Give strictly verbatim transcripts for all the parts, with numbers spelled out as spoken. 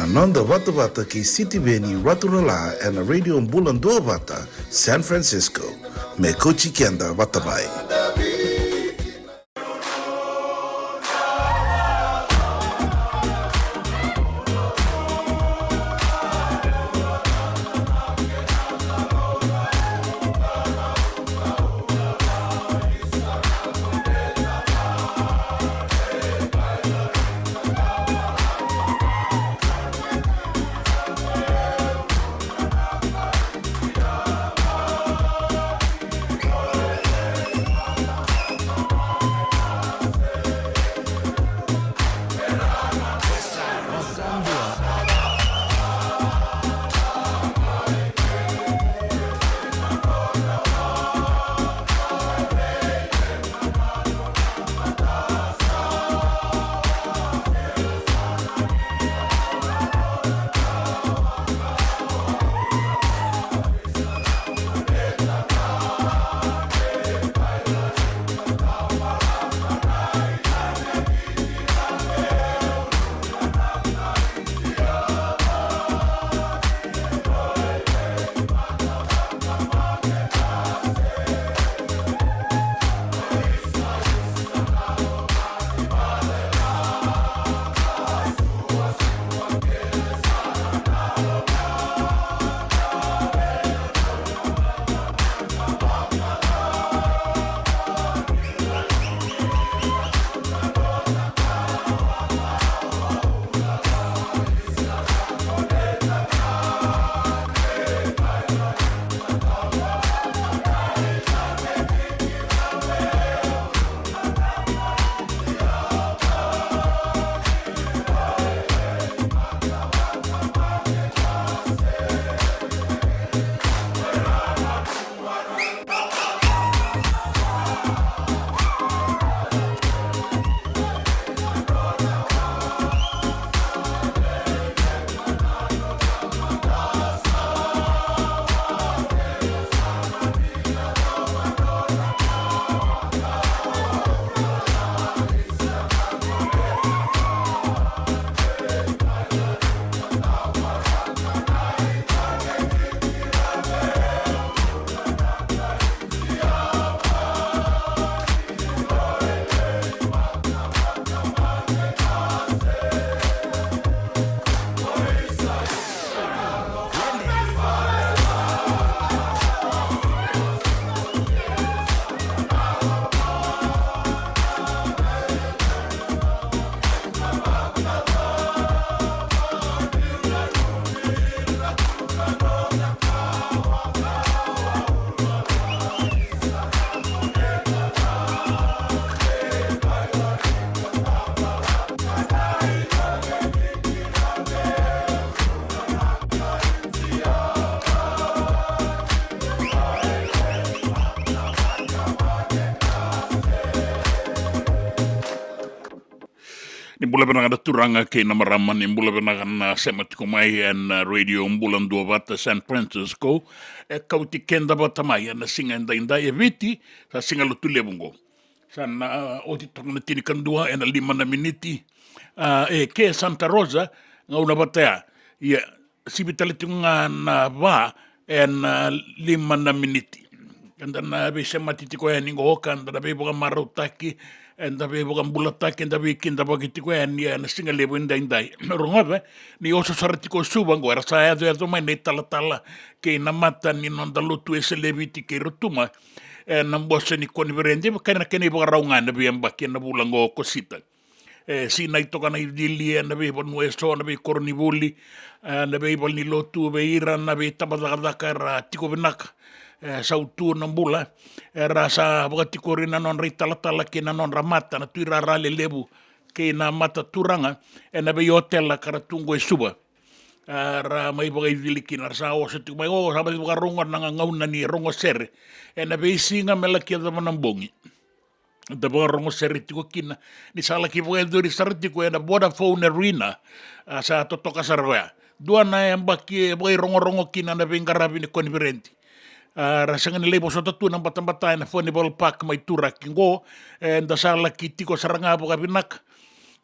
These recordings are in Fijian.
Noda vatavata kei Sitiveni Raturala ena Radio Bula Duavata, San Francisco. Me kauti keda vata mai. Ni bula vinaka na turaga kei na marama, ni bula vinaka na sema tiko mai ena, uh, Radio Bula Duavata San Francisco. E kauti keda vata mai ena siga edaidai e Viti, sa siga Lotulevu qo. Sa na, uh, oti toka na tinikadua ena lima na miniti. Uh, e ke Santa Rosa, gauna vata ya. Ia, sivi tale tiko ga na va ena, uh, lima na miniti. Eda na veisemati tiko yani qo, ka da na veivakamarautaki, eda veivakabulataki, eda veikidavaki tiko yani ena siga levu edaidai. Rogoca, ni oso sara tiko o Suva qo, era sa yacoyaco mai na italatala kei na mata ni noda lotu e Seleviti kei Rotuma ena bose ni koniferedi, vaka na kena ivakarau ga ena veiyabaki ena vula qo o Okosita. E sinai toka na icili ena veivanua eso, na veikoronivuli, e, na veivalenilotu, vei ira na veitabacakacaka era tiko vinaka. E, sautu na bula, era sa vakatikori na nodra italatala kei na nodra mata, na tuirara lelevu kei na mata turaga ena veiotela ka ra tu qo e Suva. E, ra mai vakaicili kina, ra sa oso tiko mai, o, sa mai vakarogo na gauna ni rogo sere ena veisiga me laki yacova na bogi. Da vakarogoseretiko kina ni sa laki vakayacori sara tiko ena Vodafone Arena. A, sa totoka sara oya. Dua na yabaki e vakairogorogo kina na veiqaravi ni koniferedi. A, ra sega ni lai vosota tu na batabata ena Furnival Park mai Turaki qo. E, da sa laki tiko sara ga vakavinaka.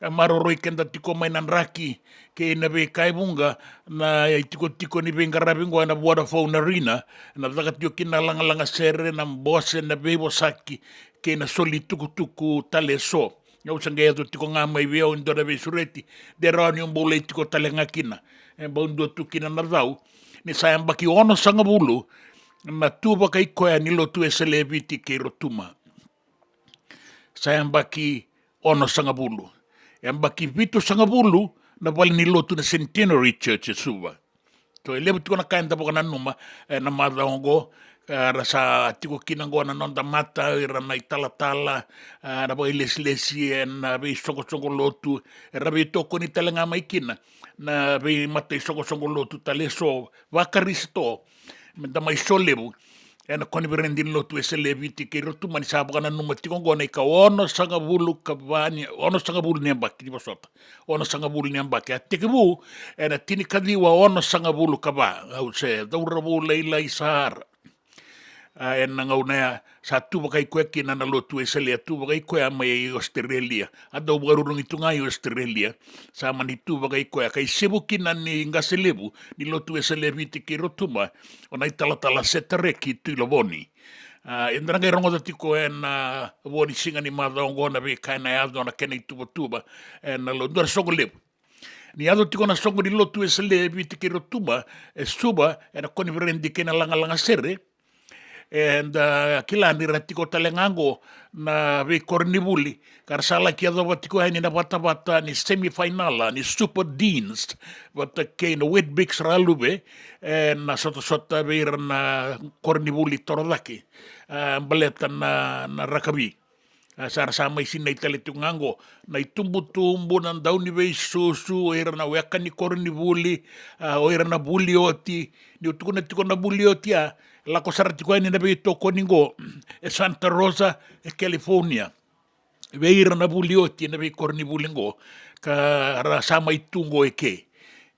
E maroroi keda tiko mai na draki kei na veika e vuqa na itikotiko ni veiqaravi oqo ena Vodafone Arena, ena caka tiko kina na lagalaga sere, na bose, na veivosaki kei na soli tukutuku tale eso. Au sa qai yaco tiko ga mai vei au e dua na veisureti, de rawa niu bau lai tiko tale ga kina. E bau dua tu kina na cau ni sa yabaki onosagavulu na tu vakaikoya ni Lotu Wesele e Viti kei Rotuma. Sa yabaki onosagavulu. Yabaki vitusagavulu na vale ni lotu na Centenary Church e Suva. So e levu tiko na ka eda vakananuma ena macawa oqo, e, ra sa tiko kina oqo na noda mata, ira na italatala, e, na vakailesilesi ena veisoqosoqo lotu, era veitokoni tale ga mai kina na veimata isoqosoqo lotu tale eso vaKarisito, meda mai solevu ena koniferedi ni Lotu Wesele e Viti kei Rotuma ni sa vakananuma tiko oqo na ika onosagavulu ka va ni, onosagavulu ni yabaki, ni vosota, onosagavulu ni yabaki. A tekivu ena tinikaciwa onosagavulu ka va, au se cauravou lailai sara. A, ena gauna ya sa tu vakaikoya kina na Lotu Wesele, a tu vakaikoya mai Australia. A dau vakarurugi tu ga i Australia. Sa mani tu vakaikoya, ka isevu kina ni qase levu ni Lotu Wesele e Viti kei Rotuma, o na italatala Setareki Tuilovoni. A, eda na qai rogoca tiko ena vo ni siga ni macawa oqo na veika ena yaco, na kena ituvatuva ena lo-, dua na soqo levu. Ni yaco tiko na soqo ni Lotu Wesele e Viti kei Rotuma e Suva, ena koniferedi kei na lagalaga sere, eda kila ni ra tiko tale ga oqo na veikoronivuli, ka ra sa laki yacova tiko yani na vatavata ni semifinal ni Super Deans vata kei na Weet-Bix Raluve, ena sotasota vei ira na koronivuli torocake, e, baleta na, na rakavi. A, sa ra sa mai sinai tale tiko ga oqo na itubutubu, na dauniveisusu, o ira na weka ni koronivuli, a, o ira na vuli oti. Niu tukuna tiko na vuli oti, a, lako sara tiko yani na veitokoni oqo e Santa Rosa, e California, vei ira na vuli oti ena veikoronivuli oqo, ka ra sa mai tu oqo eke.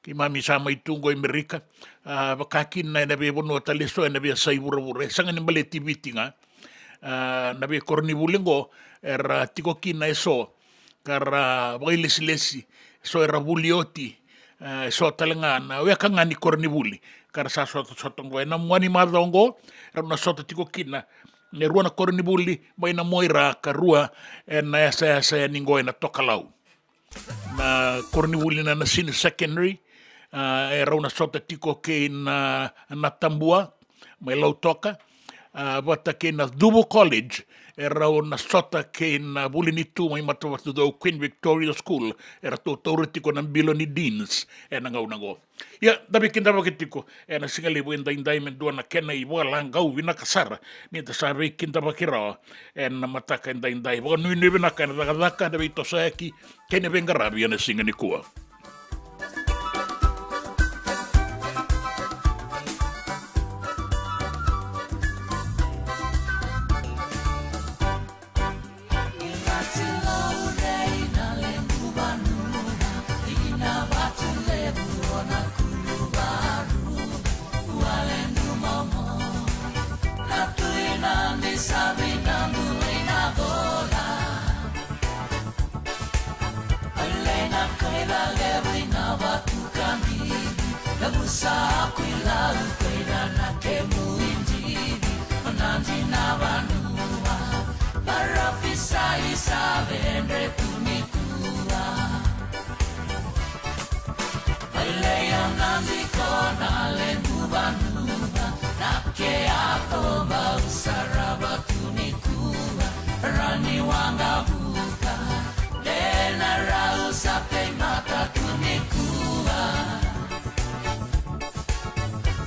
Keimami sa mai tu oqo e Merika, a, vaka kina ena veivanua tale eso ena veiyasai vuravura, e sega ni baleti Viti ga. A, na veikoronivuli oqo era tiko kina eso, ka ra vakailesilesi, eso era vuli oti, a, eso tale ga na weka ga ni koronivuli, ka ra sa sotasota oqo. Ena mua ni macawa oqo, rau na sota tiko kina e rua na koronivuli mai na Moira, ka rua ena yasayasa yani oqo ena Tokalau. Na koronivuli na, na Senior Secondary, a, e rau na sota tiko kei na, na Tabua mai Lautoka, a, vata kei na Cuvu College, e rau na sota kei na vuli ni tu mai Matavatucou, Queen Victoria School, eratou taura tiko na bilo ni Deans ena gauna oqo. Ia, da veikidavaki tiko ena siga levu edaidai me dua na kena ivakalagau vinaka sara ni da sa veikidavaki rawa ena mataka edaidai. Vakanuinui vinaka ena cakacaka, na veitosoyaki kei na veiqaravi ena siga nikua. Sa kuilau koira na kemu ididi, o na dina vanua, parofisai sa vedre tu nikua. Leia na diko na lebu vanua, na ke a toba usarava tu nikua, rani wanga vuka, dena rau sa teimata tu nikua.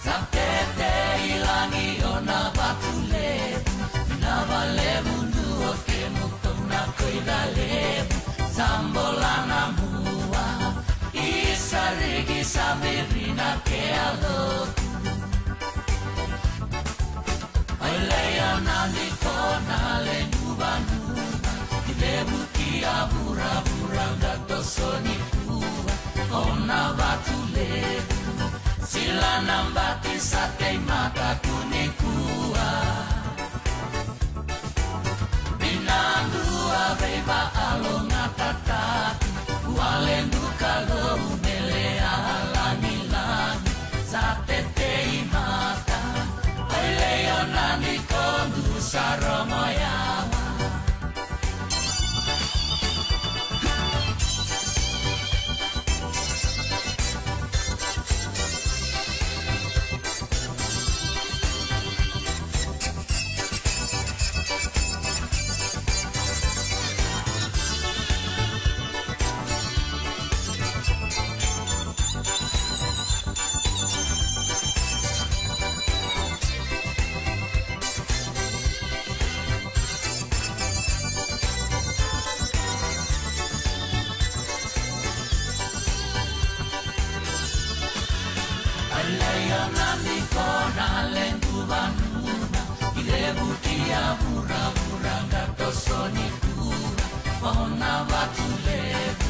Sa tete i lagi o na vatu levu, na valevu duo kemu tou na koira levu. Sa bola na mua, i sa rigi sa viri na ke a lotu. Oi leia na diko na lebu vanua, i levu ki a vuravura ga toso nikua. O na vatu levu, sila na bati sa teimata tu nikua. Vinadua veivaaloga tataki, Ona ledu vanua i revuti a vuravura, ka toso nikua o na vatu levu.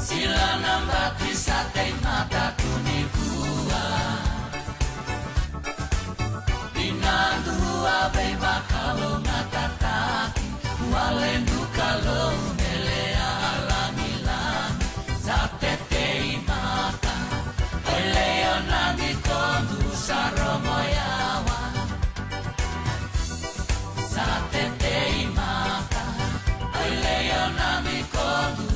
Sila na bati sa tei mata tu nikua. Vinadu a veivakalougatataki, ua ledu Kalou me lewe lagilagi. Sa tetei mata o Leona ni Kodu, sa rogo yawa. Sa tetei mata o Leona ni Kodu,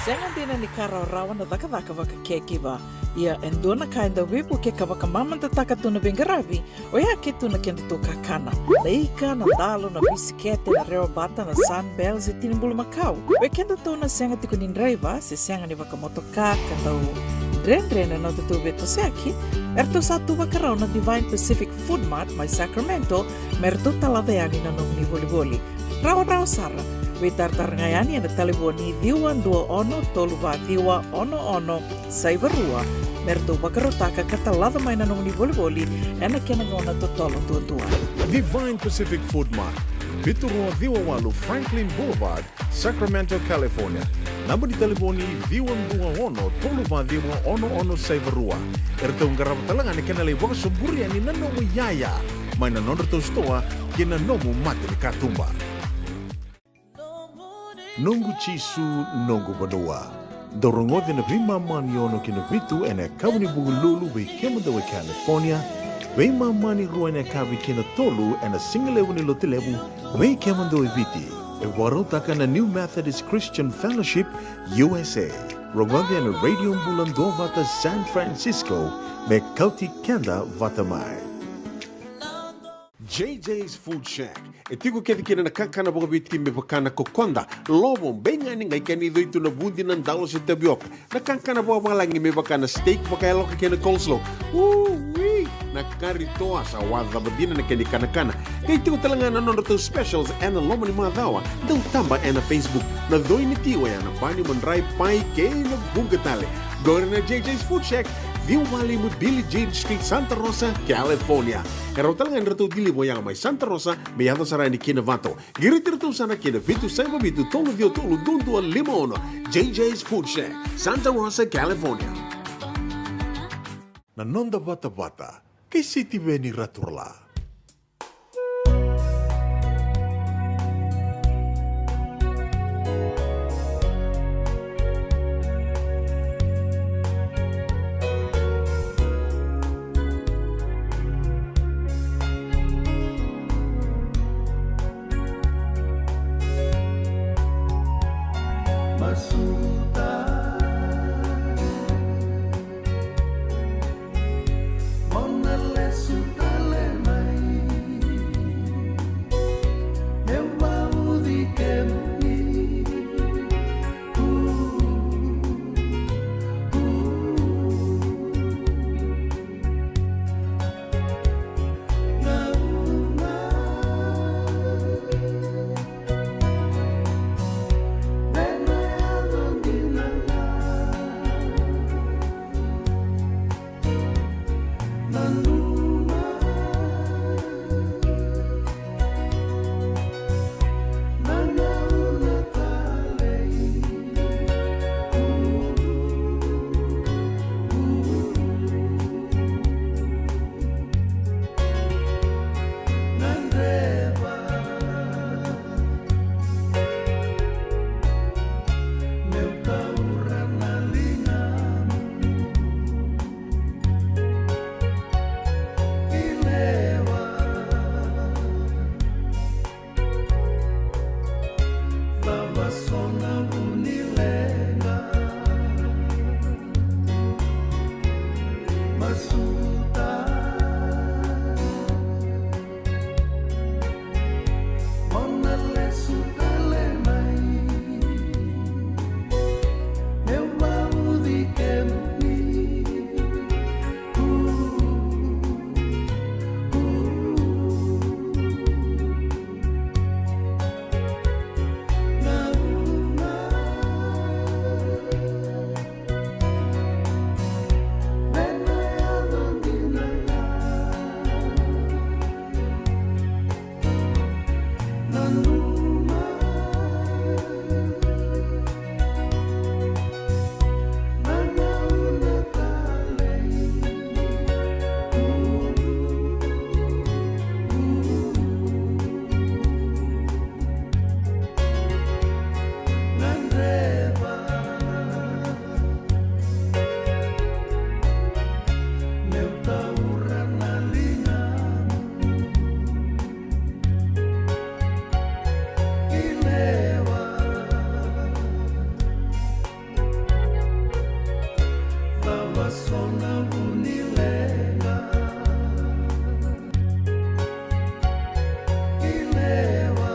Sega dina ni ka rawarawa na cakacaka vakacaregiver. Ia e dua na ka e dau veivuke ka vakamamadataka tu na veiqaravi, oya e tu na kedatou kakana. Na ika, na dalo, na bisikete, na rewa bata, na Sunbell se tini bulumakau. Vei kedatou na sega tiko ni draiva se sega ni vakamotoka ka dau dredre na nodatou veitosoyaki, eratou sa tu vakarau na Divine Pacific Food Mart mai Sacramento me ratou talaca yani na nomuni volivoli. Rawarawa sara. Veitaratara ga yani ena talevoni ciwa dua ono tolu va ciwa ono ono saiva rua me ratou vakarautaka ka talaca mai na nomuni volivoli ena kena gauna totolo duadua. Divine Pacific Food Mart, vitu rua ciwa walu Franklin Boulevard, Sacramento, California. Naba ni talevoni ciwa dua ono tolu va ciwa ono ono saiva rua. Eratou qarava tale ga na kena lai vakasoburi yani na nomu iyaya mai na nodratou sitoa kei na nomu mata ni katuba. Noqu Jisu, noqu vanua. Dou rogoca na veimama ni ono ki na vitu ena yakavi ni Vukelulu vei kemudou e California, veimama ni rua ena yakavi ki na tolu ena sigalevu ni Lotulevu vei kemudou e Viti. E vakarautaka na New Methodist Christian Fellowship U S A. Rogoca ena Radio Bula Duavata San Francisco me kauti keda vata mai. J J's Food Shack. E tiko kece kina na kakana vakaviti me vaka na kokoda, lovo, beiqani, qai kena icoi tu na vudi, na dalo se tavioka. Na kakana vakavalagi me vaka na steak vakayaloka kei na coleslaw. Ui! Na kari toa, sa wacava dina na kena ikanakana. Qai tiko tale ga na nodratou specials ena loma ni macawa. Dau taba ena Facebook. Na coi ni ti oya na pani, madrai, pai kei na vuqa tale. Qori na J J's Food Shack, ciwa walu lima Billie Jean Street, Santa Rosa, California. E rawa tale ga ni ratou deliver ya mai Santa Rosa me yaco sara yani ki Novato. Qiriti iratou sara ki na vitu saiva vitu tolu ciwa tolu dua dua lima ono. J J's Food Shack, Santa Rosa, California. Na noda vatavata kei Sitiveni Raturala. Masuta. Mona lesu tale mai. Meu vauci kemuni. Vasona vunileqa. Ilewa.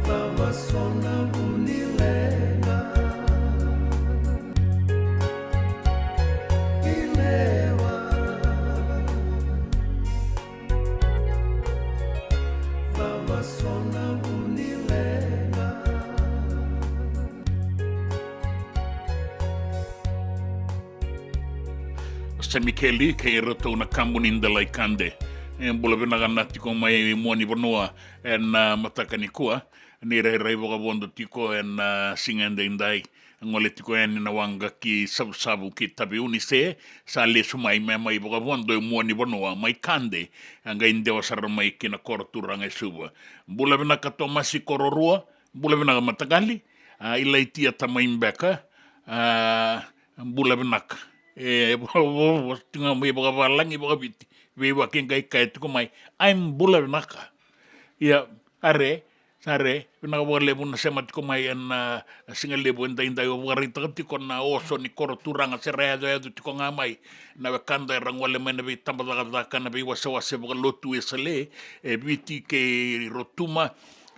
Vavasona vunileqa. Ilewa. Vavasona vunileqa. Sa Mikeli kei iratou na kabu ni Delaikade. E bula vinaka na tiko mai mua ni vanua ena mataka nikua. Ni rairai vakavodo tiko ena siga edaidai. Gole tiko yani na waqa ki Savusavu ki Taveuni se sa lesu mai me mai vakavodo e mua ni vanua mai Kade. A qai dewa sara mai ki na koro turaga e Suva. Bula vinaka Tomasi Kororua. Bula vinaka mataqali. A, Ilaitia Tamai Beka. A, bula vinaka. E, vo, vo, vo, tiko ga mai vakavalagi, vakaviti. Veiwaki qai kaya tiko mai, "I'm bula vinaka." Ia, are, are, vinaka vakalevu na sema tiko mai ena, a, siga levu edaidai. O vakaraitaka tiko na oso ni koro turaga se ra yacoyaco tiko ga mai na wekada era gole mai na veitabacakacaka, na veiwasewase vakalotu e Sele, e Viti kei Rotuma.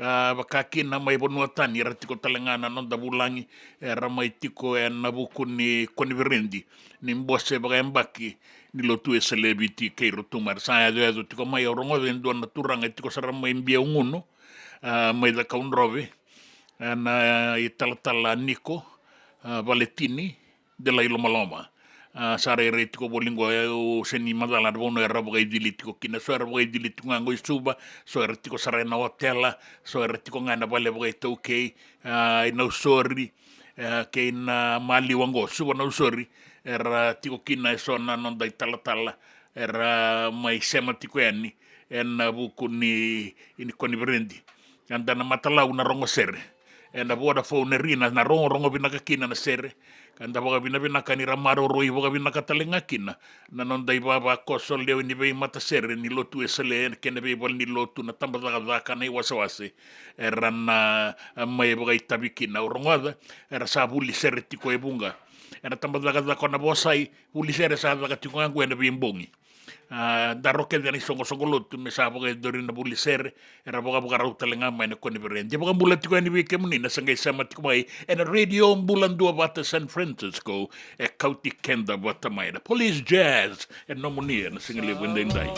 A, vaka kina mai vanua tani era tiko tale ga na noda vulagi, era mai tiko ena vuku ni koniferedi ni bose vakayabaki ni lotu e Sele, Viti kei Rotuma. Era sa yacoyaco tiko mai, au rogoca e dua na turaga e tiko sara mai Biaugunu, a, mai Cakaudrove, a, na italatala Niko, a, Valetini Delailomaloma. A, sa rairai tiko voli qo, e, au sega ni macala na vanua era vakaicili tiko kina. So era vakaicili tiko ga qo i Suva, so era tiko sara ena otela, so era tiko ga ena vale vakaitaukei, a, i Nausori, e, kei na maliwa qo, Suva Nausori, era tiko kina eso na noda italatala era mai sema tiko yani ena vuku ni, ni koniferedi. Eda na matalau na rogo sere ena Vodafone Arena, na rogorogo vinaka kina na sere. Ka da vakavinavinaka ni ra maroroi vakavinaka tale ga kina na noda ivavakoso lewe ni veimatasere ni lotu e Sele, kei na veivale ni lotu, na tabacakacaka, na iwasewase era na, a, mai vakaitavi kina. Au rogoca era sa vuli sere tiko e vuqa ena tabacakacaka o Navosai. Vuli sere sa caka tiko ga qo ena veibogi. A, daro kece na isoqosoqo lotu me sa vakayacori na vuli sere, era vakavakarau tale ga mai na koniferedi. Vakabula tiko yani vei kemuni na sa qai sema tiko mai ena Radio Bula Duavata San Francisco, e kauti keda vata mai na Police Jazz, e nomuni ena siga levu edaidai.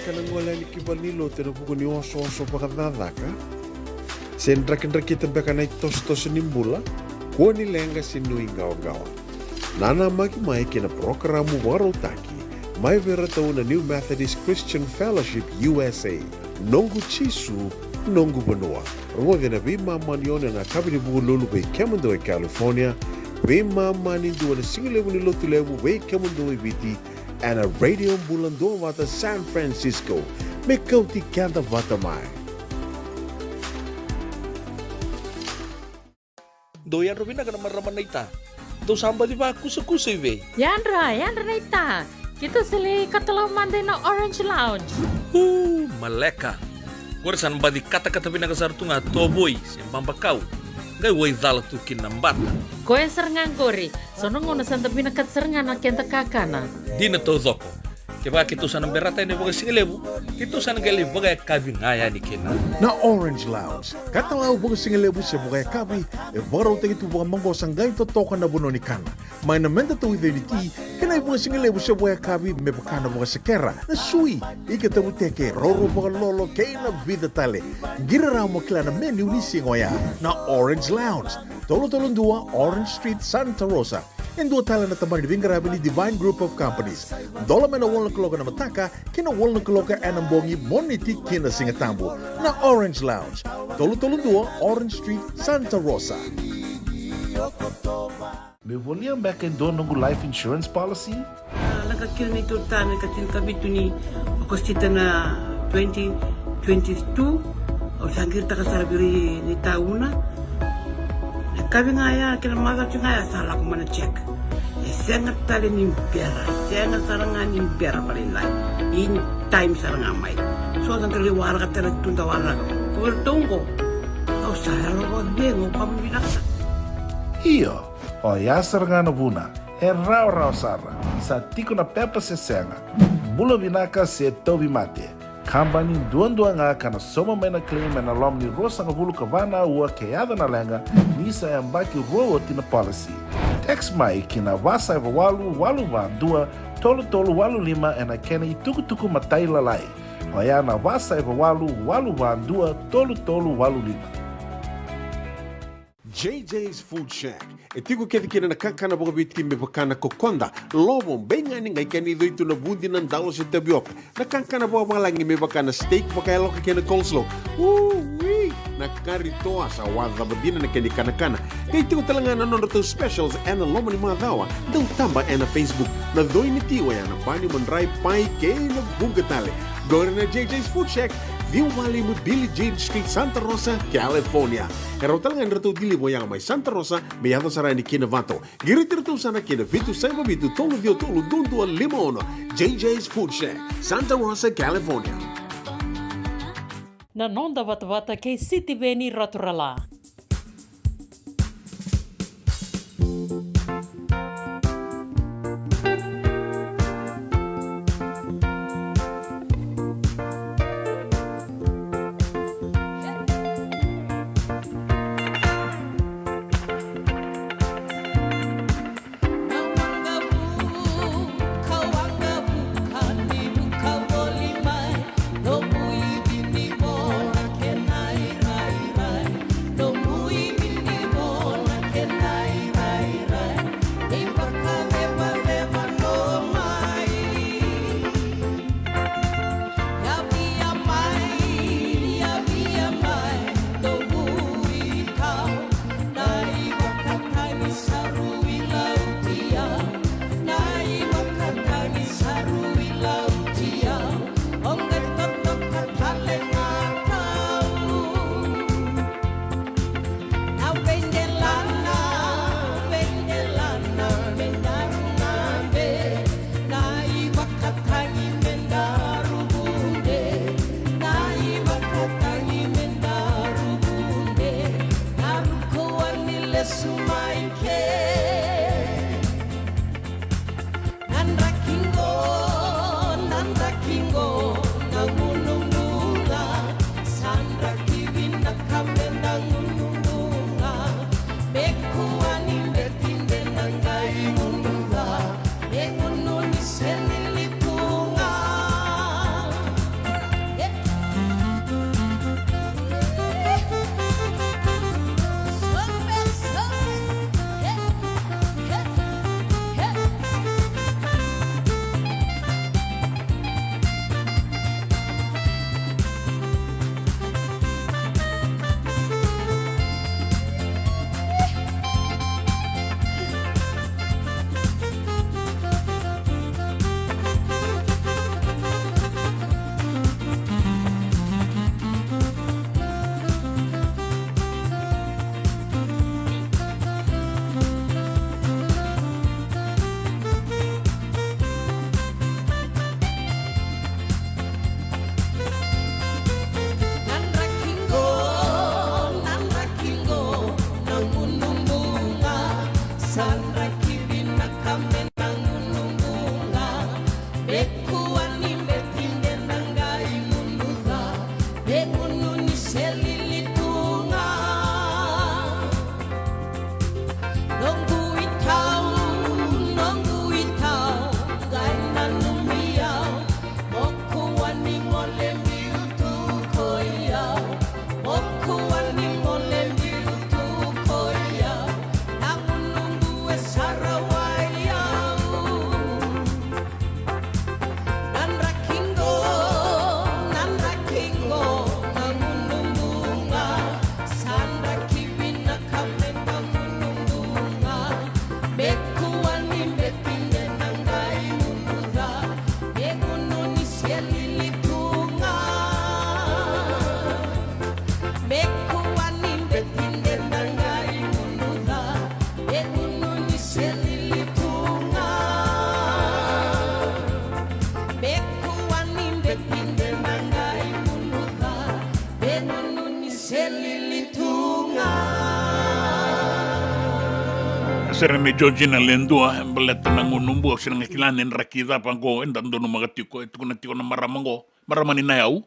Ka na gole yani ki valenilotu ena vuku ni osooso vakacakacaka, se drakidrakita beka na itosotoso ni bula, kua ni leqa se nuiqawaqawa. Nanamaki mai ki na parokaramu vakarautaki mai vei iratou na New Methodist Christian Fellowship U S A, Noqu Jisu, Noqu Vanua. Rogoci ena veimama ni ono ena yakavi ni Vukelulu vei kemudou e California, veimama ni dua na sigalevu ni Lotulevu vei kemudou e Viti, ena Radio Bula Duavata San Francisco. Me kauti keda vata mai. Dou yadra vinaka na marama naita. Dou sa baci vakusakusa i vei? Yadra, yadra naita. Keitou sa lai katalau mada ina Orange Lounge. Uu, maleka. Qori sa na baci katakata vinaka sara tu ga, tovoi se babakau. Qai waicala tu kina na bata. Koya sara ga qori. So na gauna sa da vinakata sara ga na keda kakana. Dina taucoko. Kevaka keitou sa na berata yani vakasigalevu, keitou sa na qai lai vakayakavi ga yani kina. Na Orange Lounge, katalau vakasigalevu se vakayakavi, e vakarautaki tu vakamaqosa, qai totoka na vanua ni kana. Mai na meda tauica ni ti, kei na ivakasigalevu se vakayakavi me vaka na vakasekera, na sui, ika tavuteke, roro vakalolo, kei na vica tale. Qiri rawa mo kila na menu ni siga oya. Na Orange Lounge, tolu tolu dua Orange Street, Santa Rosa. E dua tale na tabana ni veiqaravi ni Divine Group of Companies. Dola mai na walu na kaloko ena mataka ki na walu na kaloko ena bogi, Moniti ki na Sigatabu. Na Orange Lounge, tolu tolu dua Orange Street, Santa Rosa. Meu volia beka e dua noqu life insurance policy? A, lako kina neitou ta na ka tinikavitu ni Okosita na twenty twenty-two. Au sa qiritaka sara vei ira ni tauna. Na kavi ga ya kei na macawa ga ya sa lako mai na check. E sega tale ni bera, e sega sara ga ni bera vakalailai. In time sara ga mai. So da qai waraka tale tu da waraka. Ko vei ratou qo, au sa yalo vakacegu, au kama vinaka sara. Io. Oya sara ga na vuna, e rawarawa sara, sa tiko na pepa se sega, bula vinaka se tauvimate. Kabani duadua ga ka na sauma mai na claim ena loma ni ruasagavulu ka va na aua ke yaco na leqa, ni sa yabaki rua oti na policy. Text mai ki na va saiva walu, walu va dua, tolu tolu walu lima ena kena itukutuku matailalai. Oya na va saiva walu, walu va dua, tolu tolu walu lima. J J's Food Shack. E tiko kece kina na kakana vakaviti me vaka na kokoda, lovo, beigani, qai kena icoi tu na vudi, na dalo se tavioka. Na kakana vakavalagi me vaka na steak vakayaloka kei na coleslaw. Ui! Na kari toa sa wacava dina na kena ikanakana. Qai tiko tale ga na nodratou specials ena loma ni macawa. Dau taba ena Facebook. Na coi ni ti oya na pani, madrai, pai kei na vuqa tale. Qori na J J's Food Shack, ciwa walu lima Billie Jean Street, Santa Rosa, California. E rawa tale ga ni ratou deliver oya mai Santa Rosa me yaco sara yani ki Novato. Qiriti iratou sara ki na vitu saiva vitu tolu ciwa tolu dua dua lima ono. J J's Food Shack, Santa Rosa, California. Na noda vatavata kei Sitiveni Raturala. Sere me Georgina Ledua, e baleta na gunu bua, au sega ni kila ni draki cava qo eda donumaka tiko, e tukuna tiko na marama qo, marama ni Nayau,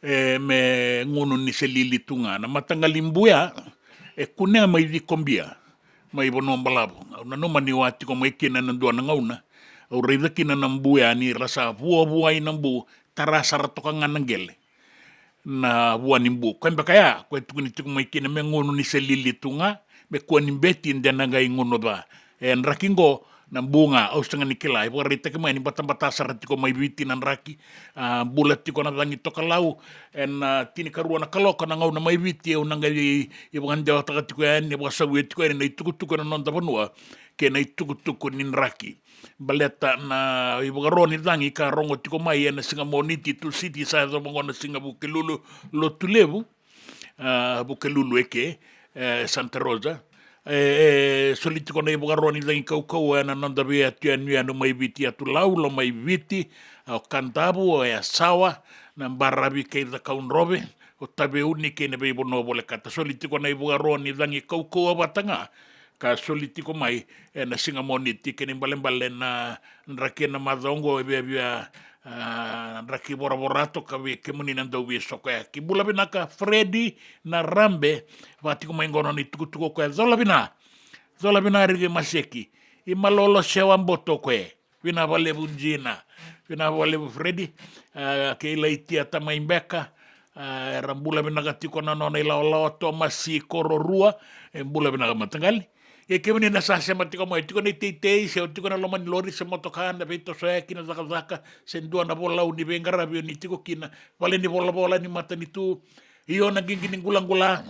e me gunu ni se lili tu ga. Na mataqali buya, e kunea mai Cikobia, mai Vanua Balavu. Au nanuma niu a tiko mai kina ena dua na gauna, au raica kina na buya ni ra sa vuavuai na bu, tara sara toka ga na qele. Na vua ni bu. Koya beka ya, koya e tukuni tiko mai kina me gunu ni se lili tu ga, me kua ni beti de na qai gunu ca. E draki qo, na bu ga, au sega ni kila, e vakaraitaki mai ni batabata sara tiko mai Viti na draki, a, bula tiko na cagi tokalau, ena, a, tinikarua na kaloko na gauna mai Viti, au na qai, i vakadewataka tiko yani, vakasavuya tiko yani na itukutuku ena noda vanua, kei na itukutuku ni draki. Baleta na ivakaro ni cagi ka rogo tiko mai ena siga Moniti, Tusiti, sa yacova qo na siga Vukelulu, Lotulevu, a, Vukelulu eke, e, Santa Rosa. E, e, soli tiko na ivakaro ni cagi kaukauwa ena noda veiyatu yanuyanu mai Viti, yatu laulau mai Viti, a, o Kadavu, o Yasawa, na baravi kei Cakaudrove, o Taveuni kei na veivanua volekata. Soli tiko na ivakaro ni cagi kaukauwa vata ga, ka soli tiko mai ena siga Moniti, kena ibalebale na draki ena macawa oqo e viavia, a, draki voravora toka vei kemuni na dauveisokoyaki. Bula vinaka Fredi na Rabe, vaka tiko mai qo na nona itukutuku o koya, cola vina, cola vina Rike Maseki, i malolo sewa boto o koya. Vinaka vakalevu Jina. Vinaka vakalevu Fredi. A, kei Laitia Tamai Beka. A, era bula vinaka tiko na nona ilawalawa Tomasi Kororua. E bula vinaka mataqali. Ia kemuni na sa sema tiko mai, tiko na iteitei, se o tiko na loma ni lori, se motoka, na veitosoyaki, na cakacaka, se dua na volau ni veiqaravi o ni tiko kina, vale ni volavola ni matanitu, io na qiqi ni qulaqula,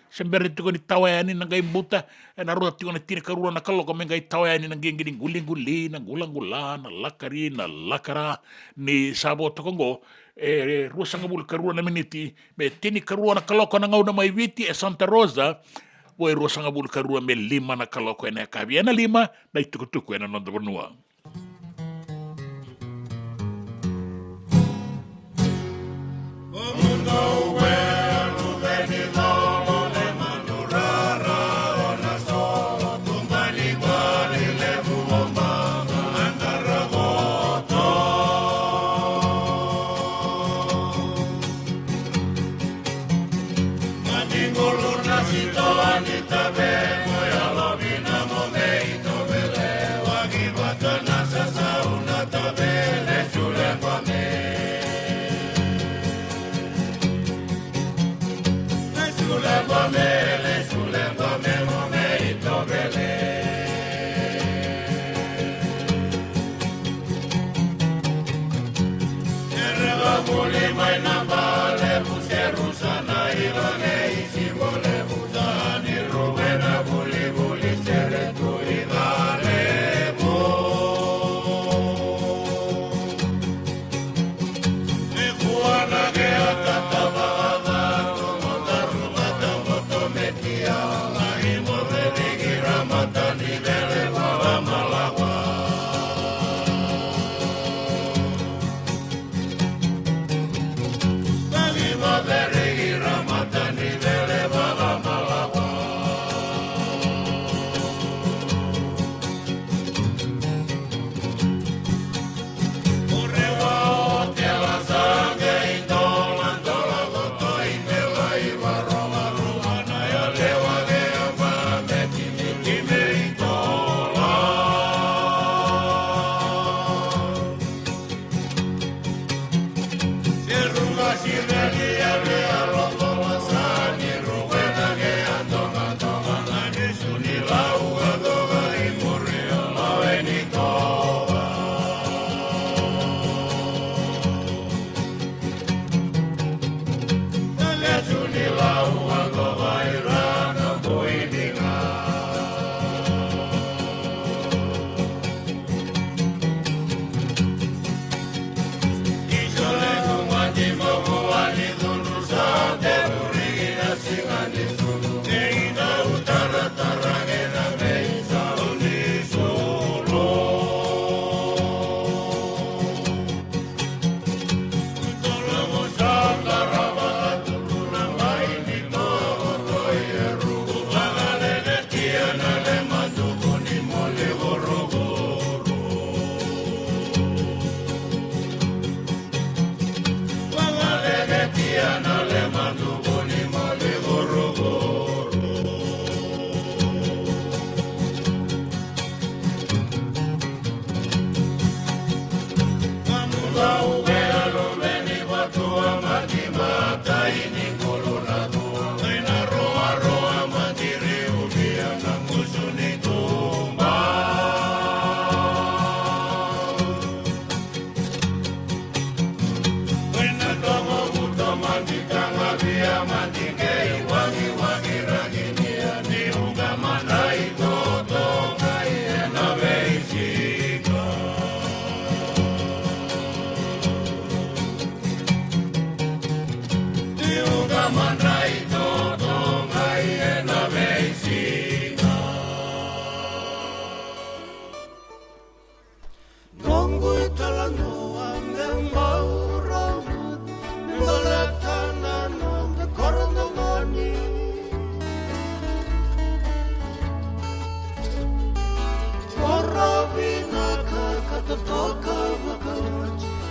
se bera tiko ni tawa yani na qai buta, ena rua tiko na tinikarua na kaloko me qai tawa yani na qiqi ni quliquli, na qulaqula, na lakari, na lakara, ni sa vo toka qo, e, ruasagavulu ka rua na miniti, me tinikarua na kaloko na gauna mai Viti, e Santa Rosa, vo e ruasagavulu ka rua me lima na kaloko ena yakavi, ena lima, na itukutuku ena noda vanua.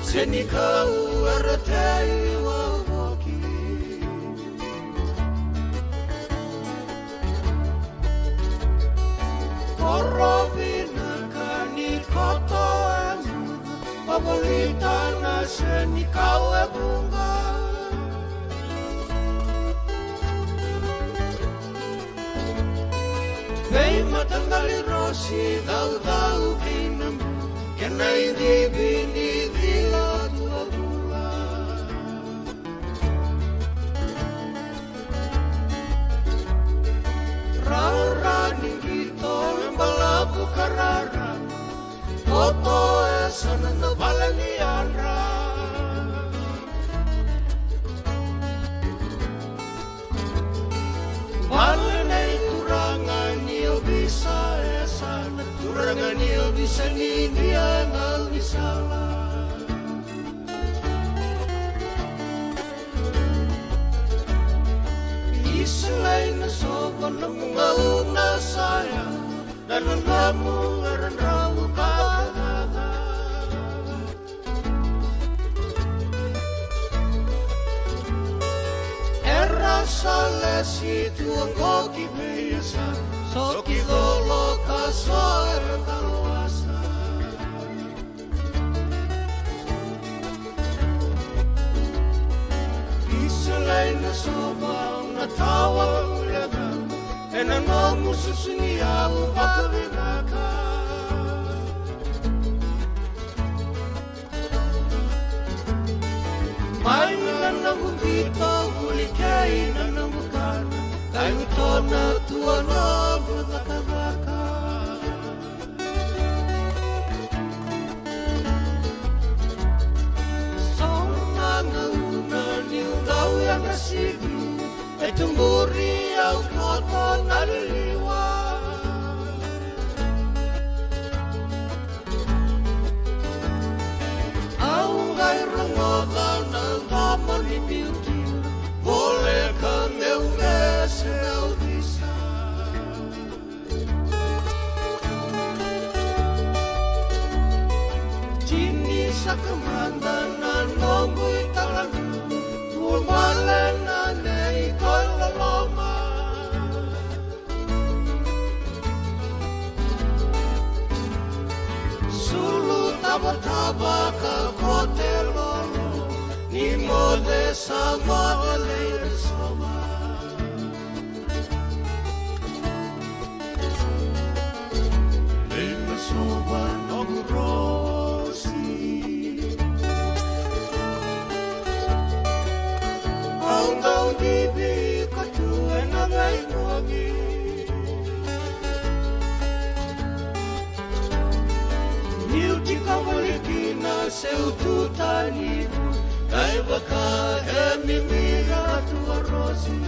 Senikau era tei wavoki. Korovi na ka ni koto e muda. Vavolita na senikau e vuqa. Veimataqali rosi caucau kei na bu. Kena icivi ni cila tu a vula. Rara ni qito e balavu ka rara. Koto e sana na vale ni yadra. Vale nei turaga ni ovisa e sana. Turaga ni ovisa ni dia na ovisala. Isilai na sovo na mu gauna saya. Na nanamu era drau ka. Era sa lesi tu oqo ki vei Esa. So ki colo ka so era talawasa. Isilai na sovo na tawa ulega. Ena nomu susu ni au vakavinaka. Mai na nomu qito vuli kei na nomu kana. Kai utona tua nomu cakacaka. Sona gauna niu dau yadra sivi. E tuburi au koto na liliwa. Au qai rogoca na domo ni biuti. Voleka meu vese au visa. Tini saka mada na noqu italanoa. Ua bale na nei koiloloma. Sulu tavatava ka kote lolo. Ni moce sa moce leira soma. Leima sova noqu rosi. Au dau divi ko tu ena veivuagi. Niu tiko voli kina seu tu tani. Kai vaka e mimira tu a rosi.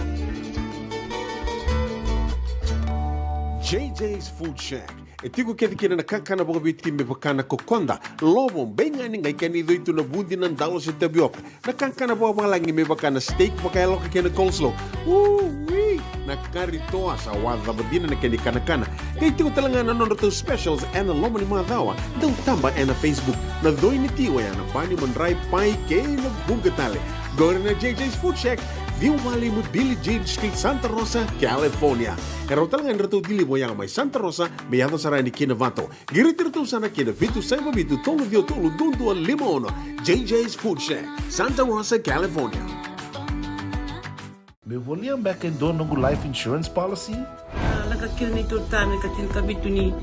J J's Food Shack. E tiko kece kina na kakana vakaviti me vaka na kokoda, lovo, beigani, qai kena icoi tu na vudi, na dalo se tavioka. Na kakana vakavalagi me vaka na steak vakayaloka kei na coleslaw. Ui! Na kari toa sa wacava dina na kena ikanakana. Qai tiko tale ga na nodratou specials ena loma ni macawa. Dau taba ena Facebook. Na coi ni ti oya na bani, madrai, pai kei na vuqa tale. Qori na J J's Food Shack. Ciwa walu lima Billie Jean Street, Santa Rosa, California. E rawa tale ga ni ratou deliver oya mai Santa Rosa me yaco sara yani ki Novato. Qiriti iratou sara ki na vitu saiva vitu tolu ciwa tolu dua dua lima ono. J J's Food Shack, Santa Rosa, California. Meu volia beka e dua noqu life insurance policy? A, lako kina neitou tane ka tinikavitu ni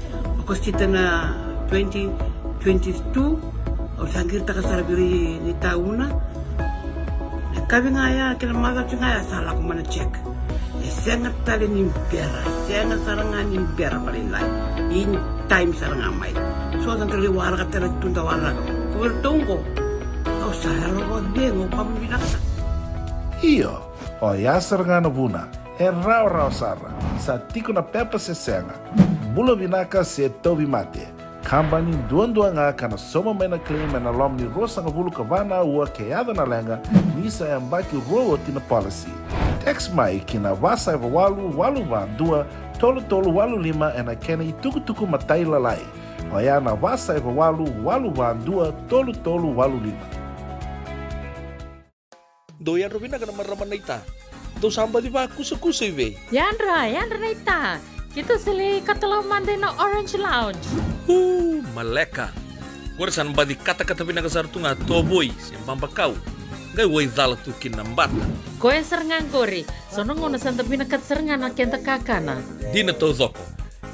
Okosita na twenty twenty-two. Au sa qiritaka sara vei ira ni tauna. Na kavi ga ya kei na macawa ga ya sa lako mai na check. E sega tale ni bera, sega sara ga ni bera vakalailai. In time sara ga mai. So da qai waraka tale tu da waraka. Ko vei iratou qo. Au sa yalo vakacegu, au vakavinavinaka sara. Io, oya sara ga na vuna. E rawarawa sara. Sa tiko na pepa se sega. Bula vinaka se tauvimate. Kabani duadua ga ka na sauma mai na claim ena loma ni ruasagavulu ka va na aua ke yaco na leqa, ni sa yabaki rua oti na policy. Text mai ki na va saiva walu walu va dua tolu tolu walu lima ena kena itukutuku matailalai. Oya na va saiva walu, walu va dua, tolu tolu walu lima. Dou yadra vinaka na marama naita. Dou sa baci vakusakusa i vei? Yadra, yadra naita. Keitou sa lai katalau mada ina Orange Lounge. Uu, maleka. Qori sa na baci katakata vinaka sara tu ga tovoi se babakau. Qai waicala tu kina na bata. Koya sara ga qori. So na gauna sa da vinakata sara ga na keda kakana. Dina taucoko.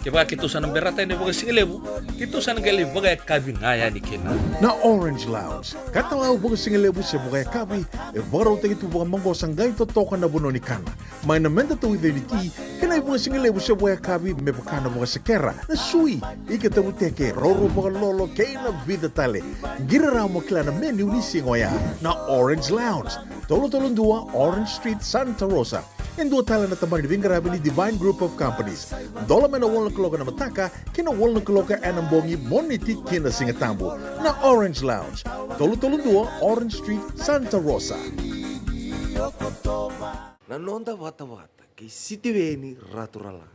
Kevaka keitou sa na berata yani vakasigalevu, keitou sa na qai lai vakayakavi ga yani kina. Na Orange Lounge, katalau vakasigalevu se vakayakavi, e vakarautaki tu vakamaqosa qai totoka na vanua ni kana. Mai na meda tauica ni ti, kei na ivakasigalevu se vakayakavi me vaka na vakasekera, na sui, ika tavuteke, raurau vakalolo, kei na vica tale. Qiri rawa mo kila na menu ni siga oya. Na Orange Lounge, tolu tolu dua Orange Street, Santa Rosa. E dua tale na tabana ni veiqaravi ni Divine Group of Companies. Dola mai na walu na kaloko ena mataka ki na walu na kaloko ena bogi, Moniti ki na Sigatabu. Na Orange Lounge, tolu tolu dua Orange Street, Santa Rosa. Na noda vatavata kei Sitiveni Raturala.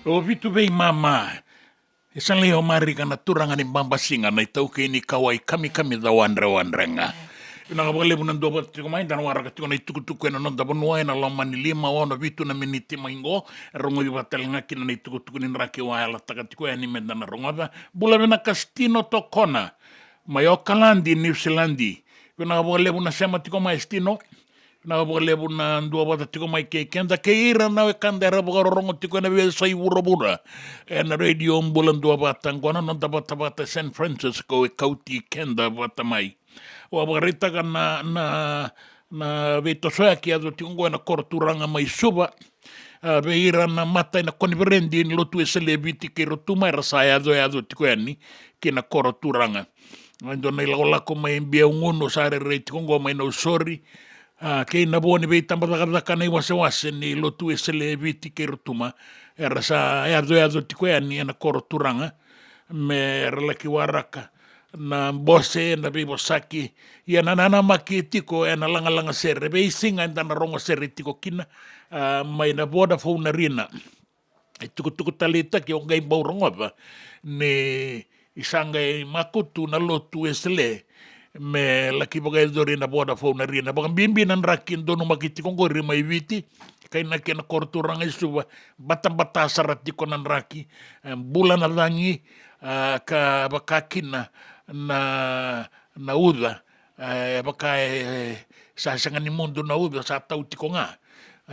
O vitu vei mama. E sa lai o Marika na turaga ni Babasiga, na itaukei ni kauwai kamikamica wadrewadre ga. Vinaka vakalevu na duavata tiko mai, da na waraka tiko na itukutuku ena noda vanua ena loma ni lima, ono, vitu na miniti mai qo. E rogoci vata tale ga kina na itukutuku ni draki au a yalataka tiko yani meda na rogoca. Bula vinaka Stino Tokona mai Okaladi, Niusiladi. Vinaka vakalevu na sema tiko mai Stino. Vinaka vakalevu na duavata tiko mai kei keda, kei ira na wekada era vakarorogo tiko ena veiyasai vuravura ena Radio Bula Duavata, qo na noda vatavata San Francisco e kauti keda vata mai. Au a vakaraitaka na, na, na veitosoyaki e yaco tiko qo ena koro turaga mai Suva. A, vei ira na mata ena koniferedi ni Lotu Wesele e Viti kei Rotuma era sa yacoyaco tiko yani ki na koro turaga. E dua na ilakolako mai Biaugunu sa rairai tiko qo mai Nausori, a, kei na vo ni veitabacakacaka na iwasewase ni Lotu Wesele e Viti kei Rotuma era sa yacoyaco tiko yani ena koro turaga me ra laki waraka na bose, na veivosaki. Ia na nanamaki tiko ena lagalaga sere, veisiga eda na rogo sere tiko kina, a, mai na Vodafone Arena. E tukutuku taleitaki, o qai bau rogoca ni sa qai makutu na Lotu Wesele me laki vakayacori na Vodafone Arena. Vakabibi na draki e donumaki tiko qori mai Viti, kainaki ena koro turaga i Suva, batabata sara tiko na draki, e, bula na cagi, a, ka vaka kina na, na uca, e, vaka e, e sa sega ni mudu na uca, sa tau tiko ga.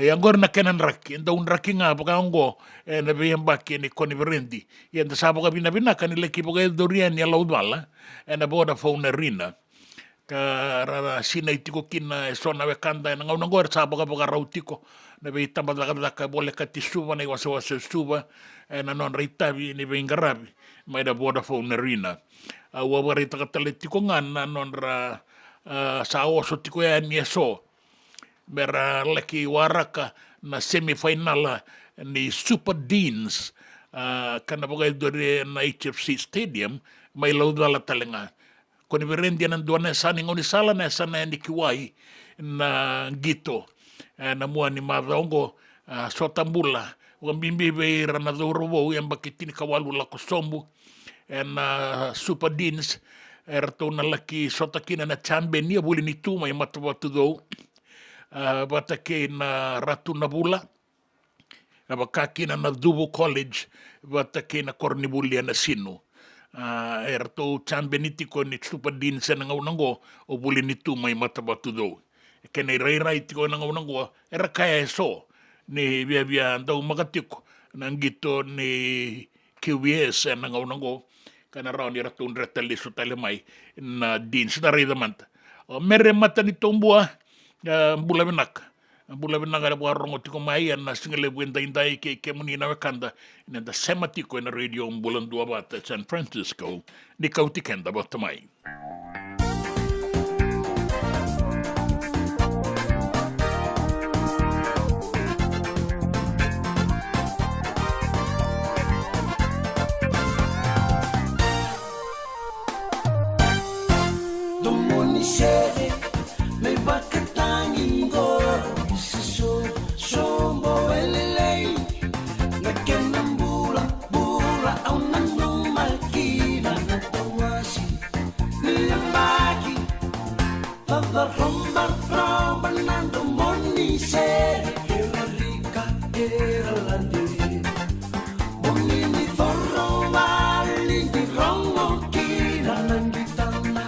Ia qori na kena draki, e dau draki ga vaka oqo ena veiyabaki ni koniferedi. Ia eda sa vakavinavinaka ni laki vakayacori yani e laucala ena Vodafone Arena. Ka ra, ra sinai tiko kina eso na wekada ena gauna oqo era sa vakavakarau tiko na veitabacakacaka volekati Suva, na iwasewase Suva, ena nodra itavi ni veiqaravi mai na Vodafone Arena. Au a vakaraitaka tale tiko ga na nodra, a, sa oso tiko yani eso me ra laki waraka na semifinal ni Super Deans, a, ka na vakayacori ena H F C Stadium mai laucala tale ga. Koniferedi ena dua na yasana ni gaunisala, na yasana yani ki wai na qito. E, na mua ni macawa oqo, a, sota bula vakabibi vei ira na cauravou yabaki tinikawalu lako sobu ena Super Deans, eratou na laki sota kina na jabeni, a, Vuli ni Tu mai Matavatucou, a, vata kei na Ratu Navula, a, vaka kina na Cuvu College vata kei na koronivuli e Nasinu. A, eratou jabeni tiko ni Super Deans ena gauna oqo o Vuli ni Tu mai Matavatucou. E kena irairai tiko ena gauna oqo, era kaya eso ni viavia daumaka tiko na qito ni Q V S ena gauna oqo, ka na rawa ni ratou dreta lesu tale mai na Deans. Da raica mada. O Mere Matanitobua, e, bula vinaka. Bula vinaka na vakarorogo tiko mai ena siga levu edaidai, kei kemuni na wekada ni da sema tiko ena Radio Bula Duavata San Francisco, ni kauti keda vata mai. Domoni sere, me vakatagi qo, isa so, sobo e lelei. Na kena bula, bula au nanuma kina, na tawasi ni yabaki. Vavaroma, roma na domoni sere, era rika, era lade. Bogi ni coro vale ni rogo kina na qita na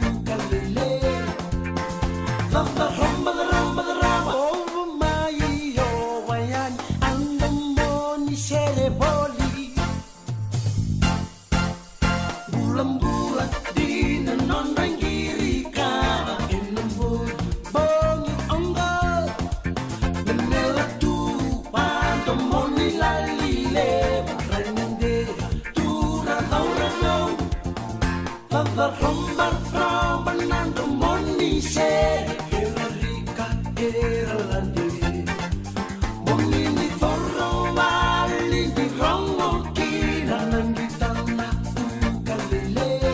uka lele. Vavaroma, vavaroma, vavaroma. Ovo mai o wayani, a domoni sere voli. Bulabula dina nodra qiri kava ena bogi, bogi oqo. Memela tu vadomoni lalilevu, rai na dea tu na cauravou. Vavaroma, roma na domoni sere, era rika, era lade. Bogi ni coro vale ni rogo kina na qita na uka lele.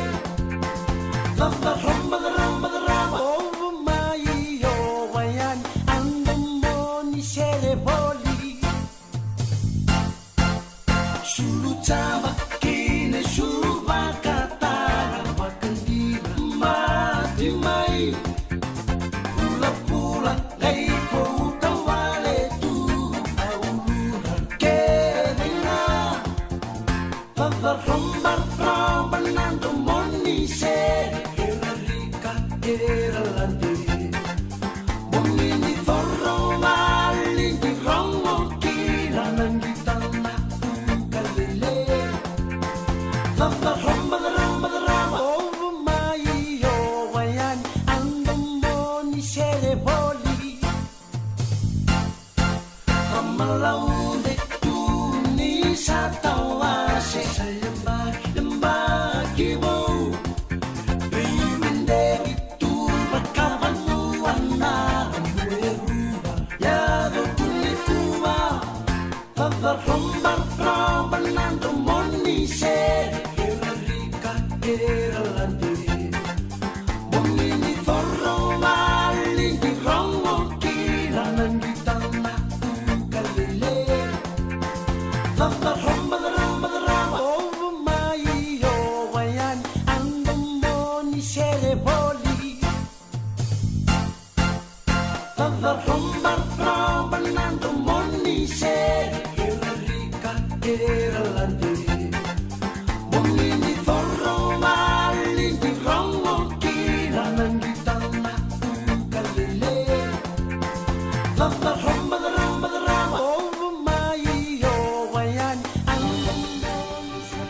Vavaroma, vavaroma, vavaroma. Ovo mai o wayani, a domoni sere voli. Sava kina sulu vakatara vakadira mati mai. Pulapula qai pou tawale tu a ulura kece ga. Vavarombaromba na domoni se era rika era lade. Boni ni coro vali ni rogo kina na qitana uka lele. Vavaromba, vavaromba, vavaromba. Ovo mai o wayani a domoni sere voli. Ramalaude tu ni sa tawase sa yabaki, yabaki vou. Veimederi tu vakavanua na ramu e rua. Yaco tu ni kuva. Vavaromba, romba na domoni se era rika era lade. Boni ni coro vali ni rogo kina na qitana uka lele. Vavaromba, vavaromba, vavaromba. Ovo mai o wayani a domoni sere voli. Vavaromba, romba na domoni se era rika era lade. Boni ni coro vali ni rogo kina na qitana uka lele. Vavaromba, vavaromba, vavaromba. Ovo mai o wayani a domoni se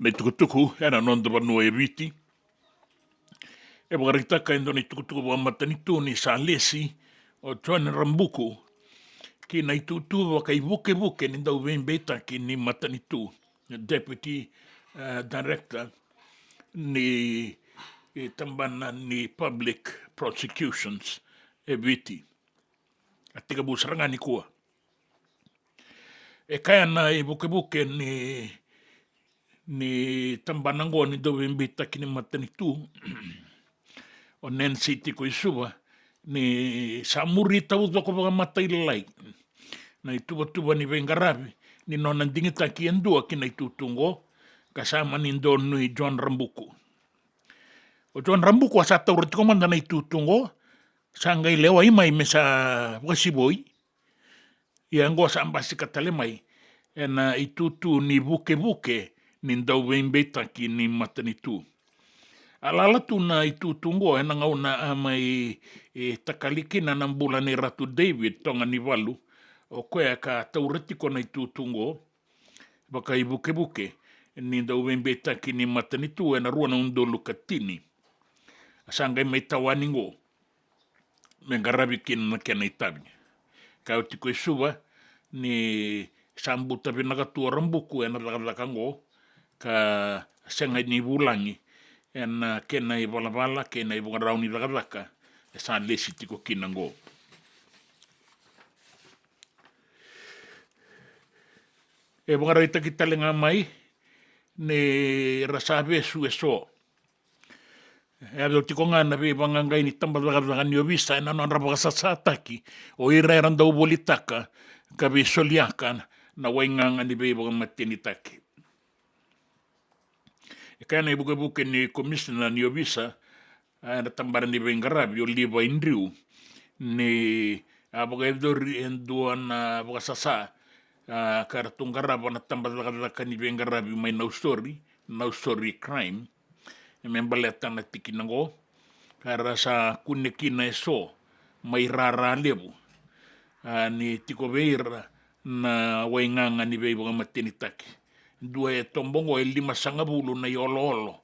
Na itukutuku ena noda vanua e Viti. E vakaraitaka e dua na itukutuku vakamatanitu ni sa lesi o John Rabuku ki na itutu vakaivukevuke ni dauveibeitaki ni matanitu, Deputy, eh, Director ni, eh, tabana ni Public Prosecutions e Viti. A tekivu sara ga nikua. E kaya na ivukevuke ni, ni tabana oqo ni dauveibeitaki ni matanitu, o Nancy Tikoisuva, ni sa muri taucoko vakamatailalai na ituvatuva ni veiqaravi ni nona digitaki e dua ki na itutu oqo, ka sa mani donui John Rabuku. O John Rabuku a sa taura tiko mada na itutu oqo, sa qai lewai mai me sa vakasivoi. Ia oqo sa basika tale mai ena itutu ni vukevuke ni dauveibeitaki ni matanitu. A lala tu na itutu oqo ena gauna a mai, e, takali kina na bula nei Ratu David Toganivalu, o koya ka taura tiko na itutu oqo vakaivukevuke ni dauveibeitaki ni matanitu ena rua na udolu ka tini. A sa qai mai tawani oqo me qaravi kina na kena itavi. Kaya o Tikoisuva ni sa buta vinaka tu o Rabuku ena cakacaka oqo, ka sega ni vulagi ena kena ivalavala kei na ivakarau ni cakacaka e sa lesi tiko kina oqo. E vakaraitaki tale ga mai ni ra sa vesu eso. E yaco tiko ga na veivaqaqai ni tabacakacaka ni ovisa ena nodra vakasasataki o ira era dau volitaka ka veisoliaka na waigaga ni veivakamatenitaki. E kaya na ivukevuke ni komisina ni ovisa, a, ena tabana ni veiqaravi o Levi Drew, ni a vakayacori e dua na vakasasa, a, ka ratou qarava na tabacakacaka ni veiqaravi mai Nausori, Nausori Crime, me baleta na tikina oqo, ka ra sa kune kina eso mai rara levu, a, ni tiko vei ira na waigaga ni veivakamatenitaki. Dua e tobo oqo e limasagavulu na ioloolo,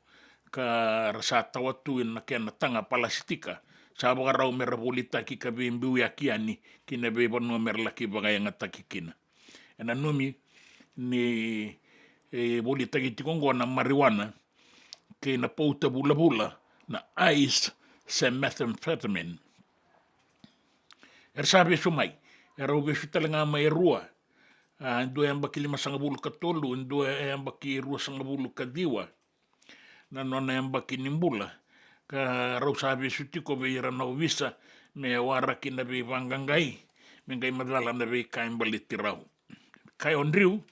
ka ra sa tawa tu ena kena taga palasitika, sa vakarau me ra volitaki ka veibiuyaki yani ki na veivanua me ra laki vakayagataki kina. E nanumi ni, e, volitaki tiko oqo na marijuana kei na pauta vulavula na ice se methamphetamine. Era sa vesu mai, e rau vesu tale ga mai e rua. A, e dua e yabaki limasagavulu ka tolu, e dua e yabaki ruasagavulu ka ciwa na nona yabaki ni bula. ka rau sa vesu tiko vei ira na ovisa me waraki na veivaqaqai, me qai macala na veika e baleti rau. Kaya o Driu,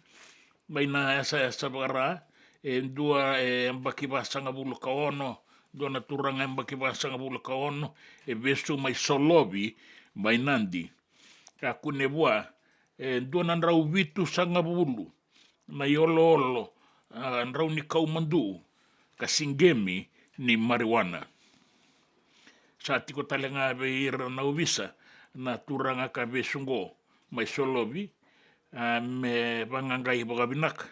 mai na yasayasa vaka-Ra, e dua e yabaki vasagavulu ka ono, dua na turaga yabaki vasagavulu ka ono e vesu mai Solovi mai Nadi. Ka kune vua e dua na drau vitusagavulu na ioloolo, a, drau ni kau madu ka siqemi ni marijuana. Sa tiko tale ga vei ira na ovisa na turaga ka vesu qo mai Solovi, a, me vaqaqai vakavinaka,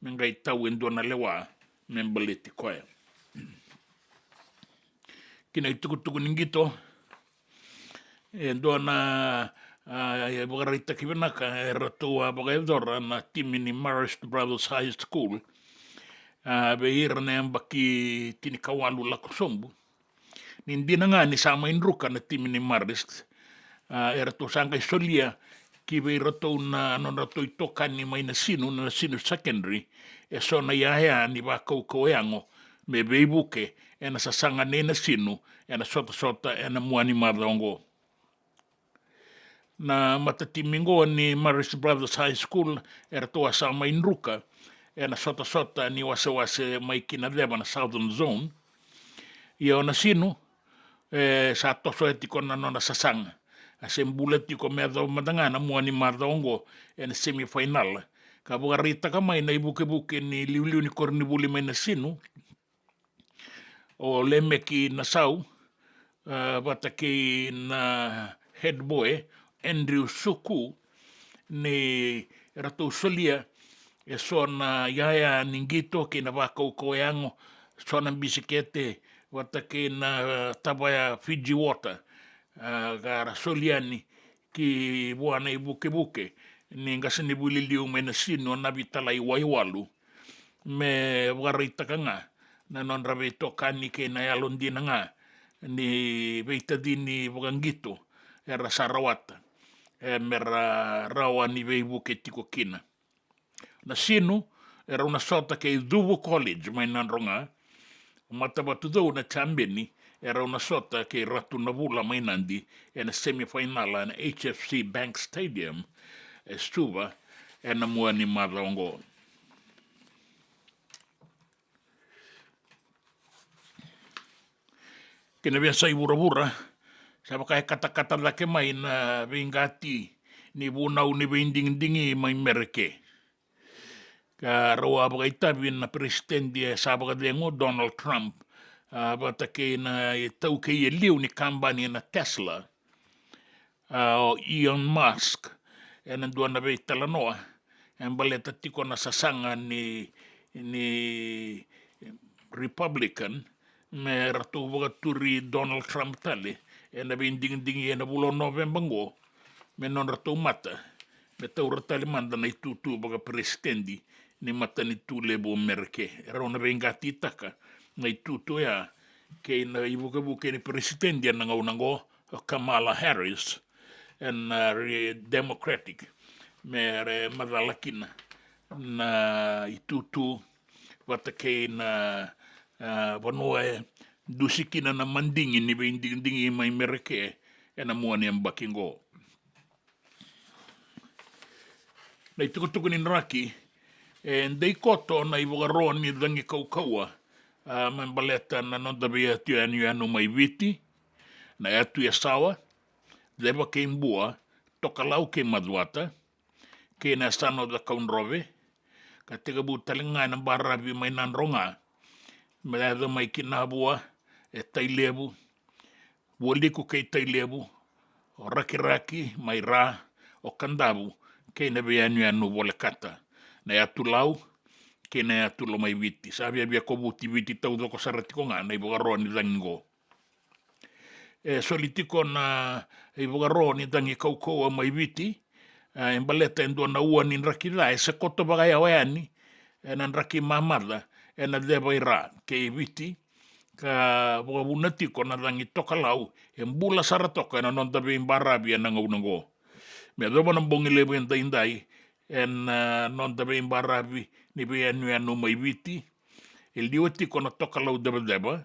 me qai tau e dua na lewa me baleti koya. Ki na itukutuku ni qito, e dua na, a, e vakaraitaki vinaka e ratou a vakayacora na timi ni Marist Brothers High School, a, vei ira na yabaki tinikawalu lako sobu. Ni dina ga ni sa mai druka na timi ni Marist, a, e ratou sa qai solia ki vei iratou na nodratou itokani mai Nasinu, na Nasinu Secondary, e so na iyaya ni vakaukauwa yago me veivuke ena sasaga nei Nasinu ena sotasota ena mua ni macawa oqo. Na matatimi qo ni Marist Brothers High School e ratou a sa mai druka ena sotasota ni wasewase mai ki na ceva na Southern Zone. Ia o Nasinu e sa tosoya tiko na nona sasaga, a se bula tiko me yacova mada ga na mua ni macawa oqo ena semifinal. Ka vakaraitaka mai na ivukevuke ni liuliu ni koronivuli mai Nasinu, o Lemeki Nasau, a, vata kei na head boy Andrew Suku, ni ratou solia e so na iyaya ni qito kei na vakaukauwa yago, so na bisikete vata kei na, a, tavaya Fiji Water, a, ka ra soli yani ki vua na ivukevuke ni qasenivuli liu mai Nasinu, o Navitalai Waiwalu, me vakaraitaka ga na nodra veitokani kei na yalodina ga ni veitacini vakaqito era sa rawata, e, me ra rawa ni veivuke tiko kina. Nasinu e rau na sota kei Cuvu College mai Nadroga. O Matavatucou na jabeni, e rau na sota kei Ratu Navula mai Nadi ena semifinal ena H F C Bank Stadium e Suva ena mua ni macawa oqo. Kei na veiyasai vuravura, sa vaka e katakata cake mai na veiqati ni vunau ni veidigidigi mai Mereke. Ka rau a vakaitavi na peresitedi e sa vakacegu, Donald Trump, a, vata kei na itaukei e liu ni kabani na Tesla, a, o Elon Musk, ena dua na veitalanoa e baleta tiko na sasaga ni, ni Republican me ratou vakaturi Donald Trump tale ena veidigidigi ena vula o Noveba oqo, me nodratou mata me taura tale mada na itutu vakaperesitedi ni matanitu levu o Mereke. E rau na veiqatitaka na itutu oya kei na ivukevuke ni peresitedi ena gauna oqo, o Kamala Harris, ena, a, re-, Democratic, me ra macala kina na itutu vata kei na, a, vanua e dusi kina na madigi ni veidigidigi mai Mereke ena mua ni yabaki oqo. Na itukutuku ni draki, e dei koto na ivakaro ni cagi kaukauwa, a, me baleta na noda veiyatu yanuyanu mai Viti, na yatu Yasawa, Ceva kei Bua, Tokalau kei Macuata, kei na yasana o Cakaudrove, ka tekivu tale ga ena baravi mai Nadroga me yaco mai ki Navua, e Tailevu, Vualiku kei Tailevu, o Rakiraki mai Ra, o Kadavu, kei na veiyanuyanu volekata na yatu Lau kei na yatu Lomaiviti. Sa viavia kovuti Viti taucoko sara tiko ga na ivakaro ni cagi oqo. E soli tiko na ivakaro ni cagi kaukauwa mai Viti, e, e baleta e dua na ua ni draki ca e se koto vakayawa yani ena draki mamaca ena ceva i Ra kei Viti, ka vakavuna tiko na cagi Tokalau e bula sara toka ena noda veibaravi ena gauna oqo. Me yacova na bogi levu edaidai ena, e, noda veibaravi ni veiyanuyanu mai Viti, e liwa tiko na Tokalau cevaceva,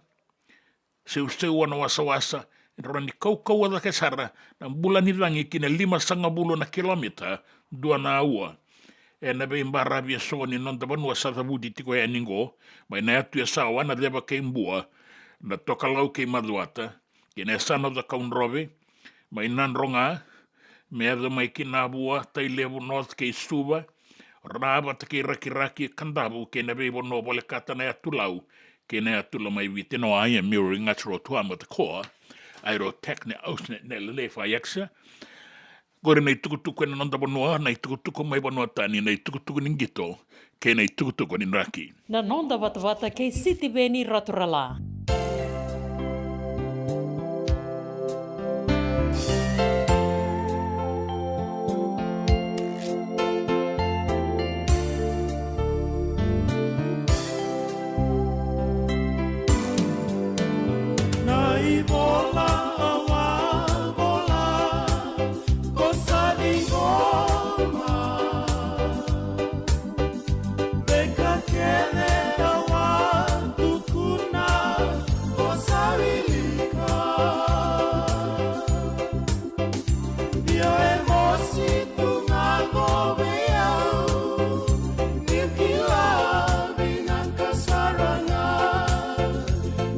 Seuseu na wasawasa, e rawa ni kaukauwa cake sara na bula ni cagi ki na limasagavulu na kilomita dua na aua. Ena veibaravi eso ni noda vanua sa cavuti tiko yani qo, mai na yatu e Sawa, na Ceva kei Bua, na Tokalau kei Macuata, kei na yasana o Cakaudrove, mai Nadroga, me yaco mai ki Navua, Tailevu North kei Suva, Ravata kei Rakiraki, Kadavu kei na veivanua volekata na yatu Lau kei na yatu Lomaiviti. No, I am Mary Ngaciro Tuamata Koa, Airo Tech ne Ausne ne Lelefa Yaksa. Qori na itukutuku ena noda vanua, na itukutuku mai vanua tani, na itukutuku ni qito kei na itukutuku ni draki. Na noda vatavata kei Sitiveni Raturala. Na ivola au a vola, ko sa ciqoma. Veika kece au a tukuna, ko sa wilika. Io, e mosi tu ga qo vei au, niu kila vinaka sara ga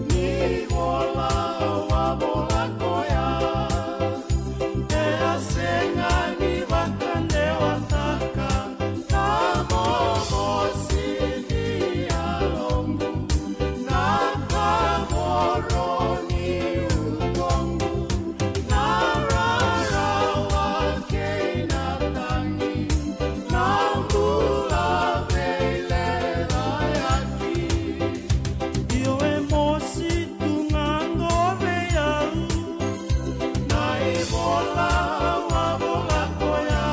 ni vola au a vola koya. E a sega ni vakadewataka na momosi ni yaloqu, na kavoro ni utoqu, na rarawa kei na tagi, na bula veilecayaki. Io, e mosi tu ga qo vei au na ivola au a vola koya.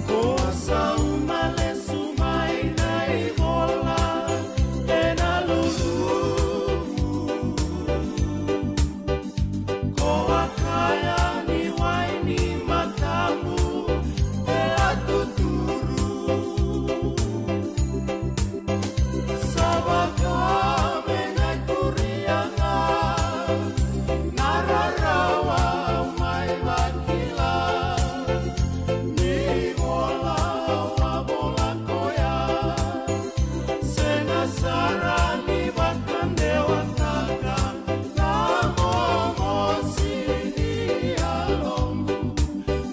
Ko a sauma lesu mai na ivola ena luluvu. Ko a kaya ni wai ni matamu e a tuturu. Sa vaka me na kuria ga na rarawa mai vakila. Ni vola au a vola koya. Sega sara ni vakadewataka na momosi ni yaloqu,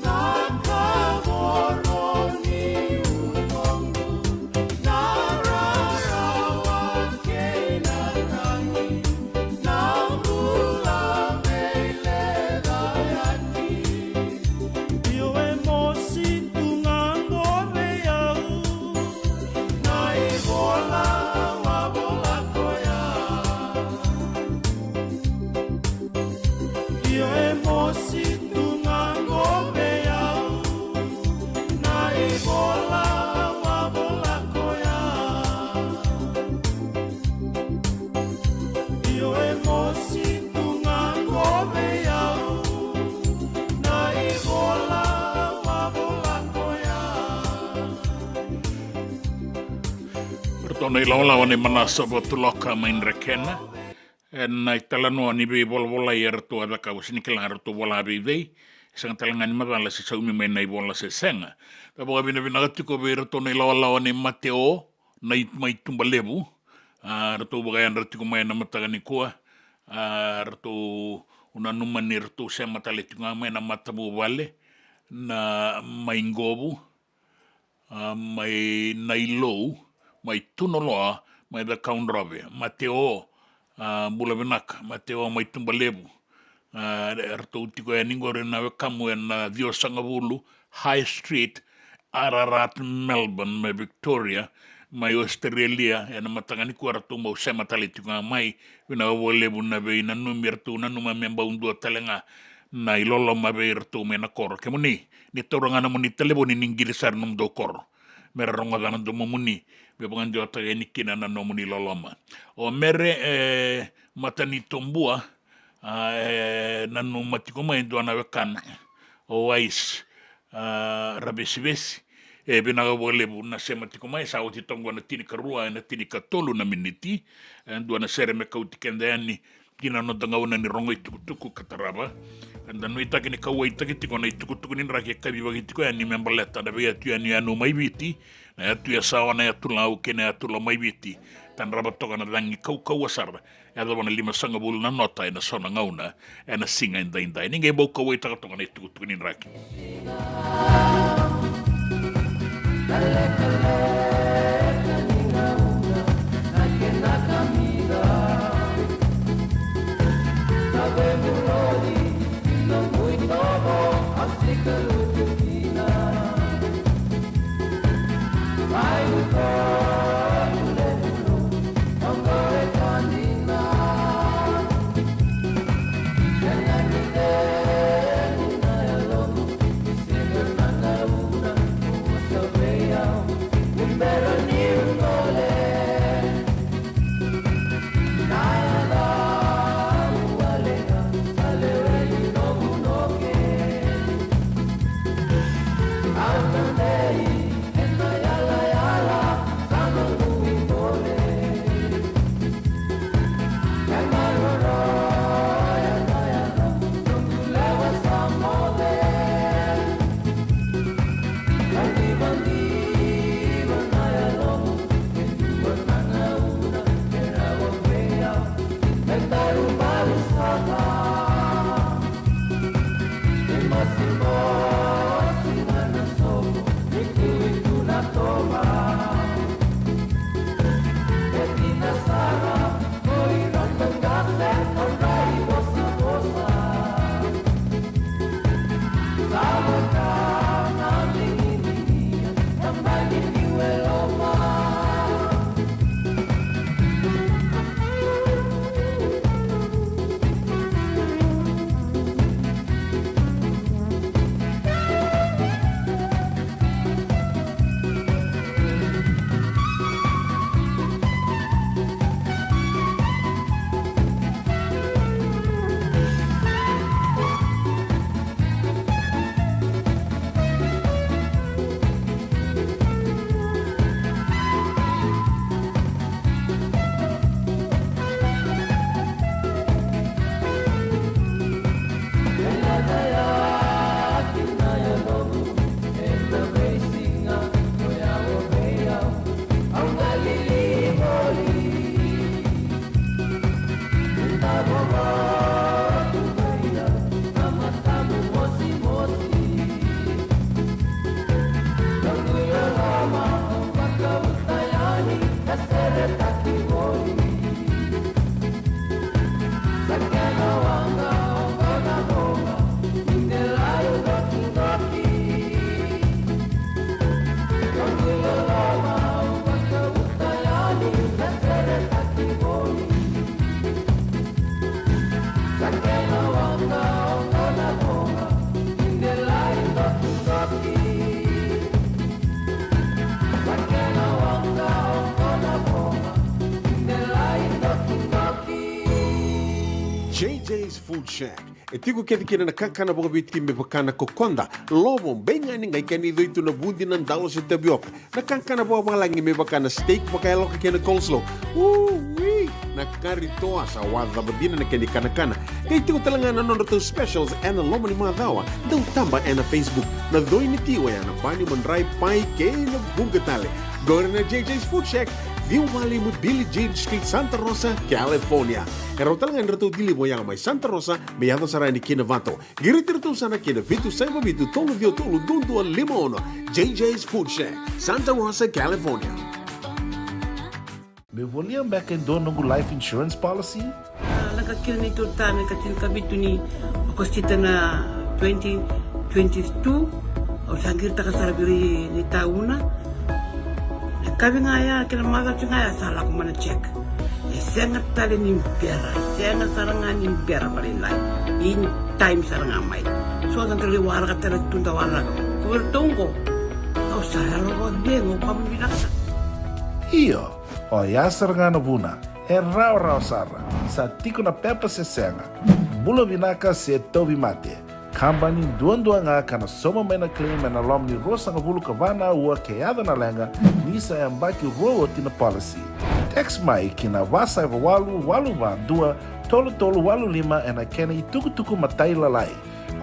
na kavoro ni utoqu, na rarawa kei na tagi, na bula veilecayaki. Io, e mosi tu ga qo vei au na ivola au a vola koya. Io, e mosi tu ga qo vei au na ivola au a vola koya. Io, e mosi tu ga qo vei au na ivola au a vola koya. Ratou na ilawalawa nei Manasa Vatuloka mai Drekena. Ena italanoa ni veivolavola e ratou a cakava, se ni kila ratou vola vei cei. E sega tale ga ni macala se saumi mai na ivola se sega. Da vakavinavinaka tiko vei ratou na ilawalawa nei Mateo na i-, mai Tubalevu. A, ratou vakayadra tiko mai na mataka nikua. A, ratou, au nanuma ni ratou sema tale tiko ga mai na matavuvale na mai Qovu, a, mai Nailou, mai Tunoloa, mai Cakaudrove. Mateo, a, bula vinaka. Mateo mai Tubalevu. A, eratou tiko yani qori na wekamu ena ciwasagavulu High Street, Ararat, Melbourne, mai Victoria, mai Australia, ena mataka nikua eratou bau sema tale tiko ga mai. Vinaka vakalevu na veinanumi, eratou nanuma me bau dua tale ga na iloloma vei iratou mai na koro. Kemuni, ni taura ga na nomuni talevoni ni qiri sara na nomudou koro me ra rogoca na domomuni, me vakadewataka yani kina na nomuni loloma. O Mere, e, Matanitobua, a, e nanuma tiko mai e dua na wekana, o Wais, a, Ravesivesi. E vinaka vakalevu na sema tiko mai. Sa oti toka na tinikarua ena tinikatolu na miniti. E dua na sere me kauti keda yani ki na noda gauna ni rogo itukutuku ka tarava. Eda nuitaki ni kauwaitaki tiko na itukutuku ni draki e kavivaki tiko yani me baleta na veiyatu yanuyanu mai Viti, na yatu Yasawa, na yatu Lau kei na yatu Lomaiviti. Tadrava toka na cagi kaukauwa sara. Yacova na limasagavulu na nota ena so na gauna ena siga edaidai. Ni qai bau kauwaitaka toka na itukutuku ni draki. J J's Food Shack. E tiko kece kina na kakana vakaviti me vaka na kokoda, lovo, beigani, qai kena icoitu, na vudi, na dalo se tavioka. Na kakana vakavalagi me vaka na steak vakayaloka kei na coleslaw. Ui! Na kari toa, sa wacava dina na kena ikanakana. Qai tiko tale ga na nodratou specials ena loma ni macawa. Dau taba ena Facebook. Na coi ni ti oya na bani, madrai, pai kei na vuqa tale. Qori na J J's Food Shack, ciwa walu lima Billie Jean Street, Santa Rosa, California. E rawa tale ga ni ratou deliver oya mai Santa Rosa me yaco sara yani ki Novato. Qiriti iratou sara ki na vitu saiva vitu tolu ciwa tolu dua dua lima ono. J J's Food Shack, Santa Rosa, California. Meu volia beka e dua noqu life insurance policy? Ah, na Sa kina ni totana ka tinikavitu ni Okosita na twenty twenty-two, au sa qiritaka sara vei ira ni tauna. Na kavi ga ya kei na macawa ga ya sa lako mai na check. E sega tale ni bera, e sega sara ga ni bera vakalailai. In time sara ga mai. So da qai waraka tale tu da waraka. Ko vei ratou qo. Au sa yalo vakacegu, au vakavinavinaka sara. Io, oya sara ga na vuna. E rawarawa sara. Sa tiko na pepa se sega. Bula vinaka se tauvimate. Kabani duadua ga ka na sauma mai na claim ena loma ni ruasagavulu ka va na aua ke yaco na leqa, ni sa yabaki rua oti na policy. Text mai ki na va saiva walu walu va dua tolu tolu walu lima ena kena itukutuku matailalai.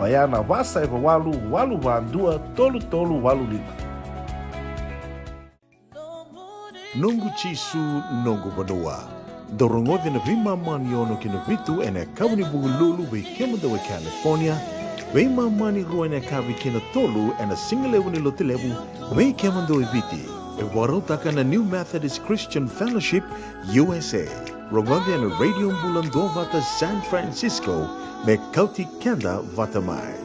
Oya na va saiva walu walu va dua tolu tolu walu lima. Noqu Jisu, noqu vanua. Dau rogoci ena veimama ni ono ki na vitu ena yakavi ni Vukelulu vei kemudou e California, veimama ni rua ena yakavi ki na tolu ena sigalevu ni Lotulevu vei kemudou e Viti. E vakarautaka na New Methodist Christian Fellowship U S A. Rogoci ena Radio Bula Duavata San Francisco me kauti keda vata mai.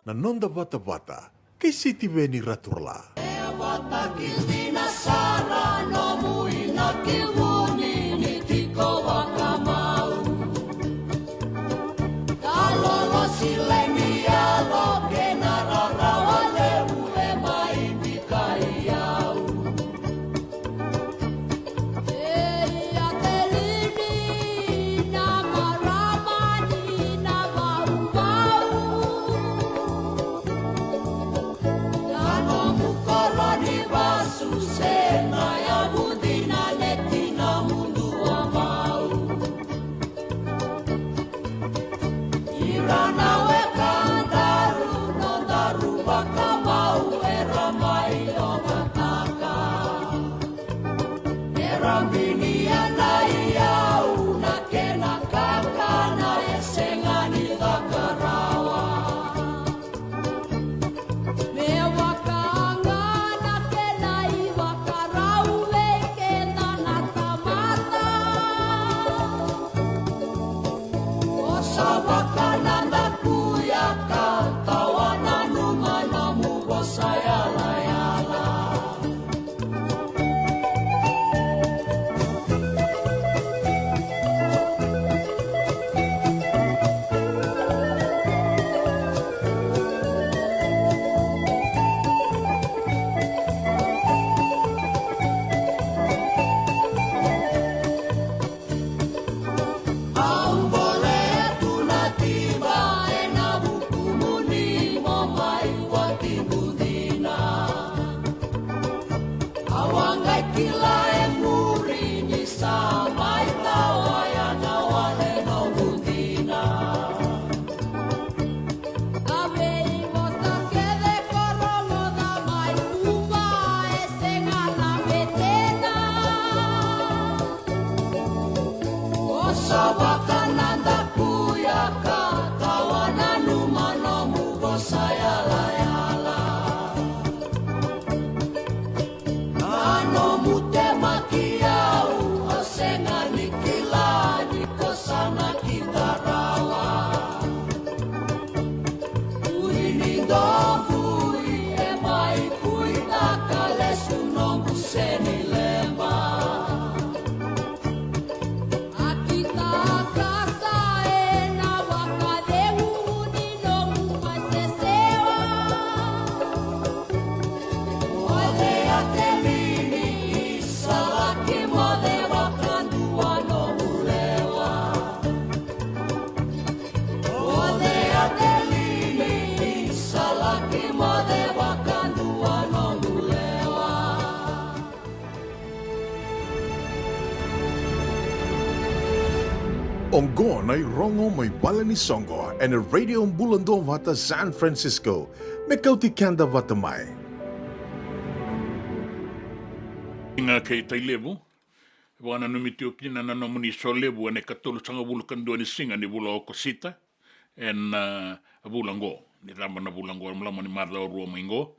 Na noda vatavata kei Sitiveni Raturala. E vata ki dina sara nomu inaki vuni ni tiko vakamau. Ka lolosi lemi yalo kei na rarawa levu e mai bikai au. Ei, a telini na marama ni na vauvau. Na nomu koro ni vasu se na yavudi na neti na mudu a mau. Ira na wekadaru, nodaru vakamau era mai ogataka. Era binia na iyau na kena kakana e sega ni caka rawa. Me vaka ga na kena ivakarau vei keda na tamata. Vosa vaka na dakuya ka tawa nanuma nomu vosa yalayala. Au bolea tu na tiba ena vukumuni mo mai watiqu dina. Au a qai kila e muri ni sa mai tawa yana wale noqu dina. A veivosa kece ko rogoca mai Kuba e sega na betena. Vosa vaka na dakuya ka tawa nanuma nomu vosa yalayala. Na nomu temaki au, au sega ni kila ni ko sa na kida rawa. Ui ni dobui e mai kuitaka lesu noqu seni lema. A kitaka sa ena vakacegu ni noqu masesewa. Moce a telini, isa laki moce vakadua noqu lewa. Moce a telini, isa laki moce vakadua noqu lewa. Oqo na irogo mai vale ni soqo ena Radio Bula Duavata San Francisco, me kauti keda vata mai. Siga kei Tailevu, e vakananumi tiko kina na nomuni solevu ena ikatolusagavulu ka dua ni siga ni vula o Okosita, ena, a, vula oqo, ni cava na vula oqo, malama ni macawa rua mai oqo.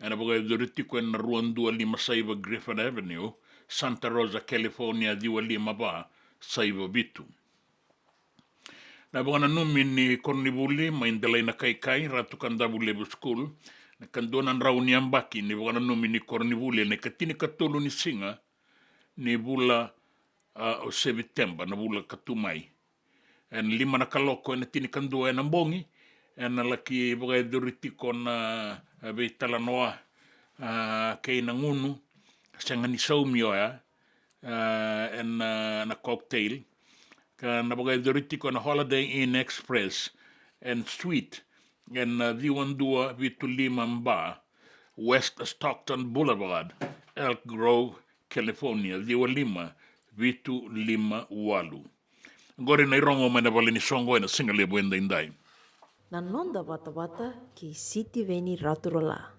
Ena vakayacori tiko ena rua dua lima saiva Griffith Avenue, Santa Rosa, California, ciwa lima va saiva vitu. Na vakananumi ni koronivuli mai Delainakaikai, Ratu Kadavulevu School, na ikadua na drau ni yabaki ni vakananumi ni koronivuli ena ikatinikatolu ni siga ni vula, a, o Seviteba, na vula ka tu mai. Ena lima na kaloko ena tinikadua ena bogi, ena laki vakayacori tiko na, a, veitalanoa, a, kei na gunu, sega ni saumi oya, a, ena, na cocktail. Ka na vakayacori tiko ena Holiday Inn Express and Suite, ena ciwa dua vitu lima Bar, West Stockton Boulevard, Elk Grove, California, ciwa lima vitu lima walu. Oqori na irogo mai na vale ni soqo ena siga levu edaidai. Na noda vatavata kei Sitiveni Raturala.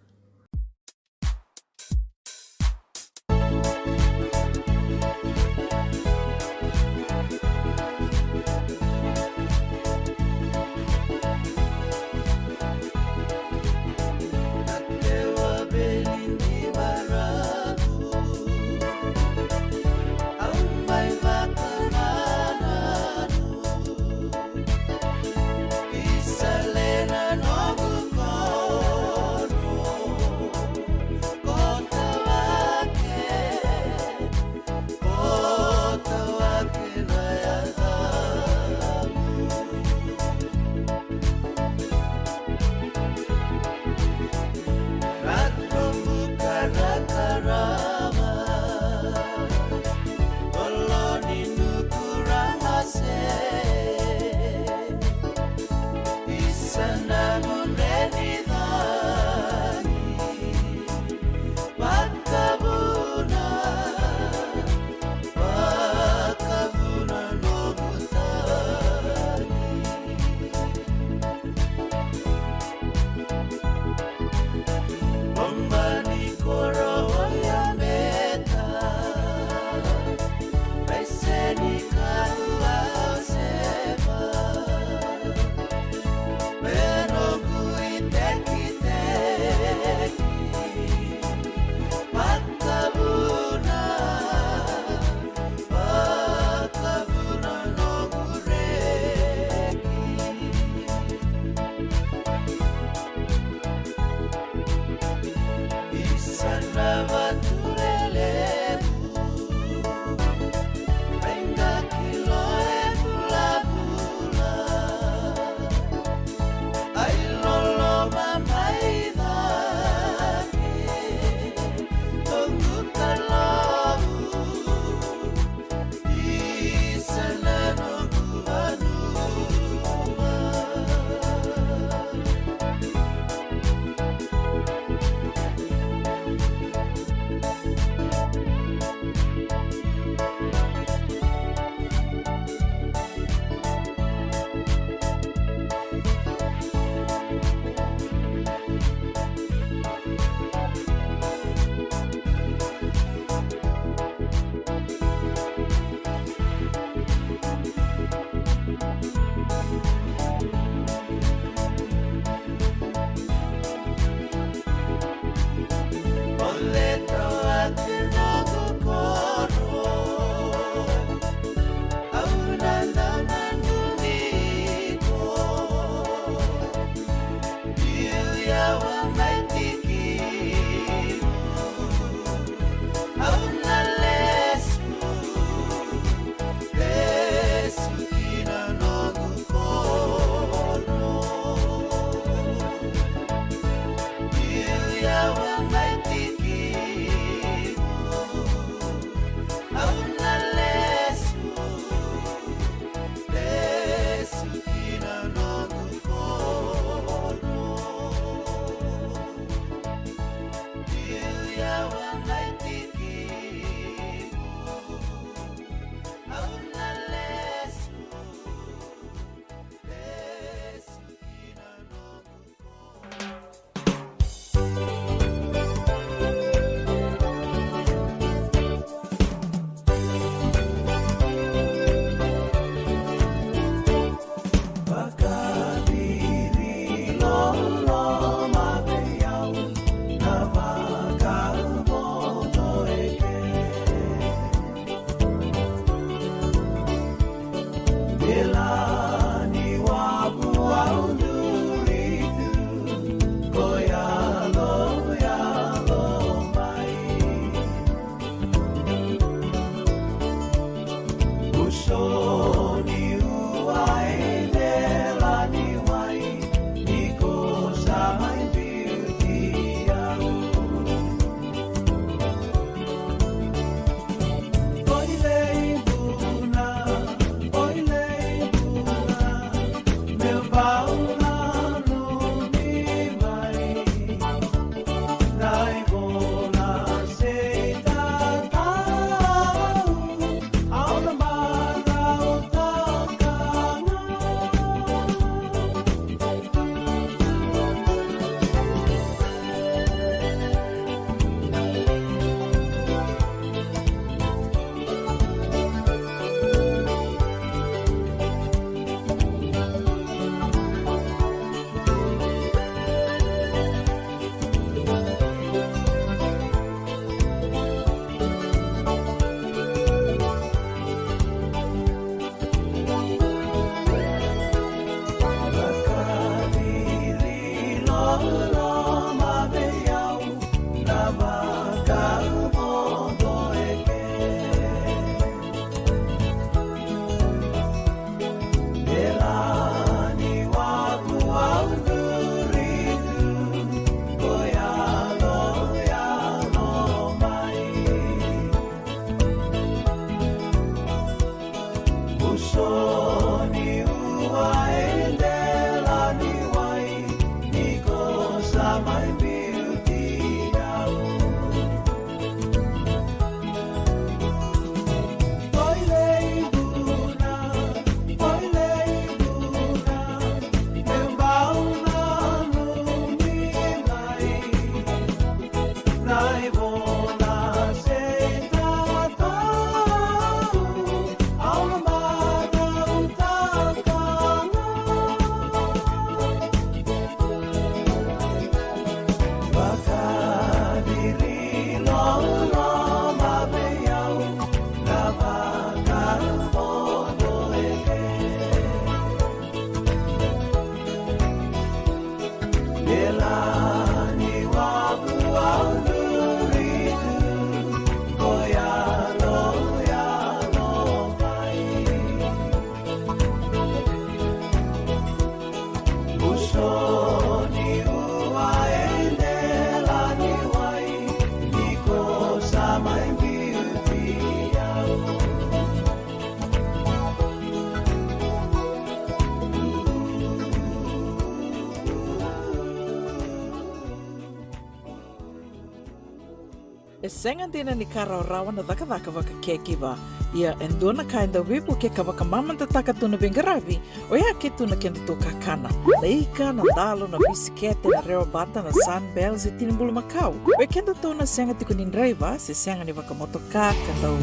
E sega dina ni ka rawarawa na cakacaka vaka caregiver. Ia e dua na ka e dau veivukei ka vakamamadataka tu na veiqaravi, oya ke tu na kedatou kakana. Na ika, na dalo, na bisikete, na rewa bata, na Sunbell se tini bulumakau. Vei kedatou na sega tiko ni draiva se sega ni vakamotoka ka dau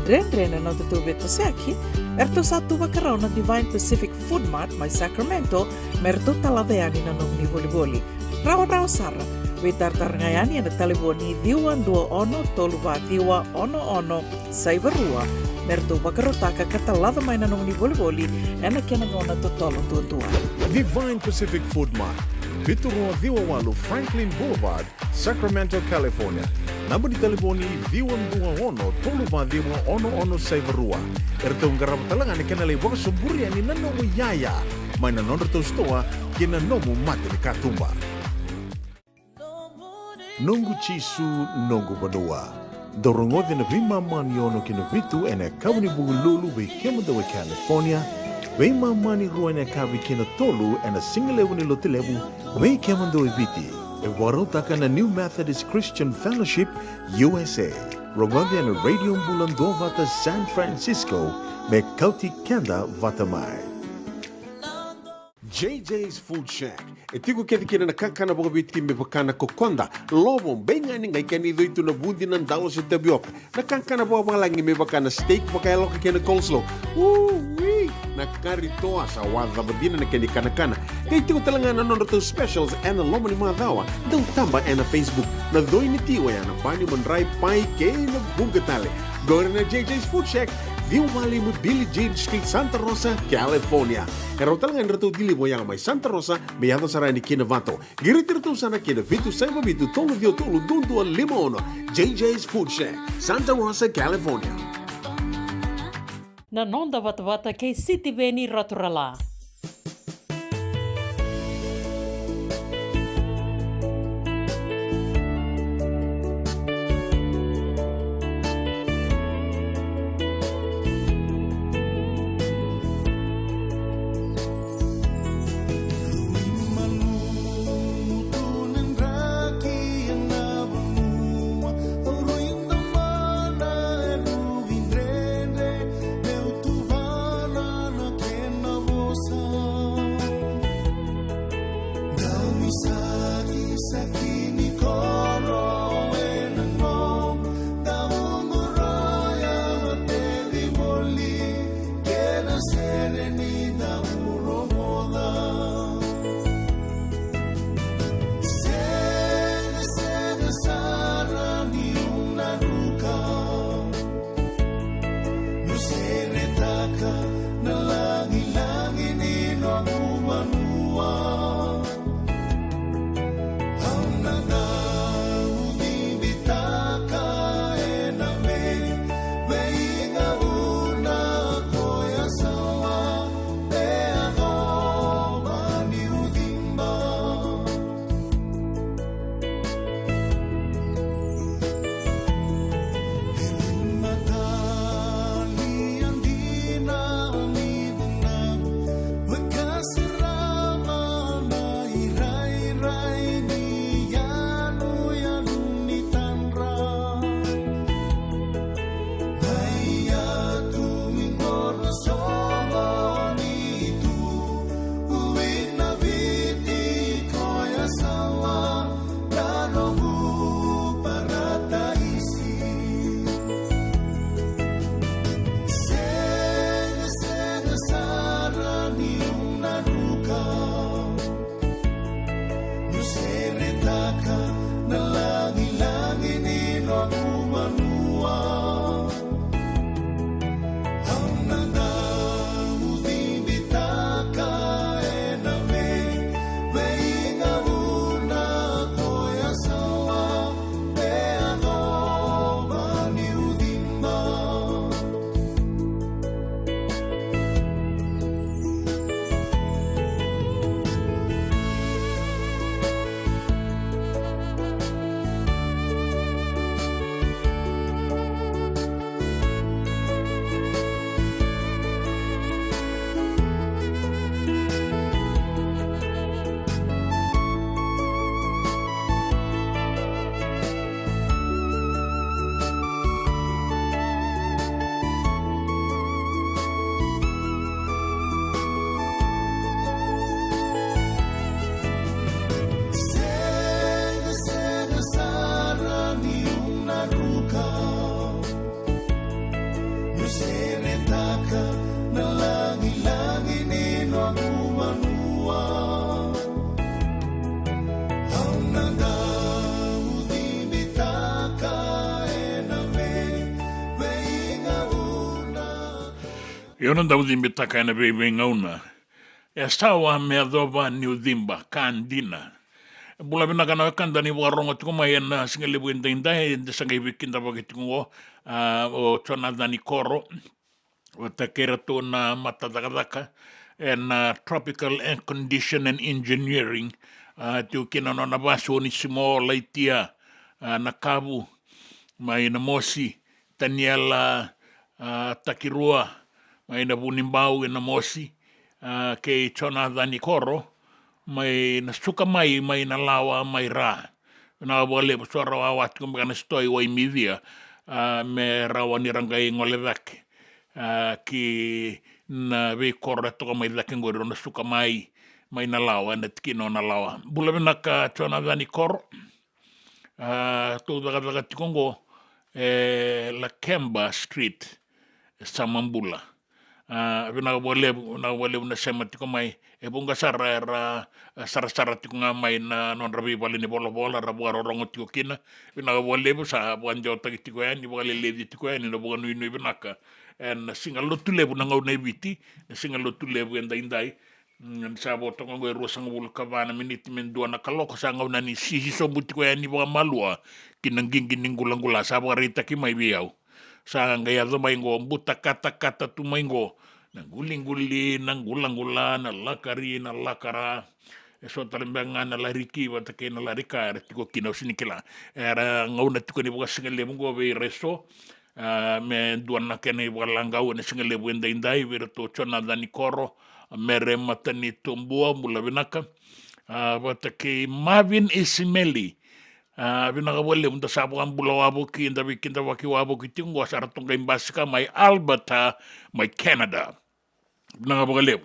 dredre na nodatou veitosoyaki, eratou sa tu vakarau na Divine Pacific Food Mart mai Sacramento me ratou talaca yani na nomuni volivoli. Rawarawa sara. Veitaratara ga yani ena talevoni ciwa dua ono tolu va ciwa ono ono saiva rua me ratou vakarautaka ka talaca mai na nomuni volivoli ena kena gauna totolo duadua. Divine Pacific Food Mart, vitu rua ciwa walu Franklin Boulevard, Sacramento, California. Naba ni talevoni ciwa dua ono tolu va ciwa ono ono saiva rua. Eratou qarava tale ga na kena lai vakasoburi yani na nomu iyaya mai na nodratou sitoa kei na nomu mata ni katuba. Noqu Jisu, noqu vanua. Dou rogoca na veimama ni ono ki na vitu ena yakavi ni Vukelulu vei kemudou e California, veimama ni rua ena yakavi ki na tolu ena sigalevu ni Lotulevu vei kemudou e Viti. E vakarautaka na New Methodist Christian Fellowship U S A. Rogoca ena Radio Bula Duavata San Francisco me kauti keda vata mai. J J's Food Shack. E tiko kece kina na kakana vakaviti me vaka na kokoda, lovo, beigani, qai kena icoi tu na vudi, na dalo se tavioka. Na kakana vakavalagi me vaka na steak vakayaloka kei na coleslaw. Ui! Na kari toa sa wacava dina na kena ikanakana. Qai tiko tale ga na nodratou specials ena loma ni macawa. Dau taba ena Facebook. Na coi ni ti oya na pani, madrai, pai kei na vuqa tale. Qori na J J's Food Shack, ciwa lima Billie Jean Street, Santa Rosa, California. E rawa tale ga ni ratou deliver oya mai Santa Rosa me yaco sara yani ki Novato. Qiriti iratou sara ki na vitu saiva vitu tolu ciwa tolu dua dua lima ono. J J's Food Shack, Santa Rosa, California. Na noda vatavata kei Sitiveni Raturala. Io, na dau cibitaka ena veiveigauna. E sawa me yacova niu ciba, ka dina. Bula vinaka na wekada ni vakarorogo tiko mai ena siga levu edaidai, eda sa qai veikidavaki tiko qo, a, o Jonathan Ikoro, vata kei ratou na matacakacaka ena Tropical Air Condition and Engineering, a, tiko kina na nona vasu o Onisimo Laitia, a, Nakavu, mai Namosi, Taniela, a, Takirua, mai Navunibau e Namosi, a, kei Jonathan Ikoro, mai Nasukamai, mai Nalawa, mai Ra. Vinaka vakalevu, so ra wawa tiko beka na sitoa i Waimicia, a, me rawa ni ra qai gole cake, a, ki na veikoro e toka mai cake qori, o Nasukamai, mai Nalawa, ena tikina o Nalawa. Bula vinaka Jonathan Ikoro. A, tou cakacaka tiko qo e Lakeba Street, e Samabula. A, vinaka vakalevu, vinaka vakalevu na sema tiko mai. E vuqa sara era, a, sarasara tiko ga mai na nodra veivale ni volavola, ra vakarorogo tiko kina. Vinaka vakalevu, sa vakadewataki tiko yani, vakaleleci tiko yani na vakanuinui vinaka ena siga Lotulevu na gauna e Viti, na siga Lotulevu edaidai. Mm, ni sa vo toka qo e ruasagavulu ka va na miniti me dua na kaloko, sa gauna ni sisi sobu tiko yani vakamalua ki na qiqi ni qulaqula, sa vakaraitaki mai vei au. Sa qai yaco mai qo, buta katakata tu mai qo na quliquli, na qulaqula, na lakari, na lakara. E so tale beka ga na lariki vata kei na larika era tiko kina, au sega ni kila. Era gauna tiko ni vakasigalevu qo vei ira e so. A, me dua na kena ivakalagau ena sigalevu edaidai vei iratou Jonathan Ikoro, a, Mere Matanitobua, bula vinaka. A, vata kei Marvin Isimeli. A, vinaka vakalevu, da sa vakabula wavoki, da veikidavaki wavoki tiko qo, sa ratou qai basika mai Alberta, mai Canada. Vinaka vakalevu.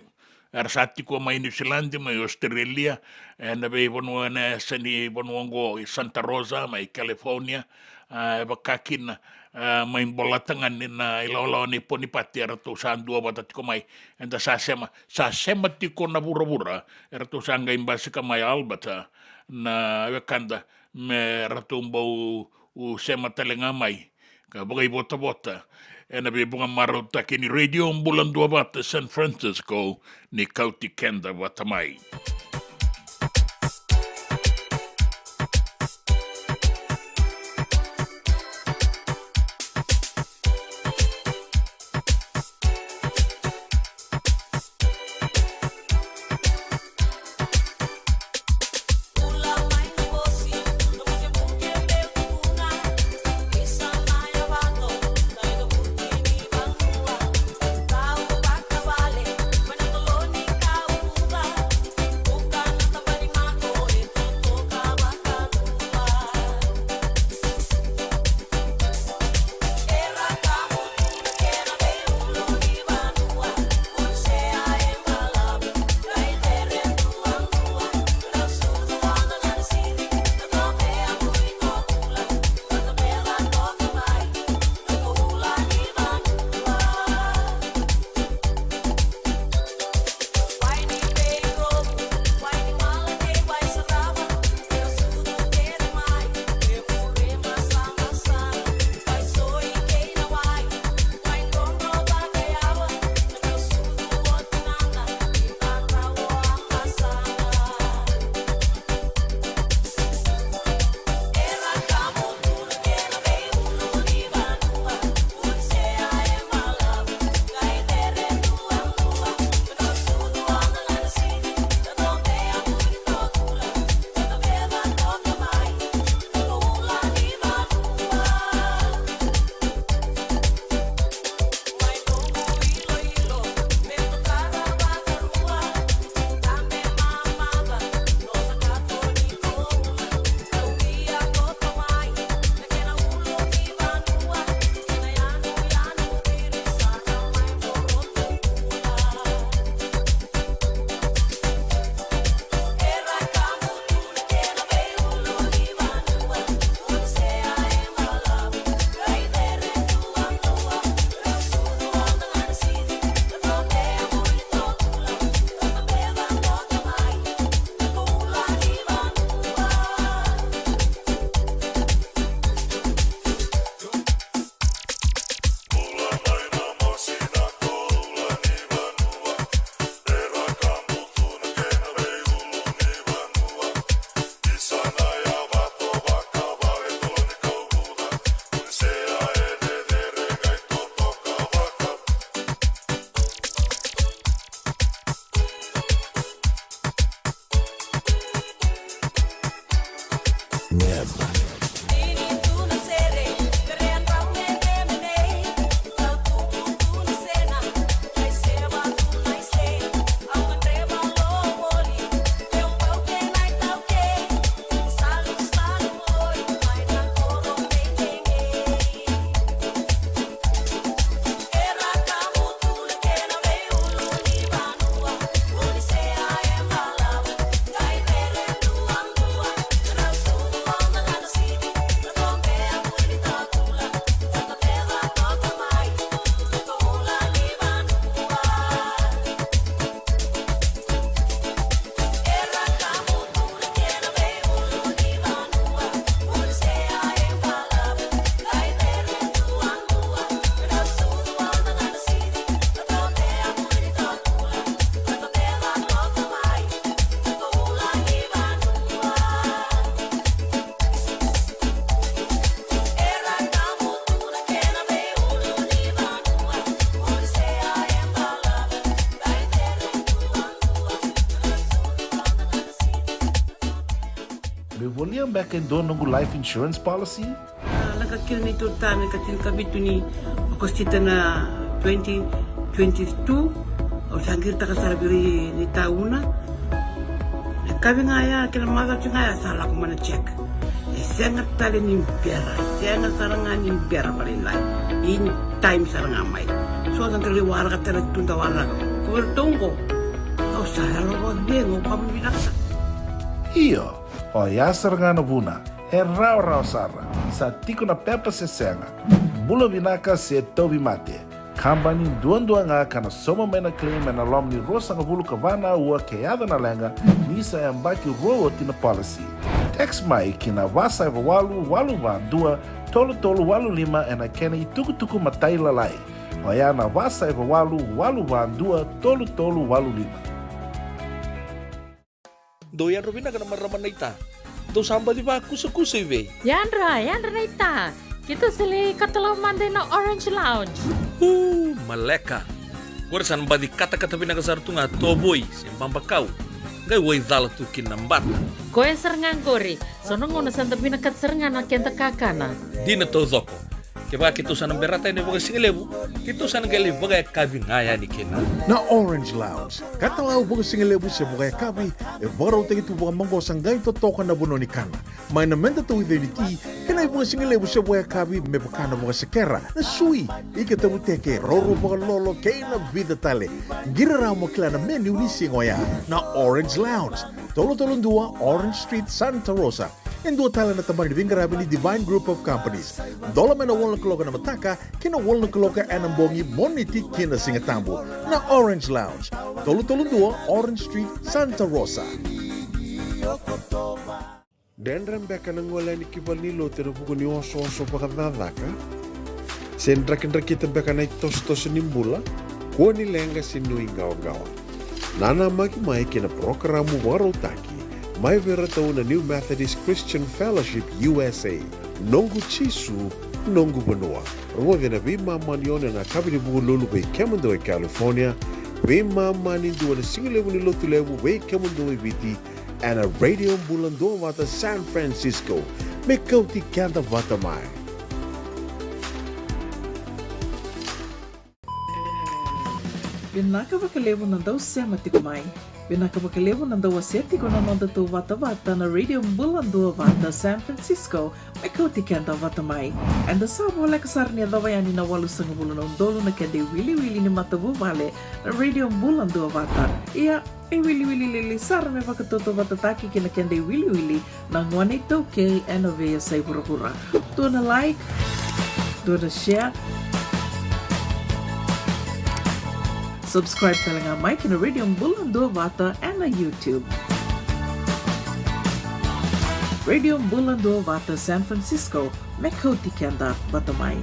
Era sa tiko mai New Zealand, mai Australia, ena veivanua, ena yasa ni vanua qo i Santa Rosa, mai California, a, e vaka kina, a, mai Bolatagane, na ilawalawa nei Ponipati, eratou sa duavata tiko mai. Eda sa sema, sa sema tiko na vuravura, eratou sa qai basika mai Alberta, na wekada, me ratou bau u sema tale ga mai ka vakaivotavota ena veivakamarautaki ni Radio Bula Duavata San Francisco, ni kauti keda vata mai. M. Meu volia beka e dua noqu life insurance policy? A, lako kina neitou tane ka tinikavitu ni Okosita na twenty twenty-two. Au sa qiritaka sara vei ira ni tauna. Na kavi ga ya kei na macawa ga ya sa lako mai na check. E sega tale ni bera, e sega sara ga ni bera vakalailai. In time sara ga mai. So da dau waraka tale tu da waraka. Ko vei ratou oqo. Au sa yalo vakacegu, au vakavinavinaka sara. Io, oya sara ga na vuna. E rawarawa sara. Sa tiko na pepa se sega. Bula vinaka se tauvimate. Kabani duadua ga ka na sauma mai na claim ena loma ni ruasagavulu ka va na aua ke yaco na leqa, ni sa yabaki rua oti na policy. Text mai ki na va saiva walu walu va dua tolu tolu walu lima ena kena itukutuku matailalai. Oya na va saiva walu walu va dua tolu tolu walu lima. Dou yadra vinaka na marama naita. Dou sa baci vakusakusa i vei? Yadra, yadra naita. Keitou sa lai katalau mada ina Orange Lounge. U, maleka. Qori sa na baci katakata vinaka sara tu ga tovoi se babakau. Qai waicala tu kina na bata. Koya sara ga qori. So na gauna sa da vinakata sara ga na keda kakana. Dina taucoko. Kevaka keitou sa na berata yani vakasigalevu, keitou sa na qai lai vakayakavi ga yani kina. Na Orange Lounge, katalau vakasigalevu se vakayakavi, e vakarautaki tu vakamaqosa qai totoka na vanua ni kana. Mai na meda tauica ni ti, kei na ivakasigalevu se vakayakavi me vaka na vakasekera, na sui, ika tavuteke, roro vakalolo, kei na vica tale. Qiri rawa mo kila na menu ni siga oya. Na Orange Lounge, tolu tolu dua Orange Street, Santa Rosa. E dua tale na tabana ni veiqaravi ni Divine Group of Companies. Dola mai na walu na kaloko ena mataka ki na walu na kaloko ena bogi, Moniti ki na Sigatabu. Na Orange Lounge, tolu tolu dua Orange Street, Santa Rosa. Dredre beka na gole yani ki valenilotu ena vuku ni osooso vakacakacaka? Se drakidrakita beka na itosotoso ni bula? Kua ni leqa se nuiqawaqawa. Nanamaki mai ki na parokaramu vakarautaki mai vei iratou na New Methodist Christian Fellowship U S A, Noqu Jisu, Noqu Vanua. Rogoci ena veimama ni ono ena yakavi ni Vukelulu vei kemudou e California, veimama ni dua ena sigalevu ni Lotulevu vei kemudou e Viti, ena Radio Bula Duavata San Francisco. Me kauti keda vata mai. Vinaka vakalevu na dau sema tiko mai. Vinaka vakalevu na dau wasea tiko na noda tou vatavata na Radio Bula Duavata San Francisco, me kauti keda vata mai. Eda sa voleka sara ni yacova yani na walusagavulu na udolu na keda iwiliwili ni matavuvale na Radio Bula Duavata. Ia, e iwiliwili lili sara me vakatautauvatataki kei na keda iwiliwili na gone iTaukei ena veiyasai vuravura. Dua na like, dua na share, subscribe tale ga mai ki na Radio Bula Duavata ena YouTube. Radio Bula Duavata San Francisco, me kauti keda vata mai.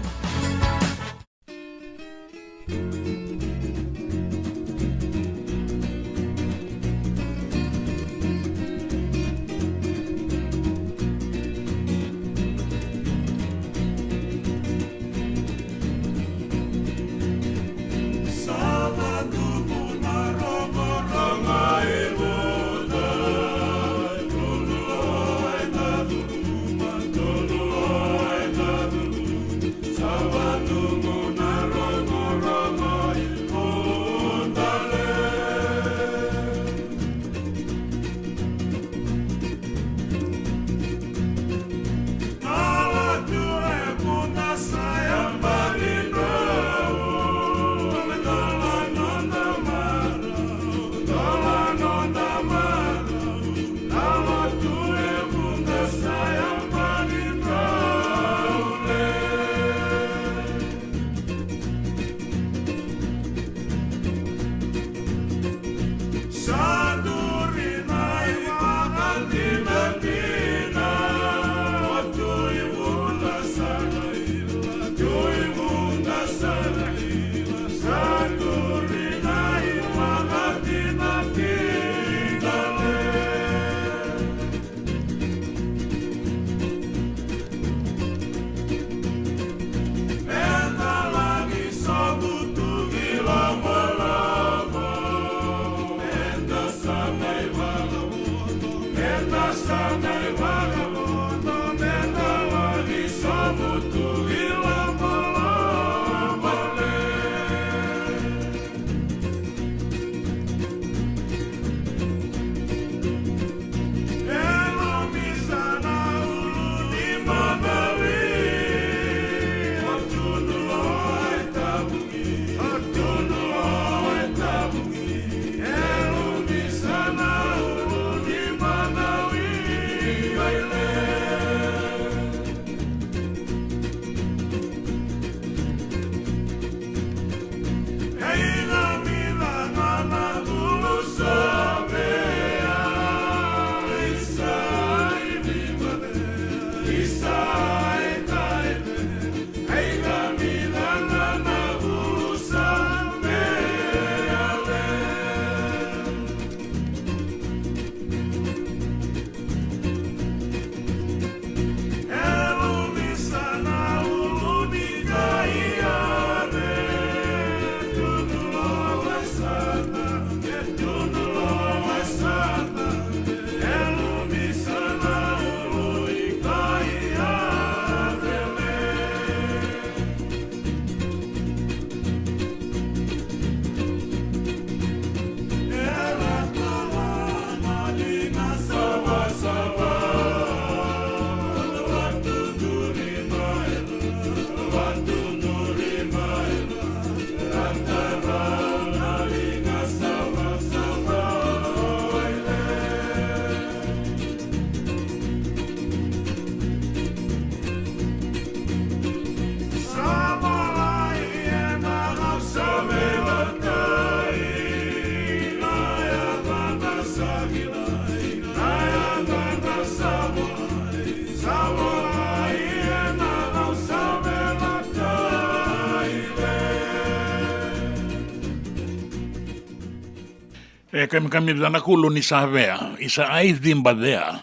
E kamikamica na kulu ni Savea, isa ai ciba cea.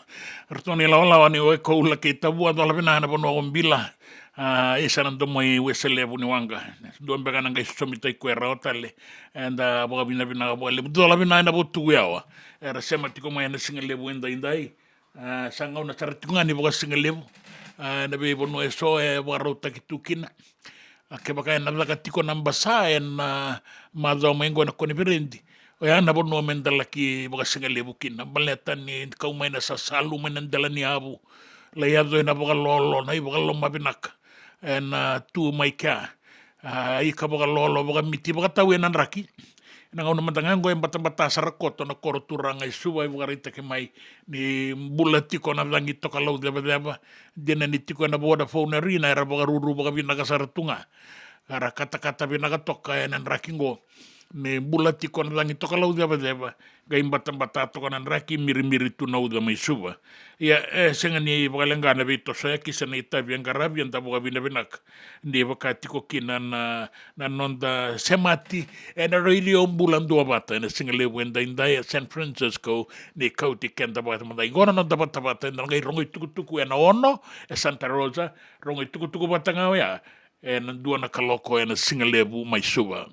Ratou ni lawalawa ni Waikaula kei Tavua, cola vina na vanua o Bila. A, isa na domo i Weselevu ni waqa. Dua beka na qai sosomitaki koya rawa tale. Eda vakavinavinaka vakalevu. Cola vina na votu yawa. Era sema tiko mai ena siga levu edaidai. A, sa gauna sara tiko ga ni vakasigalevu. A, ena veivanua eso e vakarautaki tu kina. A, kevaka ena caka tiko na basa ena macawa mai qo ena koniferedi, oya na vanua meda laki vakasigalevu kina, baleta ni kau mai na sasalu mai na dela ni yavu, lai yaco ena vakalolo, na ivakaloma vinaka ena tu mai kea. A, ika vakalolo, vakamiti, vakatau ena draki. Ena gauna mada ga qo e batabata sara koto na koro turaga i Suva, e vakaraitaki mai ni bula tiko na cagi tokalau cevaceva. Dina ni tiko ena Vodafone Arena era vakaruru vakavinaka sara tu ga. Era katakata vinaka toka ena draki qo. Ni bula tiko na cagi tokalau cevaceva, qai batabata toka na draki, mirimiri tu na uca mai Suva. Ia, e sega ni vakaleqa na veitosoyaki se na itavi e qaravi, eda vakavinavinaka ni vaka tiko kina na, na noda semati ena Radio Bula Duavata ena siga levu edaidai e San Francisco, ni kauti keda vakatamata. Qo na noda vatavata, eda na qai rogo itukutuku ena ono e Santa Rosa, rogo itukutuku vata ga oya ena dua na kaloko ena siga levu mai Suva.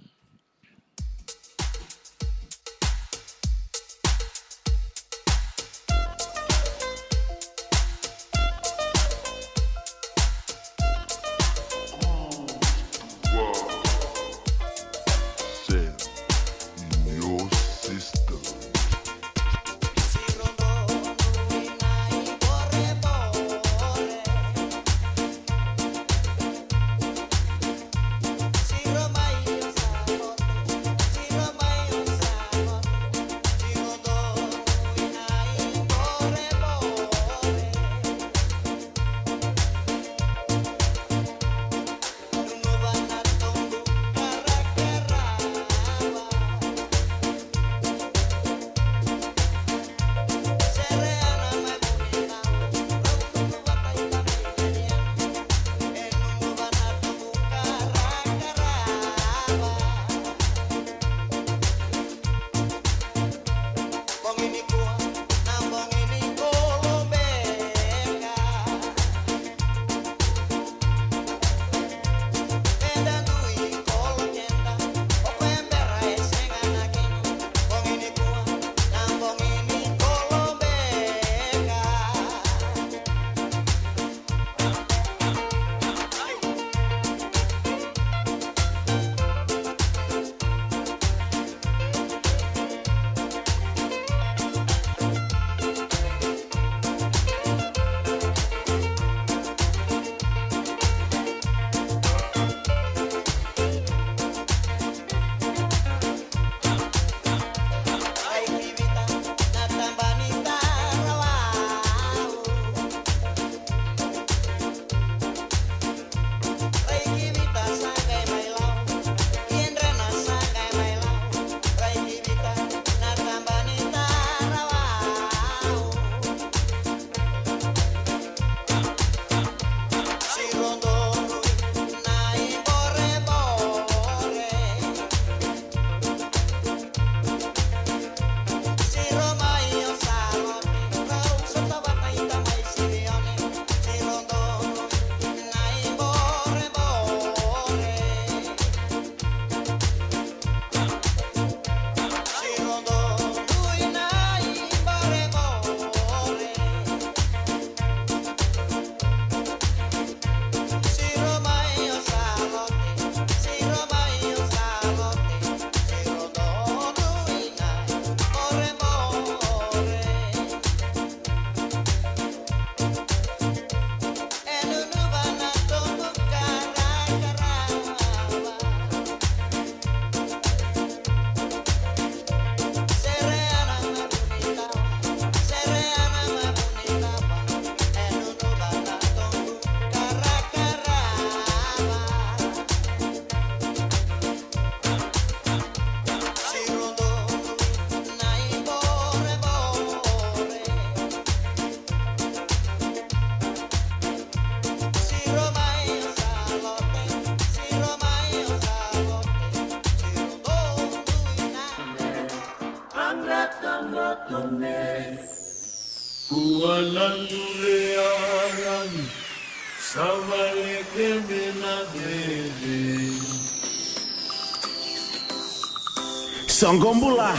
Send in your system. Ua na dure Alan, sa vale kemena dede. Soqo bula.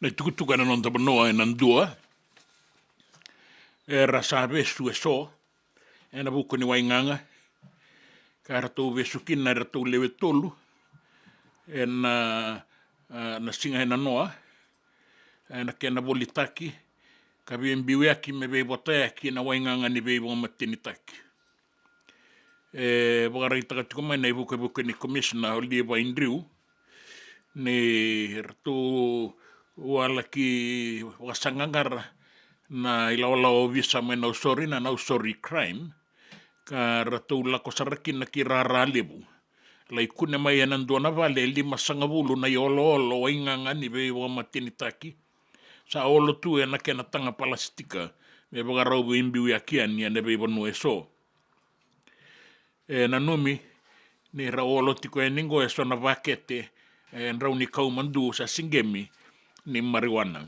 Na itukutuku ena noda vanua ena dua era sa vesu eso ena vuku ni waigaga, ka ratou vesu kina e ratou lewe tolu ena, a, na siga ena noa, ena kena volitaki ka veibiuyaki me veivotayaki na waigaga ni veivakamatenitaki. E vakaraitaka tiko mai na ivukevuke ni Komisina o Levi Drew ni ratou a laki vakasaqaqara na ilawalawa ovisa mai Nausori, na Nausori crime, ka ratou lako sara kina ki rara levu. Lai kune mai ena dua na vale e limasagavulu na ioloolo waigaga ni veivakamatenitaki sa olo tu ena kena taga palasitika me vakarau veibiuyaki yani ena veivanua eso. E nanumi ni ra olo tiko yani qo eso na vakete e drau ni kau madu sa sigemi ni marijuana.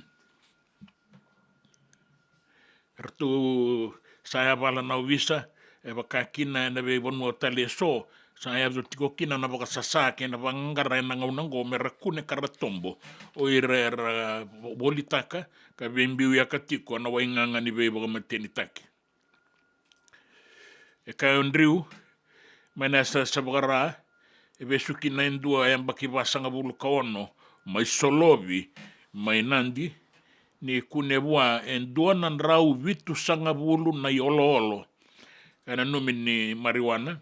Ratou sa yavala na ovisa e vaka kina ena veivanua tale eso sa yaco tiko kina na vakasasa kei na vaqaqara ena gauna qo me ra kune ka ra tobo o ira era volitaka ka veibiuyaka tiko na waigaga ni veivakamatenitaki. E kaya o Drew mai na yasayasa vakara e vesu kina e dua e yabaki vasagavulu ka ono mai Solovi mai Nadi ni kune vua e dua na drau vitusagavulu na ioloolo e nanumi ni marijuana.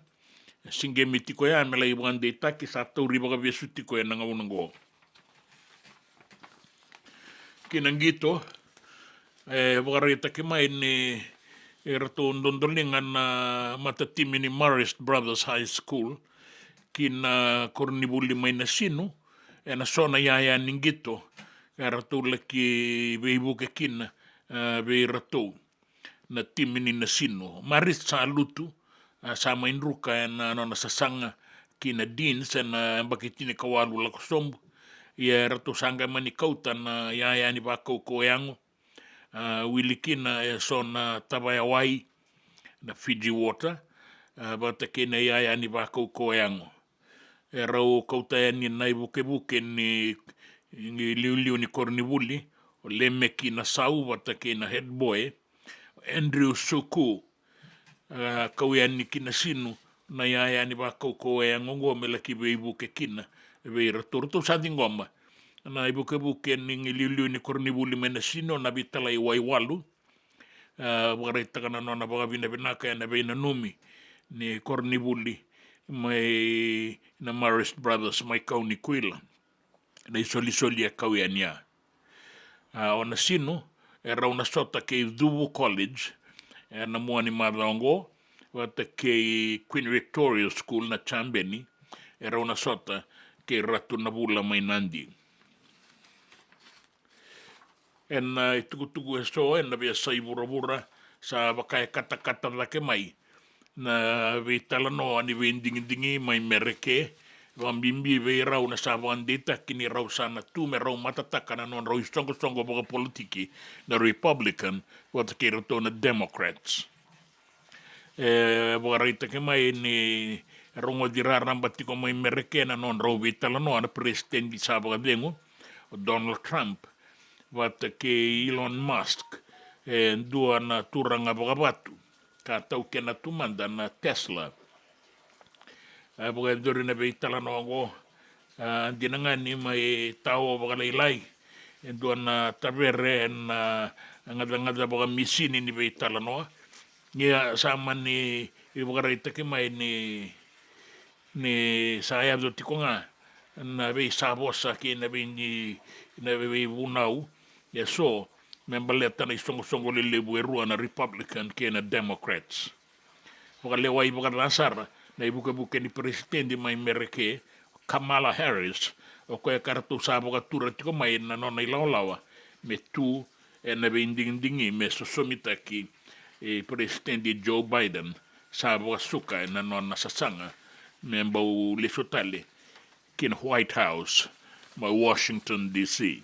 E sigemi tiko ya me lai vakadeitaki sa tauri vakavesu tiko ena gauna qo. Ki na qito e vakaraitaki mai ni e ratou dodoliga na matatimi ni Marist Brothers High School ki na koronivuli mai Nasinu ena so na iyaya ni qito e ratou laki veivuke kina, e, vei iratou na timi ni Nasinu. Marist sa lutu, a, sa mai druka ena nona sasaga ki na Deans ena yabaki tinikawalu lako sobu. Ia e ratou sa qai mani kauta na iyaya ni vakaukauwa yago, a, wili kina eso na tavayawai, na Fiji Water, a, vata kei na iyaya ni vakaukauwa yago. E rau kauta yani na ivukevuke ni, ni liuliu ni koronivuli o Lemeki Nasau vata kei na head boy Andrew Suku. A, kau yani ki Nasinu na iyaya ni vakaukauwa yago qo me laki veivuke kina vei iratou. Ratou sa ciqoma na ivukevuke ni liuliu ni koronivuli mai Nasinu, na veitalai Waiwalu. A, vakaraitaka na nona vakavinavinaka ena veinanumi ni koronivuli mai na Marist Brothers mai Kaunikuila. Na isolisoli e kau yani ya. A, o Nasinu e rau na sota kei Cuvu College ena mua ni macawa oqo vata kei Queen Victoria School na Jabeni, e rau na sota kei Ratu Navula mai Nadi. Ena itukutuku eso ena veiyasai vuravura sa vaka e katakata cake mai na veitalanoa ni veidigidigi mai Mereke, vakabibi vei rau na sa vakadeitaki ni rau sa na tu me rau matataka na nodrau isoqosoqo vakapolitiki na Republican vata kei iratou na Democrats. E vakaraitaki mai ni rogoci raraba tiko mai Mereke na nodrau veitalanoa na peresitedi sa vakacegu o Donald Trump vata kei Elon Musk, e dua na turaga vakavatu ka taukena tu mada na Tesla. A vakayacori na veitalanoa oqo, a, dina ga ni mai tao vakalailai e dua na tavere ena gacagaca vakamisini ni veitalanoa. Ia sa mani vakaraitaki mai ni, ni sa yaco tiko ga na veisavosa kei na vei, na veivunau eso me baleta na isoqosoqo lelevu e rua na Republican kei na Democrats. Vakalewai vakaca sara na ivukevuke ni peresitedi mai Mereke, Kamala Harris, o koya ka ratou sa vakatura tiko mai na nona ilawalawa me tu ena veidigidigi me sosomitaki e Peresitedi Joe Biden sa vakasuka ena nona sasaga me bau lesu tale ki na White House mai Washington D C.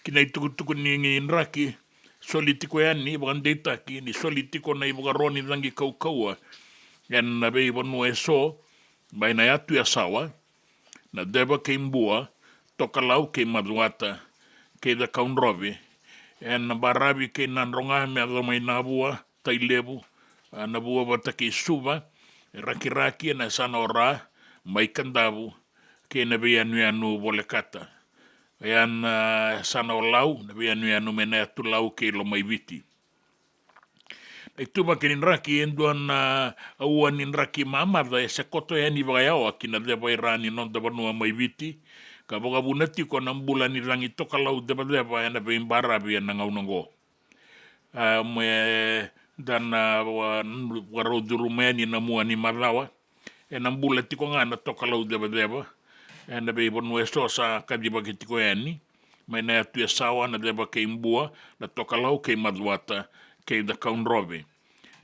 Ki na itukutuku ni draki, soli tiko yani vakadeitaki ni soli tiko na ivakaro ni cagi kaukauwa ena veivanua eso mai na yatu Yasawa, Nadeva kei Bua, Tokalau kei Macuata, kei Cakaudrove, ena baravi kei Nadroga me yaco mai Navua, Tailevu, a, Navua vata kei Suva, Rakiraki, ena yasana o Ra, mai Kadavu, kei na veiyanuyanu volekata. Oya na yasana o Lau, na veiyanuyanu mai na yatu Lau kei Lomaiviti. Na ituvaki ni draki, e dua na aua ni draki mamaca e se koto yani vakayawa ki na ceva i ra ni noda vanua mai Viti, ka vakavuna tiko na bula ni cagi tokalau cevaceva ena veibaravi ena gauna oqo. A, me da na, a, vakarau curuma yani na mua ni macawa, ena bula tiko ga na tokalau cevaceva. Ena veivanua eso sa kacivaki tiko yani, mai na yatu Yasawa, na ceva kei Bua, na tokalau kei Macuata, kei Cakaudrove.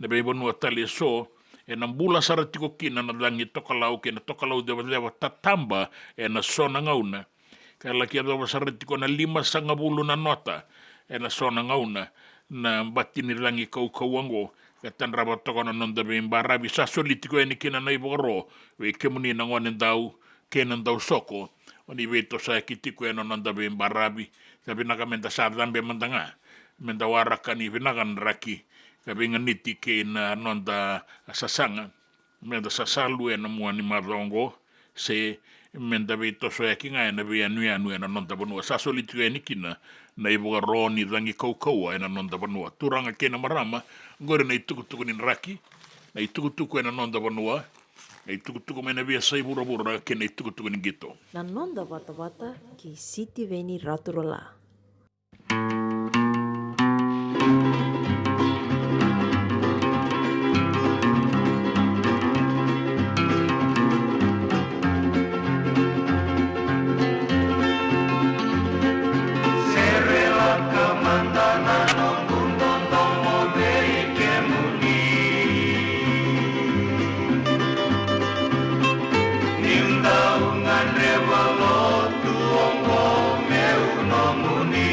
Na veivanua tale eso, ena bula sara tiko kina na cagi tokalau kei na tokalau cevaceva tataba ena so na gauna. Ka laki yacova sara tiko na limasagavulu na nota ena so na gauna, na bati ni cagi kaukauwa oqo, ka tadrava toka na noda veibaravi. Sa soli tiko yani kina na ivakaro vei kemuni na gonedau kei na dausoko, o ni veitosoyaki tiko ena noda veibaravi. Sa vinaka meda sa cabe mada ga, meda waraka ni vinaka na draki, ka veiganiti kei na noda sasaga. Meda sasalu ena mua ni macawa oqo, se meda veitosoyaki ga ena veiyanuyanu ena noda vanua. Sa soli tiko yani kina na ivakaro ni cagi kaukauwa ena noda vanua. Turaga kei na marama, oqori na itukutuku ni draki, na itukutuku ena noda vanua, na itukutuku mai na veiyasai vuravura kei na itukutuku ni qito. Na noda vatavata kei Sitiveni Raturala. Niu dau gadreva lotu oqo meu nomuni.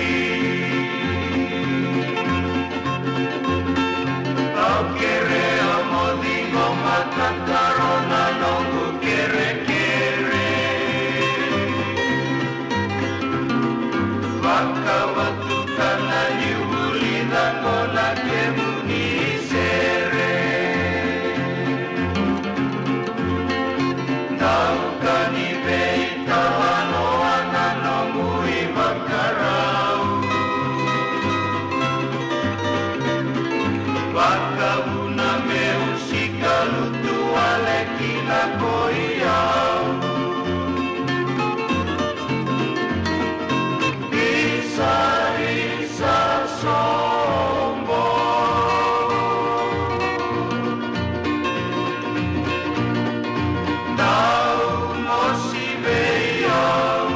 Au kerea mo ciqoma tataro na noqu kerekere. Vakavatuka na niu vulica qo na kemuni sere. Dau ka ni veitalanoa na noqu ivakarau. Vakavuna meu sikalutu wale kina ko i au. Isa, isa sobo. Dau mosi vei au.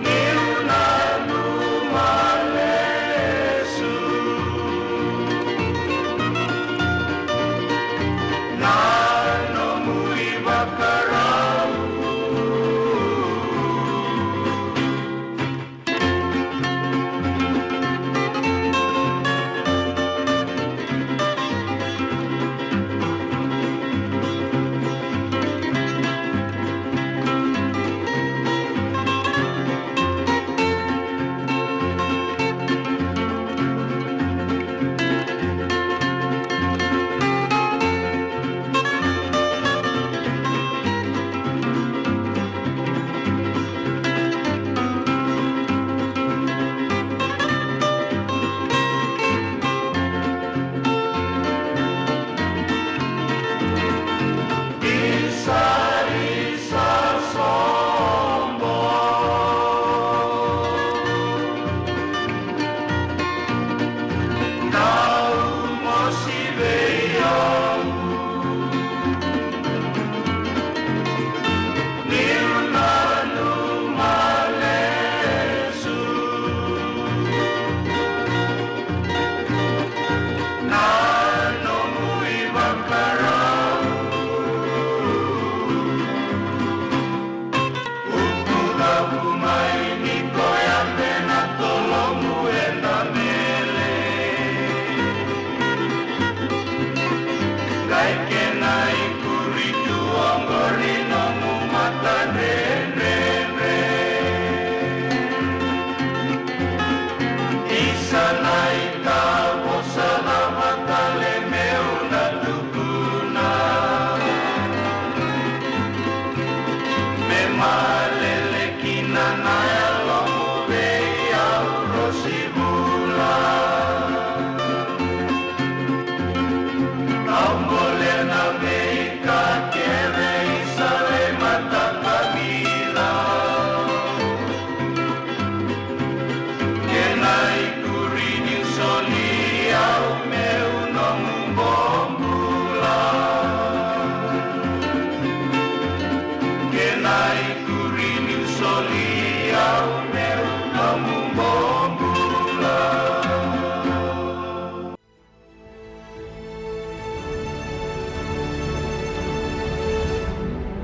Niu nanuma lesu.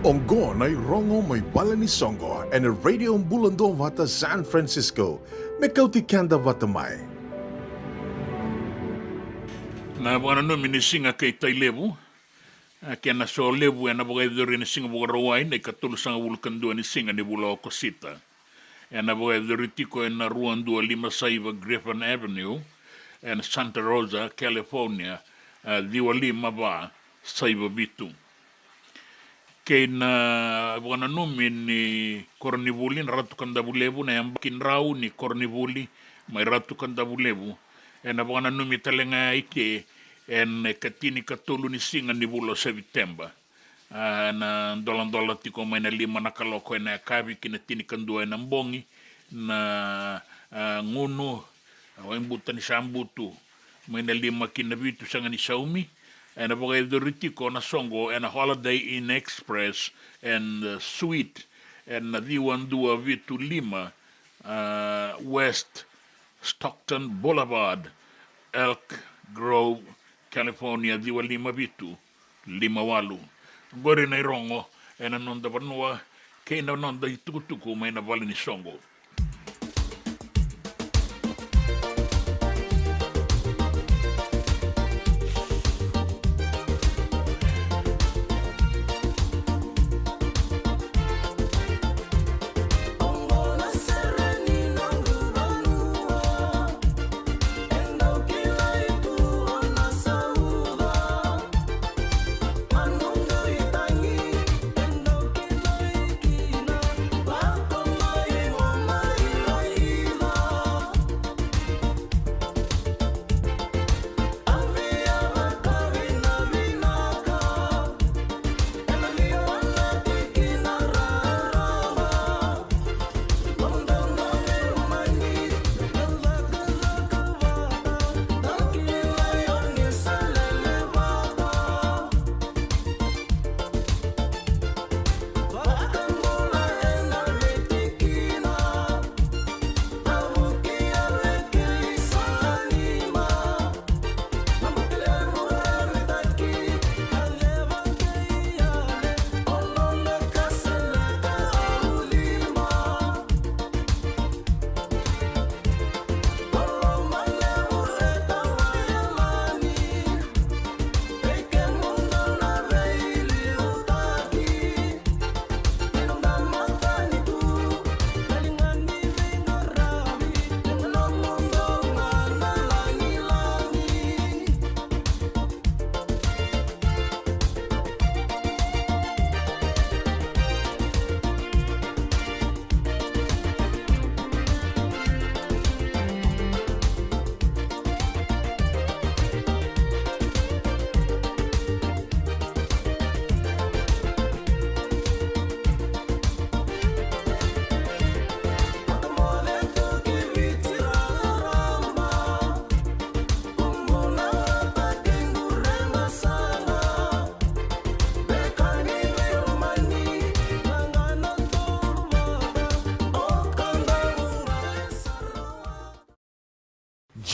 Oqo na irogo mai vale ni soqo ena Radio Bula Duavata San Francisco, me kauti keda vata mai. Na vakananumi ni siga kei Tailevu, a, kei na Solevu ena vakayacori ena siga Vakarauwai na ikatolusagavulu ka dua ni siga ni vula o Okosita. Ena vakayacori tiko ena rua dua lima saiva Griffin Avenue, ena Santa Rosa, California, a, ciwa lima va saiva vitu. Kei na vakananumi ni koronivuli na Ratu Kadavulevu, na yabaki drau ni koronivuli mai Ratu Kadavulevu, ena vakananumi tale ga i ke ena ikatinikatolu ni siga ni vula o Seviteba. A, na doladola tiko mai na lima na kaloko ena yakavi ki na tinikadua ena bogi, na, a, gunu, a, Waibuta ni Sabutu, mai na lima ki na vitu sega ni saumi. Ena vakayacori tiko na soqo ena Holiday Inn Express and, uh, Suite, ena ciwa dua vitu lima, a, West Stockton Boulevard, Elk Grove, California, ciwa lima vitu lima walu. Qori na irogo ena noda vanua kei na noda itukutuku mai na vale ni soqo.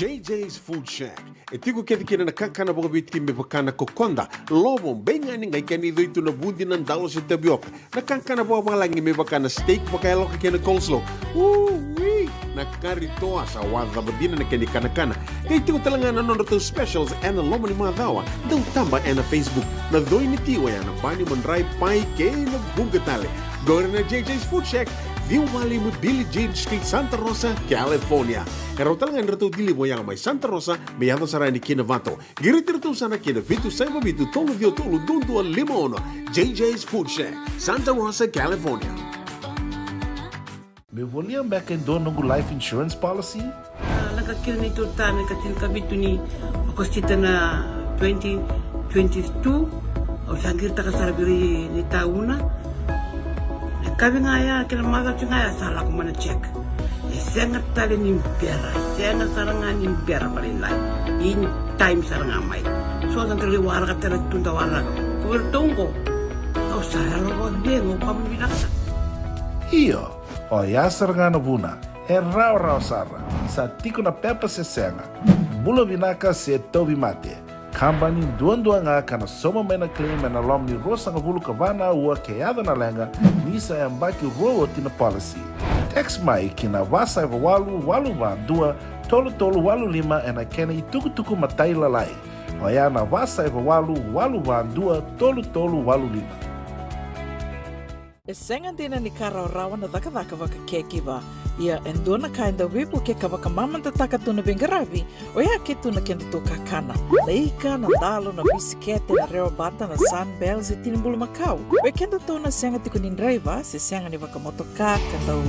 J J's Food Shack. E tiko kece kina na kakana vakaviti me vaka na kokoda, lovo, beigani, qai kena icoitu na vudi, na dalo se tavioka. Na kakana vakavalagi me vaka na steak vakayaloka kei na coleslaw. Ui! Na kari toa sa wacava dina na kena ikanakana. Qai tiko tale ga na nodratou specials ena loma ni macawa. Dau taba ena Facebook. Na coi ni ti oya na bani, madrai, pai kei na vuqa tale. Qori na J J's Food Shack, ciwa walu lima Billie Jean Street, Santa Rosa, California. E rawa tale ga ni ratou deliver oya mai Santa Rosa me yaco sara yani ki Novato. Qiriti iratou sara ki na vitu saiva vitu tolu ciwa tolu dua dua lima ono. J J's Food Shack, Santa Rosa, California. Meu volia beka e dua noqu life insurance policy? A, lako kina neitou retirement ena ika tinikavitu ni Okosita na twenty twenty-two. Au sa qiritaka sara vei ira na itaukei. Na yakavi ga ya kei na macawa ga ya sa lako mai na check. E sega tale ni bera, e sega sara ga ni bera vakalailai. In time sara ga mai. So da qai waraka tale tu, da waraka. Ko iratou oqo, au sa yalo vakacegu, au vakavinavinaka sara. Io, oya sara ga na vuna. E rawarawa sara. Sa tiko na pepa se sega. Bula vinaka se tauvimate. Kabani duadua ga ka na sauma mai na claim ena loma ni ruasagavulu ka va na aua ke yaco na leqa, ni sa yabaki rua oti na policy. Text mai ki na va saiva walu walu va dua tolu tolu walu lima ena kena itukutuku matailalai. Oya na va saiva walu walu va dua tolu tolu walu lima. E sega dina ni ka rawarawa na cakacaka vaka caregiver. Ia e dua na ka e dau veivuke ka vakamamadataka tu na veiqaravi, oya ke tu na kedatou kakana. Na ika, na dalo, na bisikete, na rewa bata, na Sunbell se tini bulumakau. Vei kedatou na sega tiko ni draiva se sega ni vakamotoka ka dau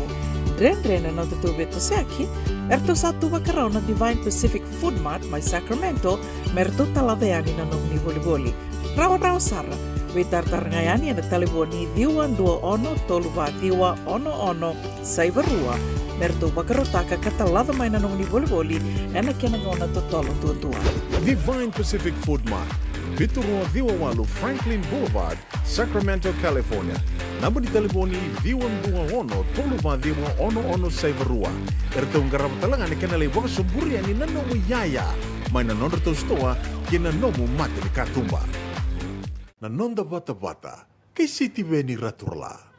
dredre na nodatou veitosoyaki, eratou sa tu vakarau na Divine Pacific Food Mart mai Sacramento me ratou talaca yani na nomuni volivoli. Rawarawa sara. Veitaratara ga yani ena talevoni ciwa dua ono tolu va ciwa ono ono saiva rua me ratou vakarautaka ka talaca mai na nomuni volivoli ena kena gauna totolo duadua. Divine Pacific Food Mart, vitu rua ciwa walu Franklin Boulevard, Sacramento, California. Naba ni talevoni ciwa dua ono tolu va ciwa ono ono saiva rua. Eratou qarava tale ga na kena lai vakasoburi yani na nomu iyaya mai na nodratou sitoa kei na nomu mata ni katuba. Na noda vatavata kei Sitiveni Raturala.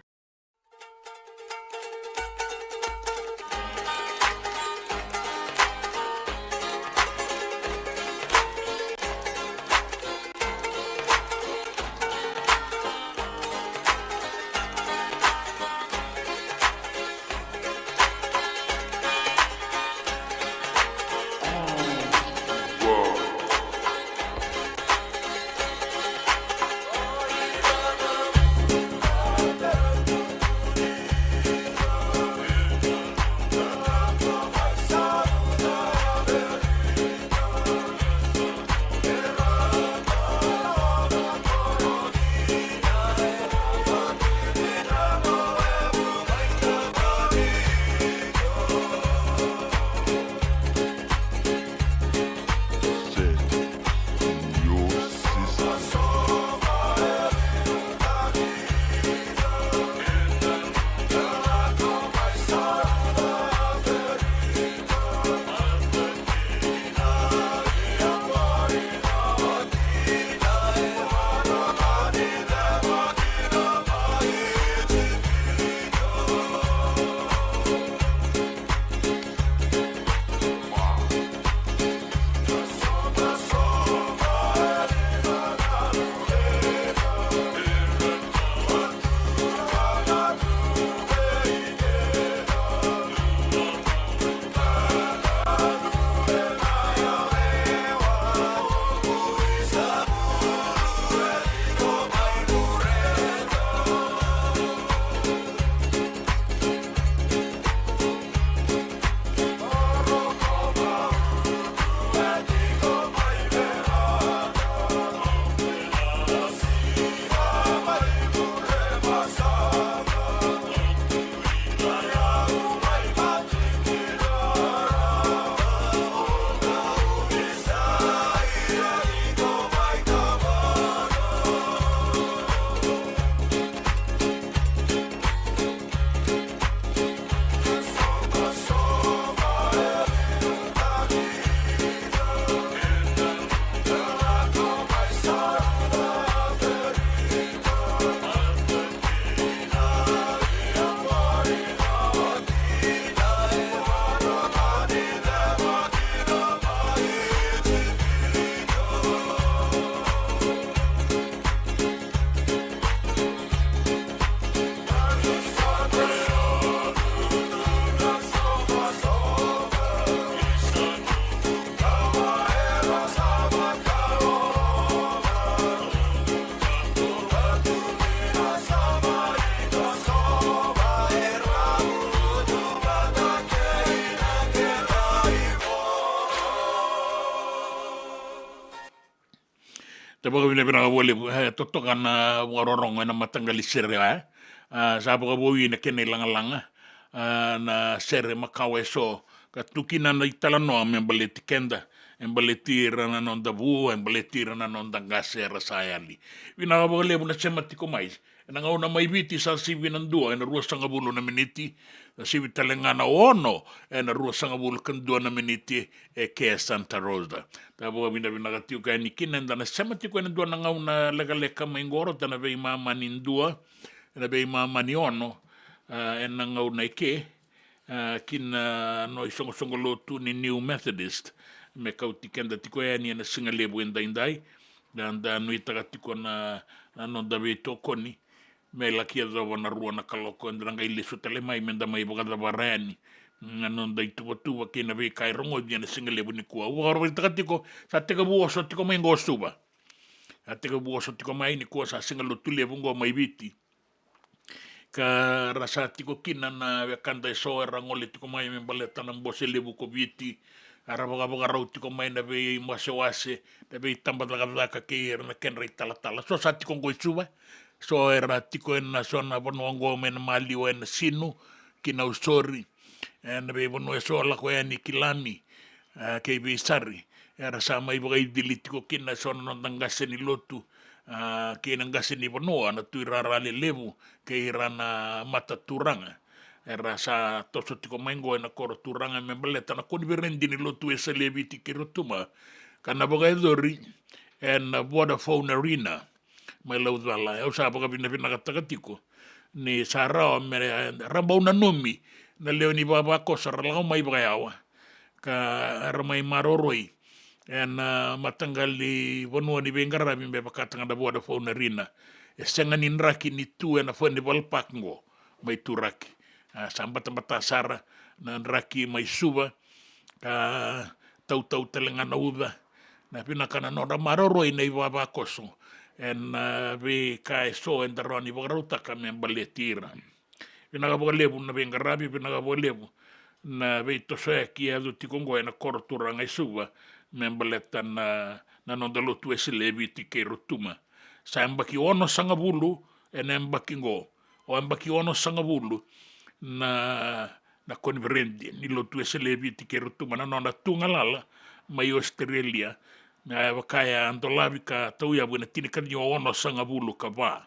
Sa vakavinavinaka vakalevu, e, totoka na vakarorogo ena mataqali sere, e. A, sa vakavoui na kena ilagalaga, a, na sere makawa eso, ka tu kina na italanoa me baleti keda, e baleti ira na noda vu, e baleti ira na noda qase era sa yali. Vinaka vakalevu na sema tiko mai. Na gauna mai Viti sa sivi na dua ena ruasagavulu na miniti, sa sivi tale ga na ono ena ruasagavulu ka dua na miniti e ke Santa Rosa. Da vakavinavinaka tiko yani kina eda na sema tiko ena dua na gauna lekaleka mai qo, rauta na veimama ni dua, ena veimama ni ono, a, ena gauna e ke, a, kina no isoqosoqo lotu ni New Methodist, me kauti keda tiko yani ena sigalevu edaidai. Da, da nuitaka tiko na, na noda veitokoni me laki yacova na rua na kaloko, eda na qai lesu tale mai meda mai vakacavara yani na noda ituvatuva kei na veika e rogoci ena sigalevu nikua. Au vakaraitaka tiko, sa tekivu oso tiko mai qo Suva. Sa tekivu oso tiko mai nikua, sa siga Lotulevu qo mai Viti. Ka ra sa tiko kina na wekada eso era gole tiko mai me baleta na Bose Levu ko Viti. Era vakavakarau tiko mai na veiwasewase, na veitabacakacaka kei ira na kedra italatala. So sa tiko qo i Suva, so era tiko ena so na vanua qo mai na maliwa ena Sinu ki Nausori, ena veivanua eso lako yani ki Lami, e, kei Veisari. Era sa mai vakaicili tiko kina eso na noda qase ni lotu, a, kei na qase ni vanua, na tuirara lelevu kei ira na mataturaga. Era sa toso tiko mai qo ena koro turaga me baleta na koniferedi ni Lotu Wesele e Viti kei Rotuma, ka na vakayacori ena Vodafone Arena mai Laucala. Au sa vakavinavinakataka tiko ni sa rawa me ra bau nanumi na lewe ni vavakoso ra lako mai vakayawa ka ra mai maroroi ena, a, mataqali vanua ni veiqaravi me vakataka na Vodafone Arena. E sega ni draki ni tu ena Furnival Park qo mai turaki. A, sa batabata sara na draki mai Suva, ka tautau tale ga na uca. Na vinaka na nodra maroroi na ivavakoso ena, a, veika eso eda rawa ni vakarautaka me baleti ira. Vinaka vakalevu na veiqaravi, vinaka vakalevu na veitosoyaki e yaco tiko qo ena koro turaga e Suva me baleta na, na noda Lotu Wesele e Viti kei Rotuma. Sa yabaki onosagavulu ena yabaki qo. O yabaki onosagavulu na, na koniferedi ni Lotu Wesele e Viti kei Rotuma, na nona tu galala mai Australia. Na vaka e a dolavi ka tauyavu ena tinikaciwa onosagavulu ka va.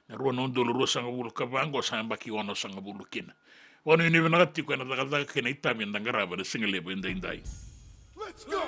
Na rua na udolu ruasagavulu ka va qo sa yabaki onosagavulu kina. Vakanuinui vinaka tiko ena cakacaka kei na itavi eda qarava ena sigalevu edaidai. Let's go!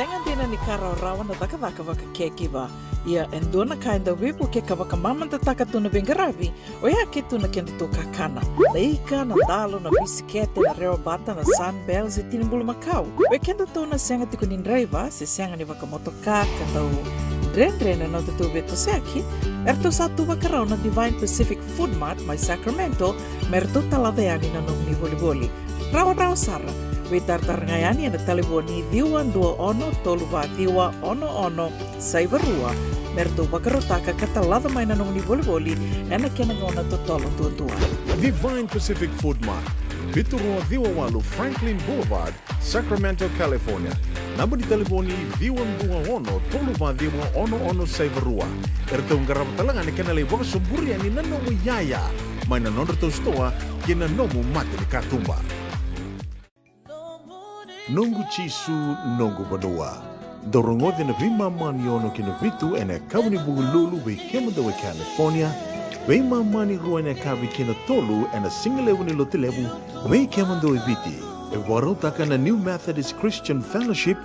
Sega dina ni ka rawarawa na cakacaka vaka caregiver. Ia e dua na ka e dau veivuke ka vakamamadataka tu na veiqaravi, oya ke tu na kedatou kakana. Na ika, na dalo, na bisikete, na rewa bata, na Sunbell, se tini bulumakau. Vei kedatou na sega tiko ni draiva se sega ni vakamotoka ka dau dredre na nodatou veitosoyaki, eratou sa tu vakarau na Divine Pacific Food Mart mai Sacramento me ratou talaca yani na nomuni volivoli. Rawarawa sara. Veitaratara ga yani ena talevoni ciwa dua ono tolu va ciwa ono ono saiva rua me ratou vakarautaka ka talaca mai na nomuni volivoli ena kena gauna totolo duadua. Divine Pacific Food Mart, vitu rua ciwa walu Franklin Boulevard, Sacramento, California. Naba ni talevoni ciwa dua ono tolu va ciwa ono ono saiva rua. Eratou qarava tale ga na kena lai vakasoburi yani na nomu iyaya mai na nodratou sitoa kei na nomu mata ni katuba. Noqu Jisu, noqu vanua. Dou rogoca na veimama ni ono ki na vitu ena yakavi ni Vukelulu vei kemudou e California, veimama ni rua ena yakavi ki na tolu ena sigalevu ni Lotulevu vei kemudou e Viti. E vakarautaka na New Methodist Christian Fellowship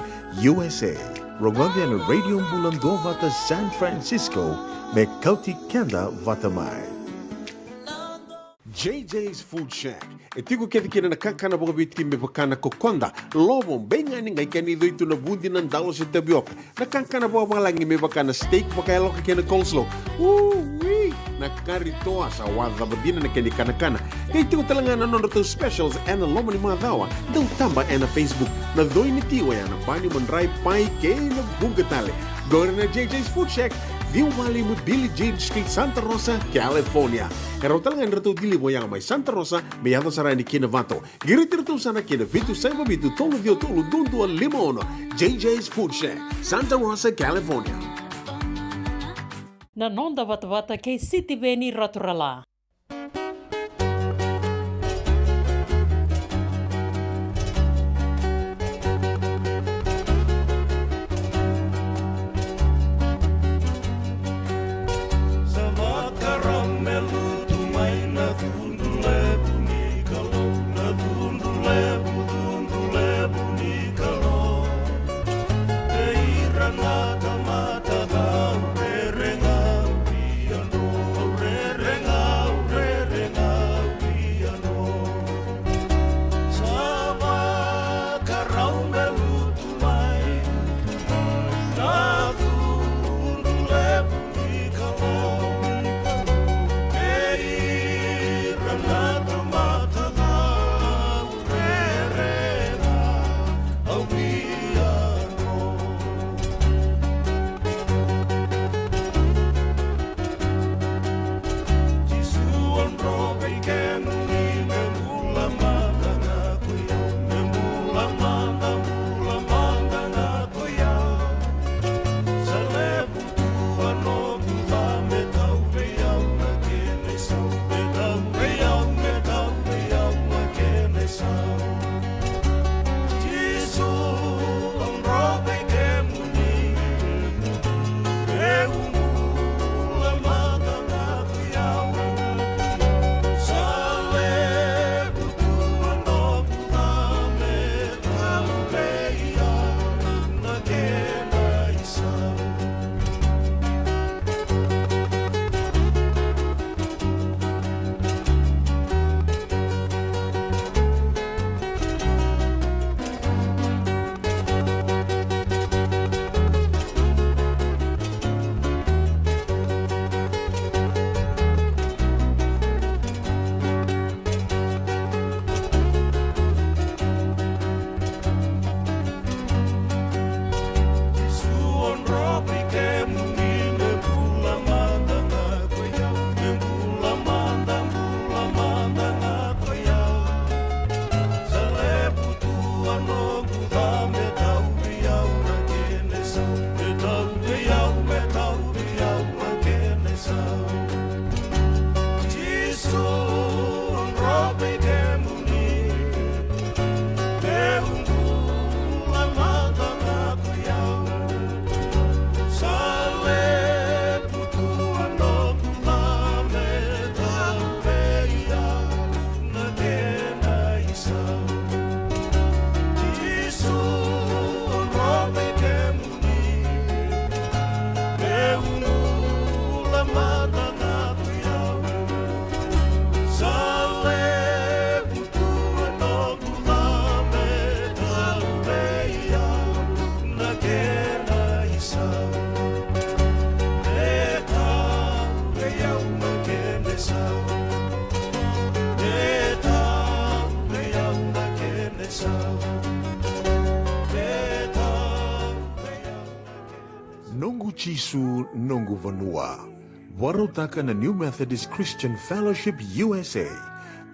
U S A. Rogoca ena Radio Bula Duavata San Francisco me kauti keda vata mai. J J's Food Shack. E tiko kece kina na kakana vakaviti me vaka na kokoda, lovo, beigani, qai kena icoi tu na vudi, na dalo se tavioka. Na kakana vakavalagi me vaka na steak vakayaloka kei na coleslaw. Ui! Na kari toa, sa wacava dina na kena ikanakana. Qai tiko tale ga na nodratou specials ena loma ni macawa. Dau taba ena Facebook. Na coi ni ti oya na bani, madrai, pai kei na vuqa tale. Qori na J J's Food Shack, ciwa walu lima Billie Jean Street, Santa Rosa, California. E rawa tale ga ni ratou deliver oya mai Santa Rosa me yaco sara yani ki Novato. Qiriti iratou sara ki na vitu saiva vitu tolu ciwa tolu dua dua lima ono. J J's Food Shack, Santa Rosa, California. Na noda vatavata kei Sitiveni Raturala. Sa vakarau me lutu mai na cudru levu ni Kalou, na cudru levu, cudru levu ni Kalou. Kei ira na tamata cau rere ga via dro, rere ga Jisu noqu vanua. Vakarautaka na New Methodist Christian Fellowship U S A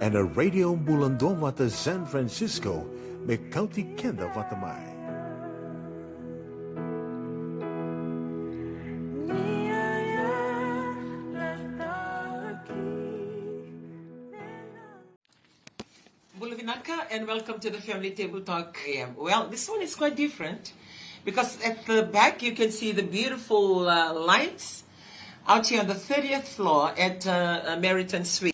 ena Radio Bula Duavata San Francisco, me kauti keda vata mai. Bula vinaka and welcome to the Family Table Talk A M. Well, this one is quite different because at the back you can see the beautiful uh, lights out here on the thirtieth floor at uh, uh, Meriton Suite.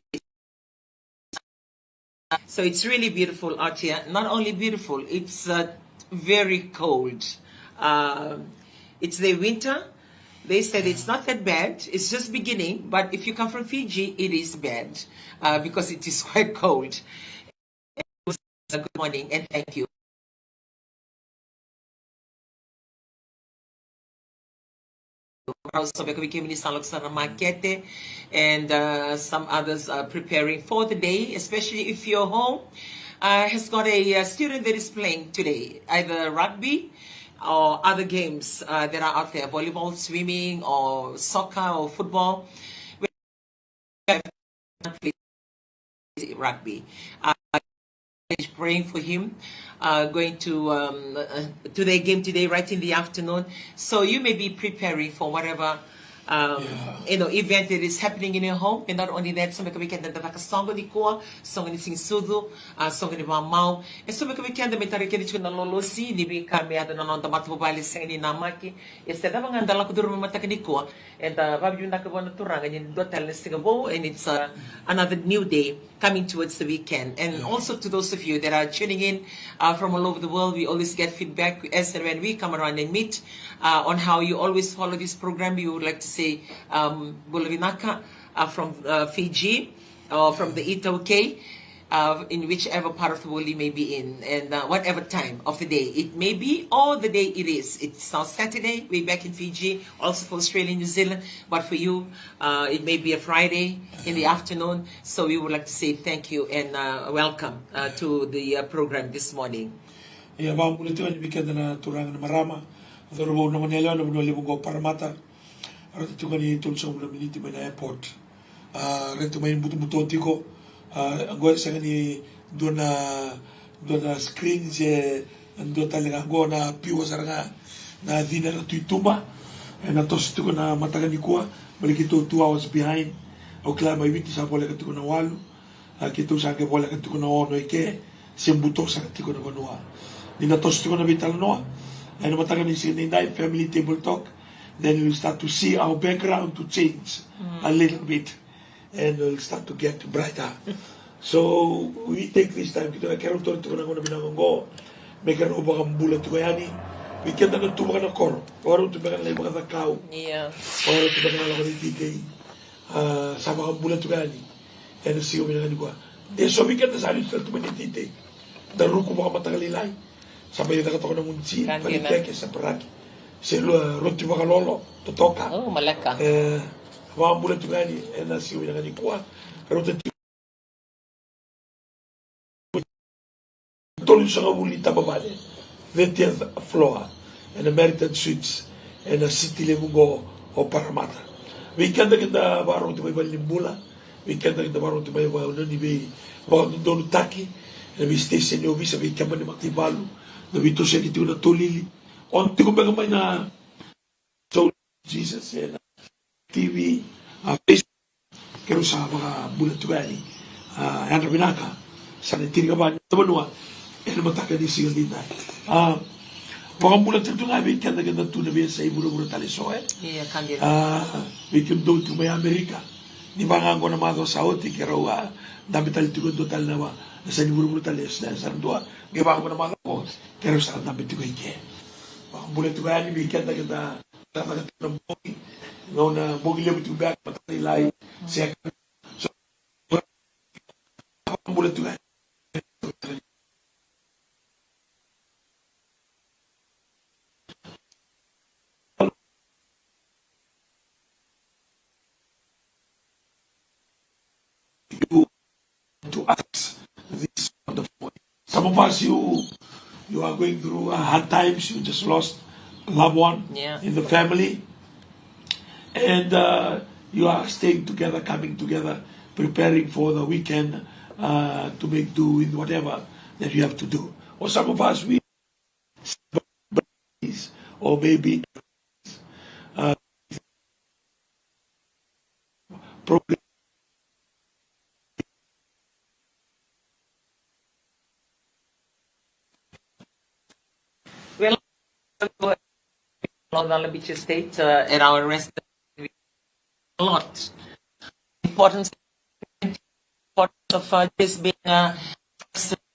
So it's really beautiful out here. Not only beautiful, it's uh, very cold. Um it's the winter. They said it's not that bad. It's just beginning. But if you come from Fiji, it is bad uh, because it is quite cold. Good morning and thank you. Marau, so vei kemuni sa lako sara na makete, and uh, some others are preparing for the day, especially if your home uh, has got a, uh student that is playing today, either rugby or other games uh, that are out there, volleyball, swimming, or soccer or football. Rugby. Uh, praying for him, uh, going to um, uh, to their game today, right in the afternoon. So you may be preparing for whatever um, you know, event that is happening in your home. And not only that, so make a weekend that the soqo ni kua, soqo ni siga ni sucu, uh, soqo ni vakamau. And so make a weekend that me tara keda tiko na lolosi ni veika me yacova na noda matavuvale, sega ni namaki. E se cava ga da lako curuma mataka ni kua, eda vakavinaka vua na Turaga ni dua tale na siga vou, and it's uh, another new day coming towards the weekend. And also to those of you that are tuning in uh, from all over the world, we always get feedback as and when we come around and meet uh, on how you always follow this program. We would like to say um, bula vinaka uh, from uh, Fiji or from the Itāvao, uh, in whichever part of the world you may be in, and uh, whatever time of the day it may be, or the day it is. It's now Saturday, we're back in Fiji, also for Australia and New Zealand, but for you, uh, it may be a Friday in the afternoon. So we would like to say thank you and uh, welcome uh, to the uh, program this morning. Ia, vakabula tiko yani vei keda na turaga na marama, cauravou na gone yalewa na vanua levu qo Parramatta. Rauta tiko ga ni tolusagavulu na miniti mai na airport. A, raica mai butobuto tiko. A, qo e sega ni dua na, dua na screen se dua tale ga qo na pure sara ga na cina era tu i tuba. E na toso tiko na mataka ni kua, baleta keitou two hours behind. Au kila mai Viti sa voleka tiko na walu. A, keitou sa qai voleka tiko na ono eke, se buto sara tiko na vanua. Ni na toso tiko na veitalanoa ena mataka ni siga nidai, family table talk, then you start to see our background to change a little bit, and we'll start to get brighter. So we take this time, keitou keirau taura tiko na gauna vinaka oqo me keirau vakabula tiko yani vei keda na tu vaka na koro, vakarau tu beka na lai vakacakau, Ia. vakarau tu beka na lako ni teitei. A, sa vakabula tiko yani ena siga vinaka nikua. E so vei keda sa liu tale tu mai na iteitei, da ruku vakamataka lailai. Sa mai caka toka na gunu ti, Ka dina. Paliteke, sa paraki, se lua roti vakalolo totoka. O, maleka. E, vakabula tiko yani ena siga vinaka nikua. Rauta tiko tolusagavulu ni tabavale, thirtieth floor, ena Meriton Suites, ena city levu qo o Parramatta. Vei keda keda vakarorogo tiko mai valenibula, vei keda keda vakarorogo tiko mai vanua ni veivakadodonutaki, ena veisiteseni ovisa, veikeba ni mataivalu, na veitosoyaki tiko na tolili. O tiko beka mai na So Jesus ena T V, a, Facebook, keirau sa vakabula tiko yani. A, yadra vinaka, sa na tinikava ni noda vanua ena mataka ni siga nidai. A, vakabula tiko tu ga vei keda keda tu na veiyasai vuravura tale so, e. Ia, ka dina. A, vei kemudou tiko mai Amerika, ni vaka ga qo na macawa sa oti keirau a dabe tale tiko e dua tale na va, na yasa ni vuravura tale, sa, sa dua, qai vaka qo na macawa qo keirau sa dabe tiko i ke. Vakabula tiko yani vei keda keda Cakacaka tiko na bogi, gauna bogi levu tiko beka, mataka lailai, sega. So, bula tiko ga. To us this wonderful morning. Some of us, you, you are going through uh, hard times. You just lost a loved one Yeah. in the family. And uh, you are staying together, coming together, preparing for the weekend uh, to make do with whatever that you have to do. Or some of us, we or maybe uh, problem. Well, Northern Beach Estate uh, at our restaurant, a lot importance of uh, just being a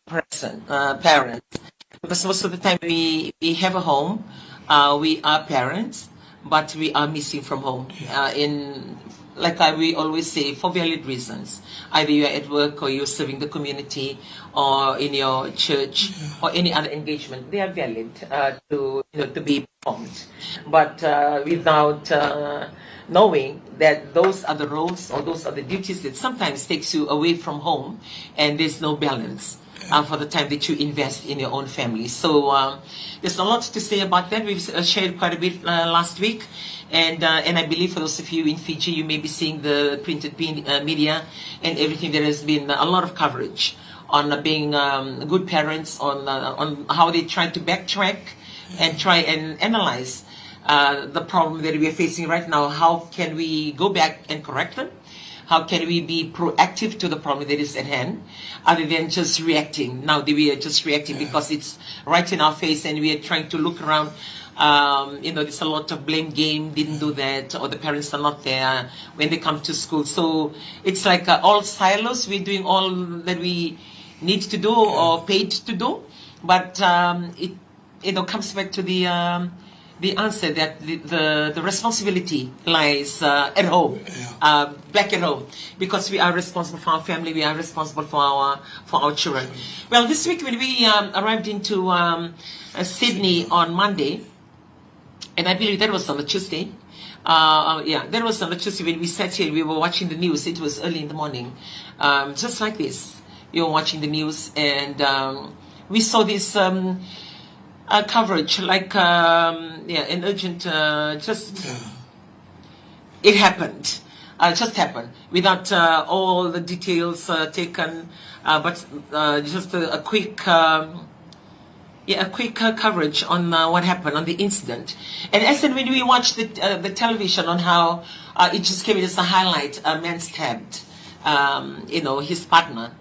person, uh, parents. Because most of the time we, we have a home, uh, we are parents, but we are missing from home. Uh, in like I, we always say, for valid reasons. Either you are at work or you're serving the community or in your church or any other engagement, they are valid uh, to you know to be performed. But uh, without uh, knowing that those are the roles or those are the duties that sometimes takes you away from home, and there's no balance uh, for the time that you invest in your own family. So um, there's a lot to say about that. We've uh, shared quite a bit uh, last week, and uh, and I believe for those of you in Fiji, you may be seeing the printed media and everything. There has been a lot of coverage on uh, being um, good parents, on uh, on how they try to backtrack and try and analyze uh, the problem that we are facing right now. How can we go back and correct them? How can we be proactive to the problem that is at hand, other than just reacting? Now that we are just reacting because it's right in our face, and we are trying to look around. Um, you know, there's a lot of blame game. Didn't do that, or the parents are not there when they come to school. So it's like uh, all silos. We're doing all that we need to do or paid to do, but um, it you know comes back to the um, the answer that the, the, the responsibility lies uh, at home, uh, back at home, because we are responsible for our family, we are responsible for our for our children. Well, this week when we um, arrived into um, uh, Sydney on Monday, and I believe that was on a Tuesday. Uh, uh, yeah, that was on a Tuesday when we sat here. We were watching the news. It was early in the morning, um, just like this. You were watching the news, and um, we saw this um, uh, coverage, like um, yeah, an urgent. Uh, just it happened. Uh, just happened without uh, all the details uh, taken, uh, but uh, just a, a quick. Um, yeah, a quick uh, coverage on uh, what happened on the incident. And as and when we watched the, uh, the television on how uh, it just came as a highlight, a man stabbed, um, you know, his partner,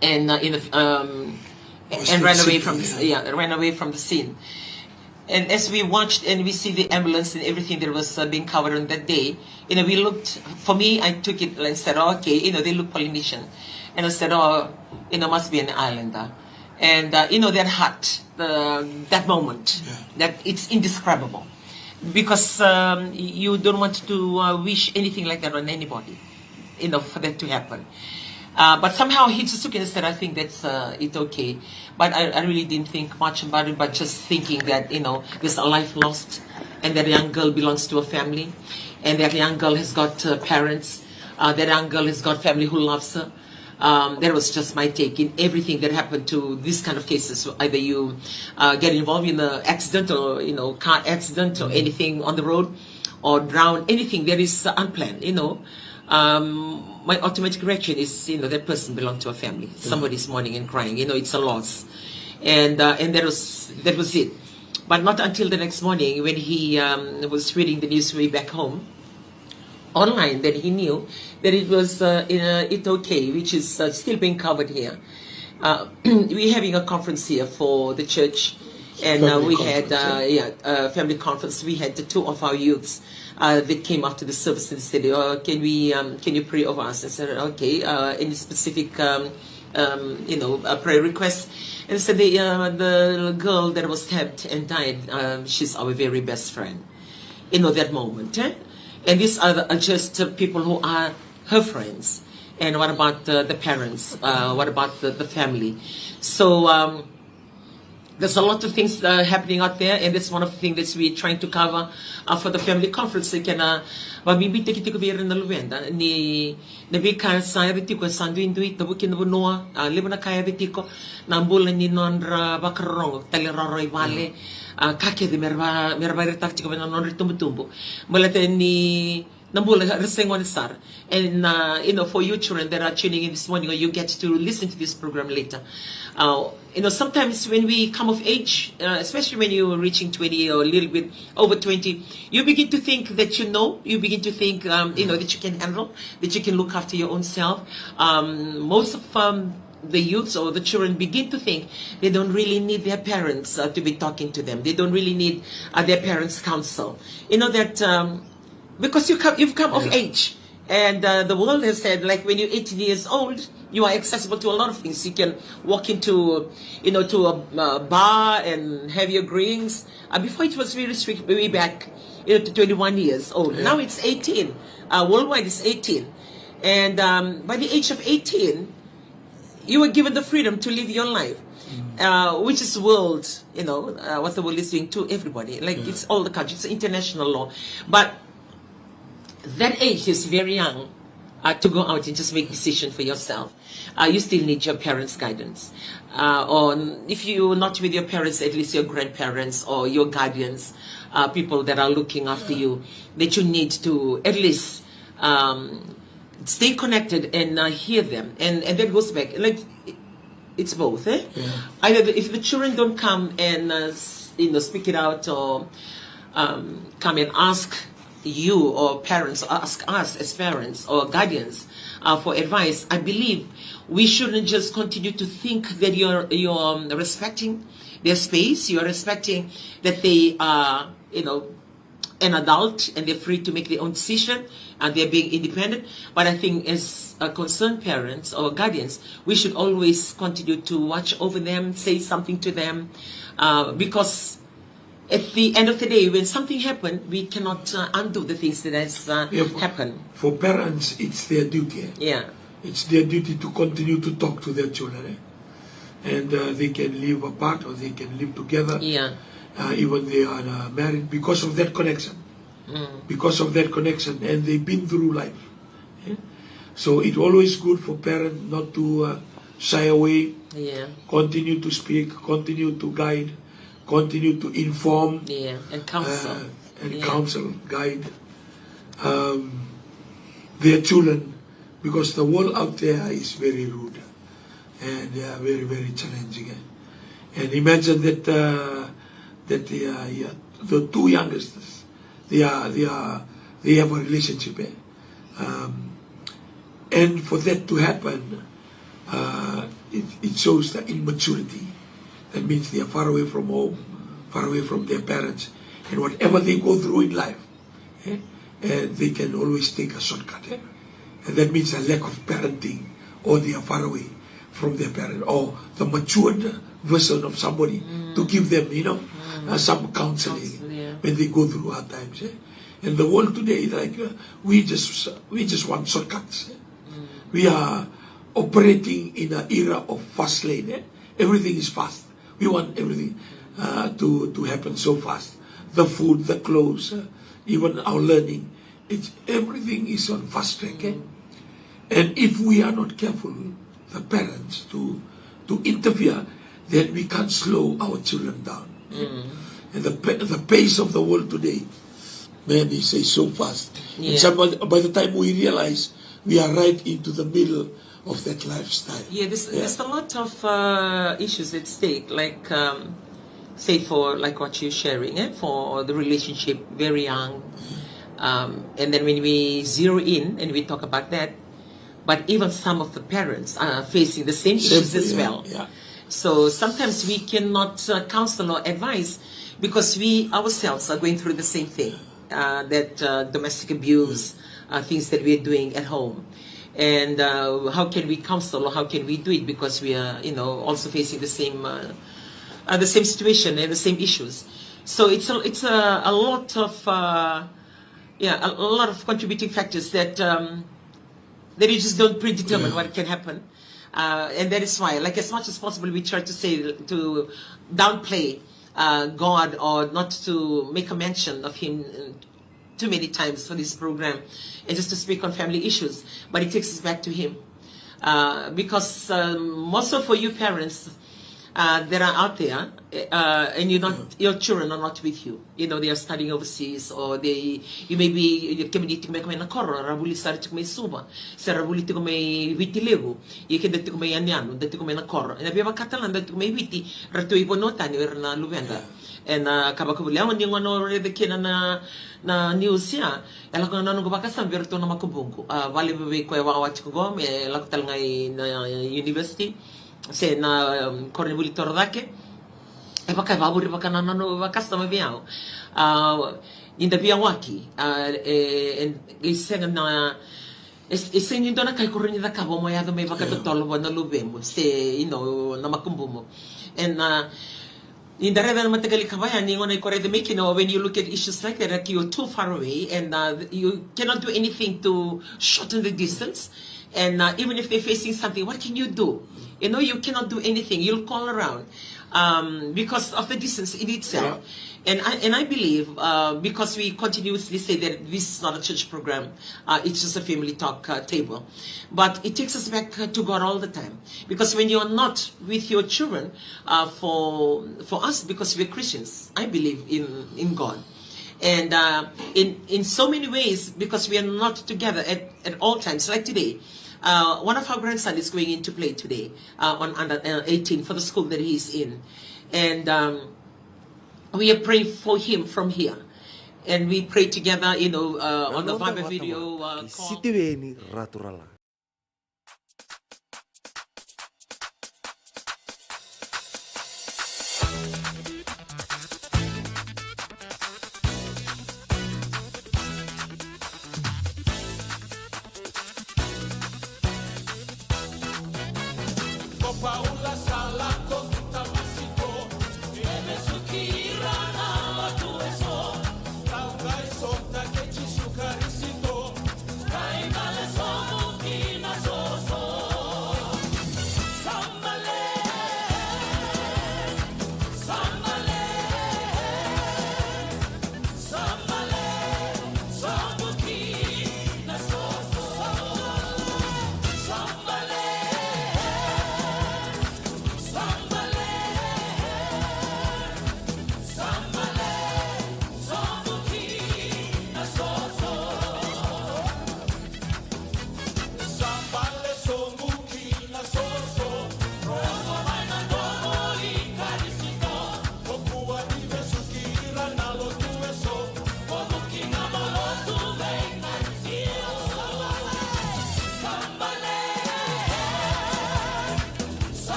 and uh, in the, um, and ran away from the, yeah, ran away from the scene. And as we watched and we see the ambulance and everything that was uh, being covered on that day, you know, we looked. For me, I took it and said, "Oh, okay, you know, they look Polynesian," and I said, "Oh, you know, must be an islander." And uh, you know that hurt, the, that moment, yeah, that it's indescribable, because um, you don't want to uh, wish anything like that on anybody, you know, for that to happen. Uh, but somehow he just took it and said, "I think that's uh, it okay." But I, I really didn't think much about it, but just thinking that, you know, there's a life lost, and that young girl belongs to a family, and that young girl has got uh, parents, uh, that young girl has got family who loves her. Um, that was just my take in everything that happened to these kind of cases. Either you uh, get involved in an accident or, you know, car accident or anything on the road or drown, anything that is unplanned, you know. Um, my automatic reaction is, you know, that person belonged to a family. Somebody's mourning and crying, you know, it's a loss. And, uh, and that was, that was it. But not until the next morning when he um, was reading the news way back home online that he knew that it was uh, in uh, it okay, which is uh, still being covered here. Uh, we're having a conference here for the church, and uh, we had uh, yeah, uh, family conference. We had the two of our youths uh, that came after the service and said, "Oh, can we? Um, can you pray over us?" I said, "Okay." Uh, any specific, um, um, you know, uh, prayer request? And said the uh, the girl that was stabbed and died, um, she's our very best friend. You know that moment, eh? And these are, the, are just uh, people who are her friends. And what about the, the parents? Uh, what about the, the family? So um, there's a lot of things uh, happening out there, and that's one of the things that we're trying to cover uh, for the family conference. They can uh, vabibitaki tiko vei ira na luveda ni na veika sa yavi tiko e sa duidui, tavuki na vanua, a levu na ka yavi tiko, na bula ni nodra vakarorogo, talairawarawa i vale, a, ka kece me ra va, me ra vakaraitaka tiko vei na nodra itubutubu. Baleta ni na bula era se gone sara. And, uh, you know, for you children that are tuning in this morning, or you get to listen to this program later, uh, you know, sometimes when we come of age, uh, especially when you're reaching twenty or a little bit over twenty, you begin to think that you know, you begin to think, um, you know, that you can handle, that you can look after your own self. Um, most of, um, the youths or the children begin to think they don't really need their parents, uh, to be talking to them. They don't really need, uh, their parents' counsel. You know that, um, because you come, you've come of age, and, uh, the world has said, like, when you're eighteen years old, you are accessible to a lot of things. You can walk into, you know, to a, uh, bar and have your drinks. Uh, before, it was very strict, way back, you know, to twenty-one years old. Now it's eighteen. Uh, worldwide is eighteen. And, um, by the age of eighteen, you were given the freedom to live your life, uh, which is world, you know, uh, what the world is doing to everybody. Like, it's all the countries, it's international law. But that age is very young, uh, to go out and just make decision for yourself. Uh, you still need your parents' guidance. Uh, or if you're not with your parents, at least your grandparents or your guardians, uh, people that are looking after you, that you need to at least, um, stay connected and, uh, hear them. And, and that goes back, like, it's both, eh? Either the, if the children don't come and, uh, s- you know, speak it out, or, um, come and ask you or parents, or ask us as parents or guardians, uh, for advice, I believe we shouldn't just continue to think that you're, you're, um, respecting their space, you're respecting that they are, you know, an adult and they're free to make their own decision and they're being independent. But I think as, uh, concerned parents or guardians, we should always continue to watch over them, say something to them, uh, because at the end of the day, when something happened, we cannot, uh, undo the things that has, uh, happened. For parents, it's their duty. Yeah. It's their duty to continue to talk to their children, eh? And, uh, they can live apart or they can live together. Yeah. Uh, even they are, uh, married because of that connection. Because of that connection, and they've been through life. Eh? So it's always good for parents not to, uh, shy away. Yeah. Continue to speak, continue to guide, continue to inform. Yeah, and counsel. Uh, and counsel, guide, um, their children, because the world out there is very rude and, uh, very, very challenging, eh? And imagine that, uh, that they are, yeah, the two youngest, they are, they are, they have a relationship, eh? Um, and for that to happen, uh, it, it shows the immaturity. That means they are far away from home, far away from their parents, and whatever they go through in life, eh, and they can always take a shortcut, eh? And that means a lack of parenting, or they are far away from their parent, or the matured version of somebody to give them, you know, uh, some counseling when they go through hard times, eh? And the world today, like, uh, we just, we just want shortcuts, eh? We are operating in an era of fast lane, eh? Everything is fast. We want everything, uh, to, to happen so fast. The food, the clothes, uh, even our learning. It's, everything is on fast track, eh? And if we are not careful, the parents, to, to interfere, then we can't slow our children down, eh? And the pa-, the pace of the world today, man, is, is so fast. And some, by the time we realize, we are right into the middle of that lifestyle. Yeah, there's, there's a lot of, uh, issues at stake, like, um, say, for, like, what you're sharing, eh, for the relationship very young. Um, and then when we zero in and we talk about that, but even some of the parents are facing the same issues as well. So sometimes we cannot, uh, counsel or advise because we ourselves are going through the same thing, uh, that, uh, domestic abuse, uh, things that we are doing at home. And, uh, how can we counsel, or how can we do it, because we are, you know, also facing the same, uh, uh, the same situation and the same issues. So it's a, it's a, a lot of, uh, yeah, a, a lot of contributing factors that, um, that you just don't predetermine what can happen. Uh, and that is why, like, as much as possible, we try to say, to downplay, uh, God, or not to make a mention of him, uh, too many times for this program, and just to speak on family issues. But it takes us back to him. Uh, because, um, most of, for you parents, uh, that are out there, uh, and you're not, your children are not with you. You know, they are studying overseas, or they, you may be, kemuni tiko mai, mai na koro, ra vuli sara tiko mai Suva, se ra vuli tiko mai Viti Levu, ia keda tiko mai yanuyanu, da tiko mai na koro. Ena via vakatala da tiko mai Viti, ra tu i vanua tani, era na luveda. Ena, uh, ka vakavuli, au ni gona o raica kina na, na news ya, e lako na noqu vakasama vei ratou na makubuqu. Uh, vale vei koya wawa tiko qo, me lako tale ga i na, uh, university. Se na, um, koronivuli torocake. E vaka e vavuri vaka na nona vakasama vei au. A, ni da via waki, a, e, e, e sega na, e, e sega ni dua na ka e koro ni cakava mo yaco mai vakatotolo vua na luvemu se, you know, na makubumu. And, a, ni da raica na mataqali ka vaya ni gona i korea the making, or when you look at issues like that, like, you're too far away and, uh, you cannot do anything to shorten the distance. And, uh, even if they're facing something, what can you do? You know, you cannot do anything. You'll call around, um, because of the distance in itself. Yeah. And I, and I believe, uh, because we continuously say that this is not a church program, uh, it's just a family talk, uh, table. But it takes us back, uh, to God all the time. Because when you're not with your children, uh, for, for us, because we're Christians, I believe in, in God. And, uh, in, in so many ways, because we are not together at, at all times, like today, uh, one of our grandson is going into play today, uh, on under, uh, eighteen for the school that he's in. And, um, we are praying for him from here. And we pray together, you know, uh, on the Viber video, uh, call.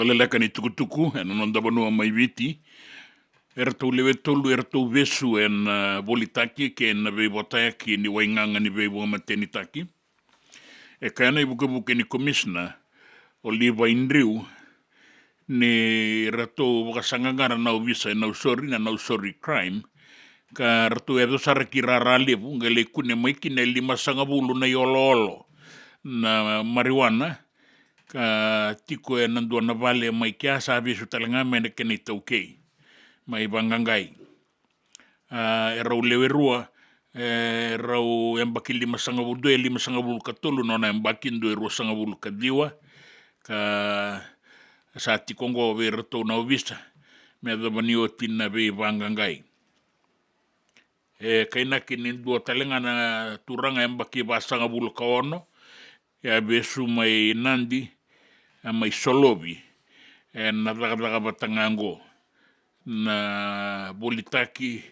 Vakaleleka ni tukutuku ena noda vanua mai Viti. Eratou lewe tolu eratou vesu ena, ah, volitaki kei na veivotayaki ni waigaga ni veivakamatenitaki. E kaya na ivukevuke ni komisina o Levi Drew ni ratou vakasaqaqara na ovisa e Nausori, na Nausori crime, ka ratou yaco sara ki rara levu qai lai kune mai kina e limasagavulu na ioloolo na marijuana, ka tiko ena dua na vale mai kea, sa vesu tale ga mai na kena itaukei mai vaqaqai. Ah, erau lewe rua, erau yabaki limasagavulu, dua e limasagavulu ka tolu na nona yabaki, dua e ruasagavulu ka ciwa, ka sa tiko oqo vei iratou na ovisa me yacova ni oti na veivaqaqai. E kainaki ni dua tale ga na turaga yabaki vasagavulu ka ono, e a vesu mai Nadi, a mai solovi ena cakacaka vata ga oqo na volitaki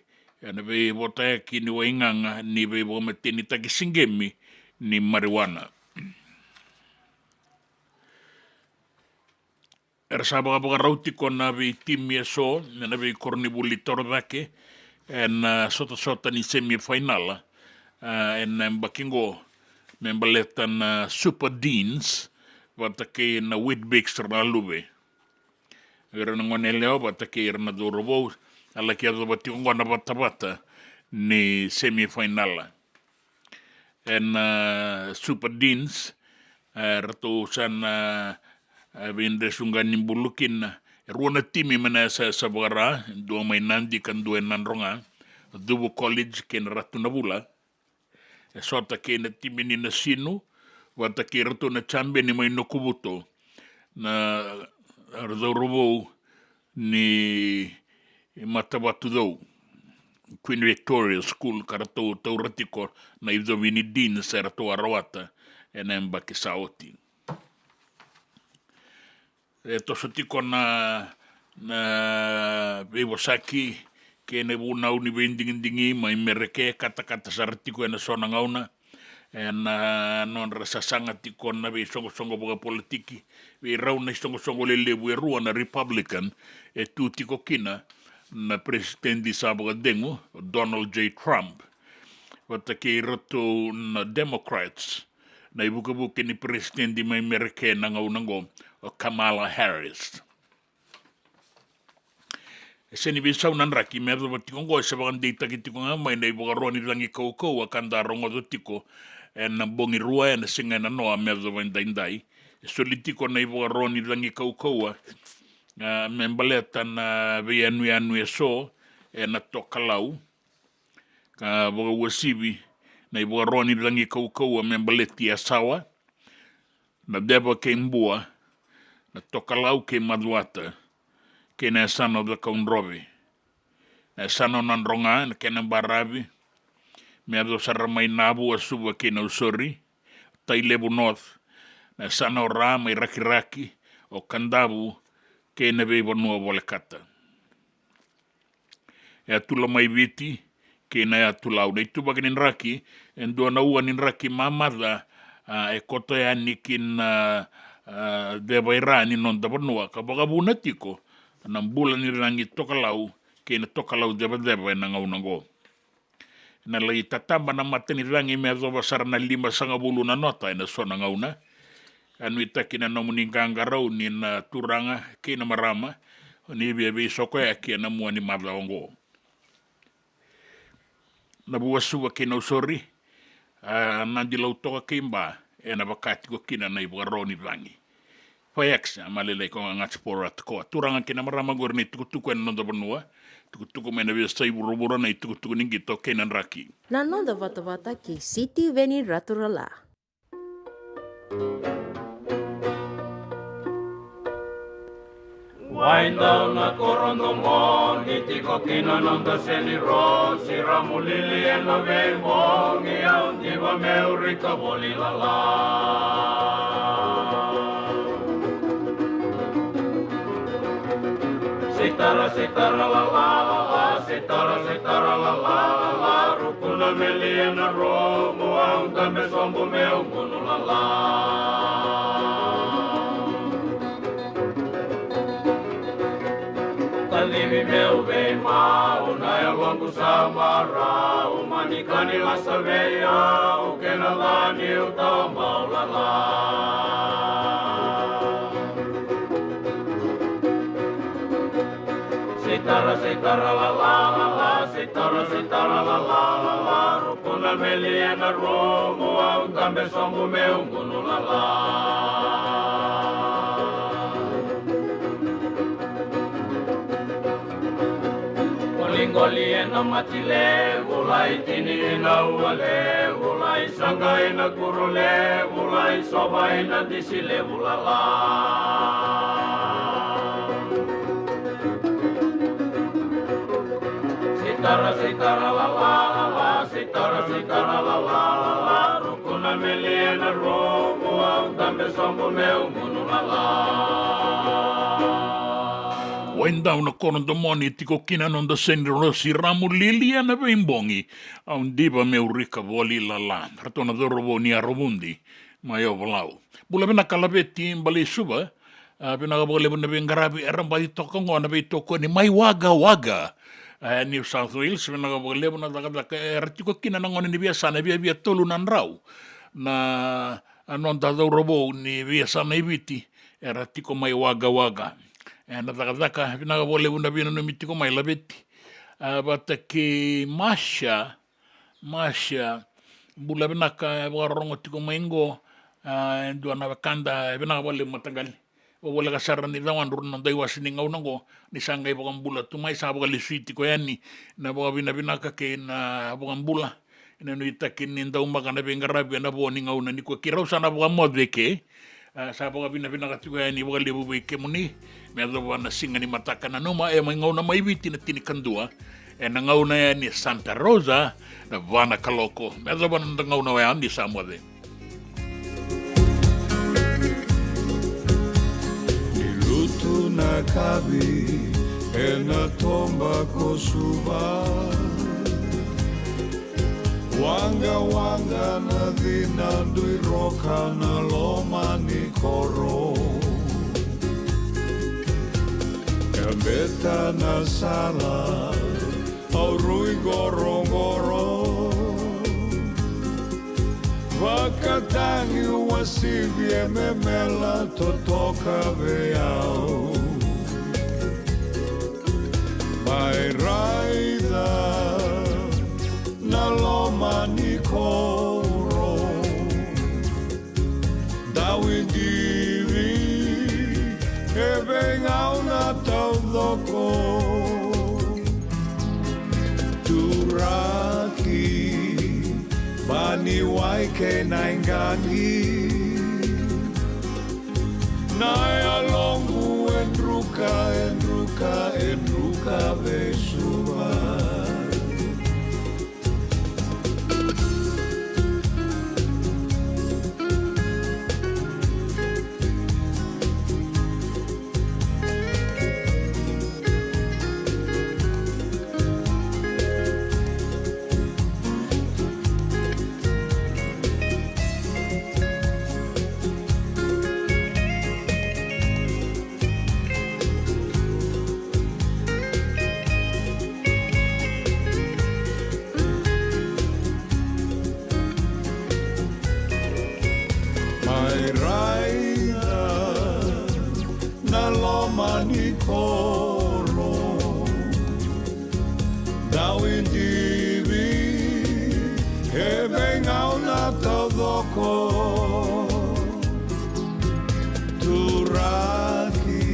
ena veivotayaki ni waigaga ni veivakamatenitaki sigemi ni marijuana. Era sa vakavakarau tiko na veitimi eso ena veikoronivuli torocake ena, ah, sotasota ni semifinal, ah, ena yabaki oqo me baleta na Super Deans vata kei na Weet-Bix Raluvei. Ira na gone yalewa vata kei ira na cauravou, a laki yacova tiko oqo na vatavata ni semifinal. Ena, ah, Super Deans, ah, ratou sa na, ah, veidresuqa ni bulu kina e rua na timi mai na yasayasa vaka-Ra, dua mai Nadi ka dua e Nadroga, Cuvu College kei na Ratu Navula. E sota kei na timi ni Nasinu vata kei iratou na jabeni mai Nokuvuto, na cauravou ni Matavatucou, Queen Victoria School, ka ratou taura tiko na icovi ni Deans eratou a rawata ena yabaki sa oti. E toso tiko na, na veivosaki kei na ivunau ni veidigidigi mai Mereke, katakata sara tiko ena so na gauna, ena nodra sasaga tiko na veisoqosoqo vakapolitiki vei rau na isoqosoqo lelevu e rua, na Republican e tu tiko kina na peresitedi sa vakacegu o Donald J Trump, vata kei iratou na Democrats, na ivukevuke ni peresitedi mai Mereke na gauna oqo o Kamala Harris. E sega ni veisau na draki me yacova tiko oqo, e se vakadeitaki tiko ga mai na ivakaro ni cagi kaukauwa ka da rogoca tiko ena bogi rua ena siga e nanoa me yacova edaidai. E soli tiko na ivakaro ni cagi kaukauwa, ah, me baleta na veiyanuyanu eso ena tokalau, ka vakauasivi na ivakaro ni cagi kaukauwa me baleti Yasawa, Nadeva kei Bua, na tokalau kei Macuata, kei na yasana o Cakaudrove, na yasana o Nadroga ena kena baravi me yaco sara mai Navu, Suva kei Nausori, Tailevu North, na yasana o Ra mai Rakiraki, o Kadavu kei na veivanua volekata. Yatu Lomaiviti kei na Yatu Lau. Na ituvaki ni draki, e dua na ua ni draki mamaca, ah, e koto yani ki na, ah, ceva i Ra ni noda vanua, ka vakavuna tiko na bula ni cagi tokalau kei na tokalau cevaceva ena gauna oqo. Ena lai tataba na mata ni cagi me yacova sara na limasagavulu na nota ena so na gauna. A nuitaki na nomuni qaqarauni na turaga kei na marama, ni via veisokoyaki ena mua ni macawa oqo. Navu, Suva kei Nausori, ah, Nadi, Lautoka kei Ba, ena vaka tiko kina na ivakaro ni cagi. Fayax, a malelei ko ga gati pora tokoa. Turaga kei na marama, qori na itukutuku ena noda vanua. Tukutuku mai na veiyasai vuravura, na itukutuku ni qito kei na draki. Na noda vatavata kei Sitiveni Raturala. Wai dau na koro domo, ni tiko kina noda seni ro, siramu lili ena veibogi, au diva meu rika voli lala. Seitara, seitara lala, lala, seitara, seitara lala, lala, ruku na meli ena romu, au dabe sobu meu gunu lala. Kacivi meu veima, Marau mani ka ni lasa vei au kei na ca niu tawa mau lala. Seitara, seitara, lala, lala, seitara, seitara, lala, lala, ruku na meli ena rumu, au dabe sobu meu gunu lala. Qoliqoli ena mati levu, lai tini ina ua levu, lai saqa ina kuro levu, lai sova ina disi levu lala. Seitara, seitara, lala, lala, seitara, seitara, lala, lala, ruku na meli ena rumu, au dabe sobu meu gunu lala. Waidau na koro domoni, tiko kina noda seni rosi ramu lialia na veibogi. Au diva meu rika voli lala. Ratou na cauravou ni Yarovudi mai Ovalau. Bula vinaka Laveti Baleisuva. A, vinaka vakalevu na veiqaravi era baci toka qo na veitokoni mai Wagga Wagga, e, New South Wales. Vinaka vakalevu na cakacaka era tiko kina na gone ni veiyasana, e viavia tolu na drau na, a, noda cauravou ni veiyasana i Viti era tiko mai Wagga Wagga. E, na cakacaka, vinaka vakalevu na veinanumi tiko mai Laveti. A, vata kei Masha, Masha, bula vinaka, e vakarorogo tiko mai qo, a, e dua na wekada, e vinaka vakalevu mataqali. Vavoleka sara ni cawadru na noda iwase ni gauna qo, ni sa qai vakabula tu mai, sa vakalesui tiko yani na vakavinavinaka kei na vakabula. Ena nuitaki ni daumaka na veiqaravi ena vo ni gauna nikua, keirau sa na vakamoce ke, a, sa vakavinavinaka tiko yani vakalevu vei kemuni. Me yacova na siga ni mataka, nanuma e mai gauna mai Viti na tinikadua. Ena gauna yani e Santa Rosa, na va na kaloko. Me yacova na noda gauna oya ni sa moce. Ni lutu na kavi ena toba ko Suva. Wagga Wagga na cina, dui roka na loma ni koro. E beta na sala, au rui qoroqoro. Vakatagi uasivi e memela totoka vei au. Mai raica na loma ni koro. Dau idivi e veigauna taucoko. Turaki, Vaniwai kei Naiqaqi. Na yaloqu e druka, e druka, e druka vei Suva. Mai raica na loma ni koro. Dau idivi e veigauna taucoko. Turaki,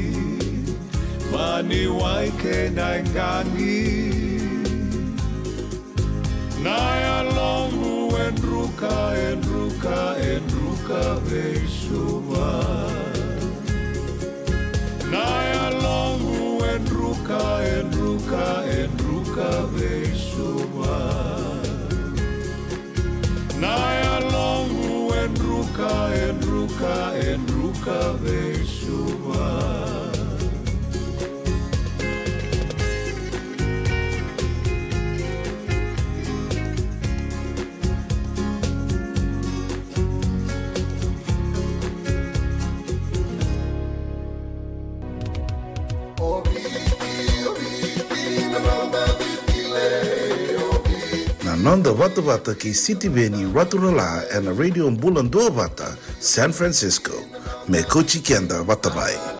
Vaniwai kei Naiqaqi. Na yaloqu e druka, e druka, e druka vei Suva. Na yaloqu e druka, e druka, e druka vei Suva. Na yaloqu e druka, e druka, e druka vei Suva. Noda vatavata kei Sitiveni Raturala ena Radio Bula Duavata, San Francisco. Me kauti keda vata mai.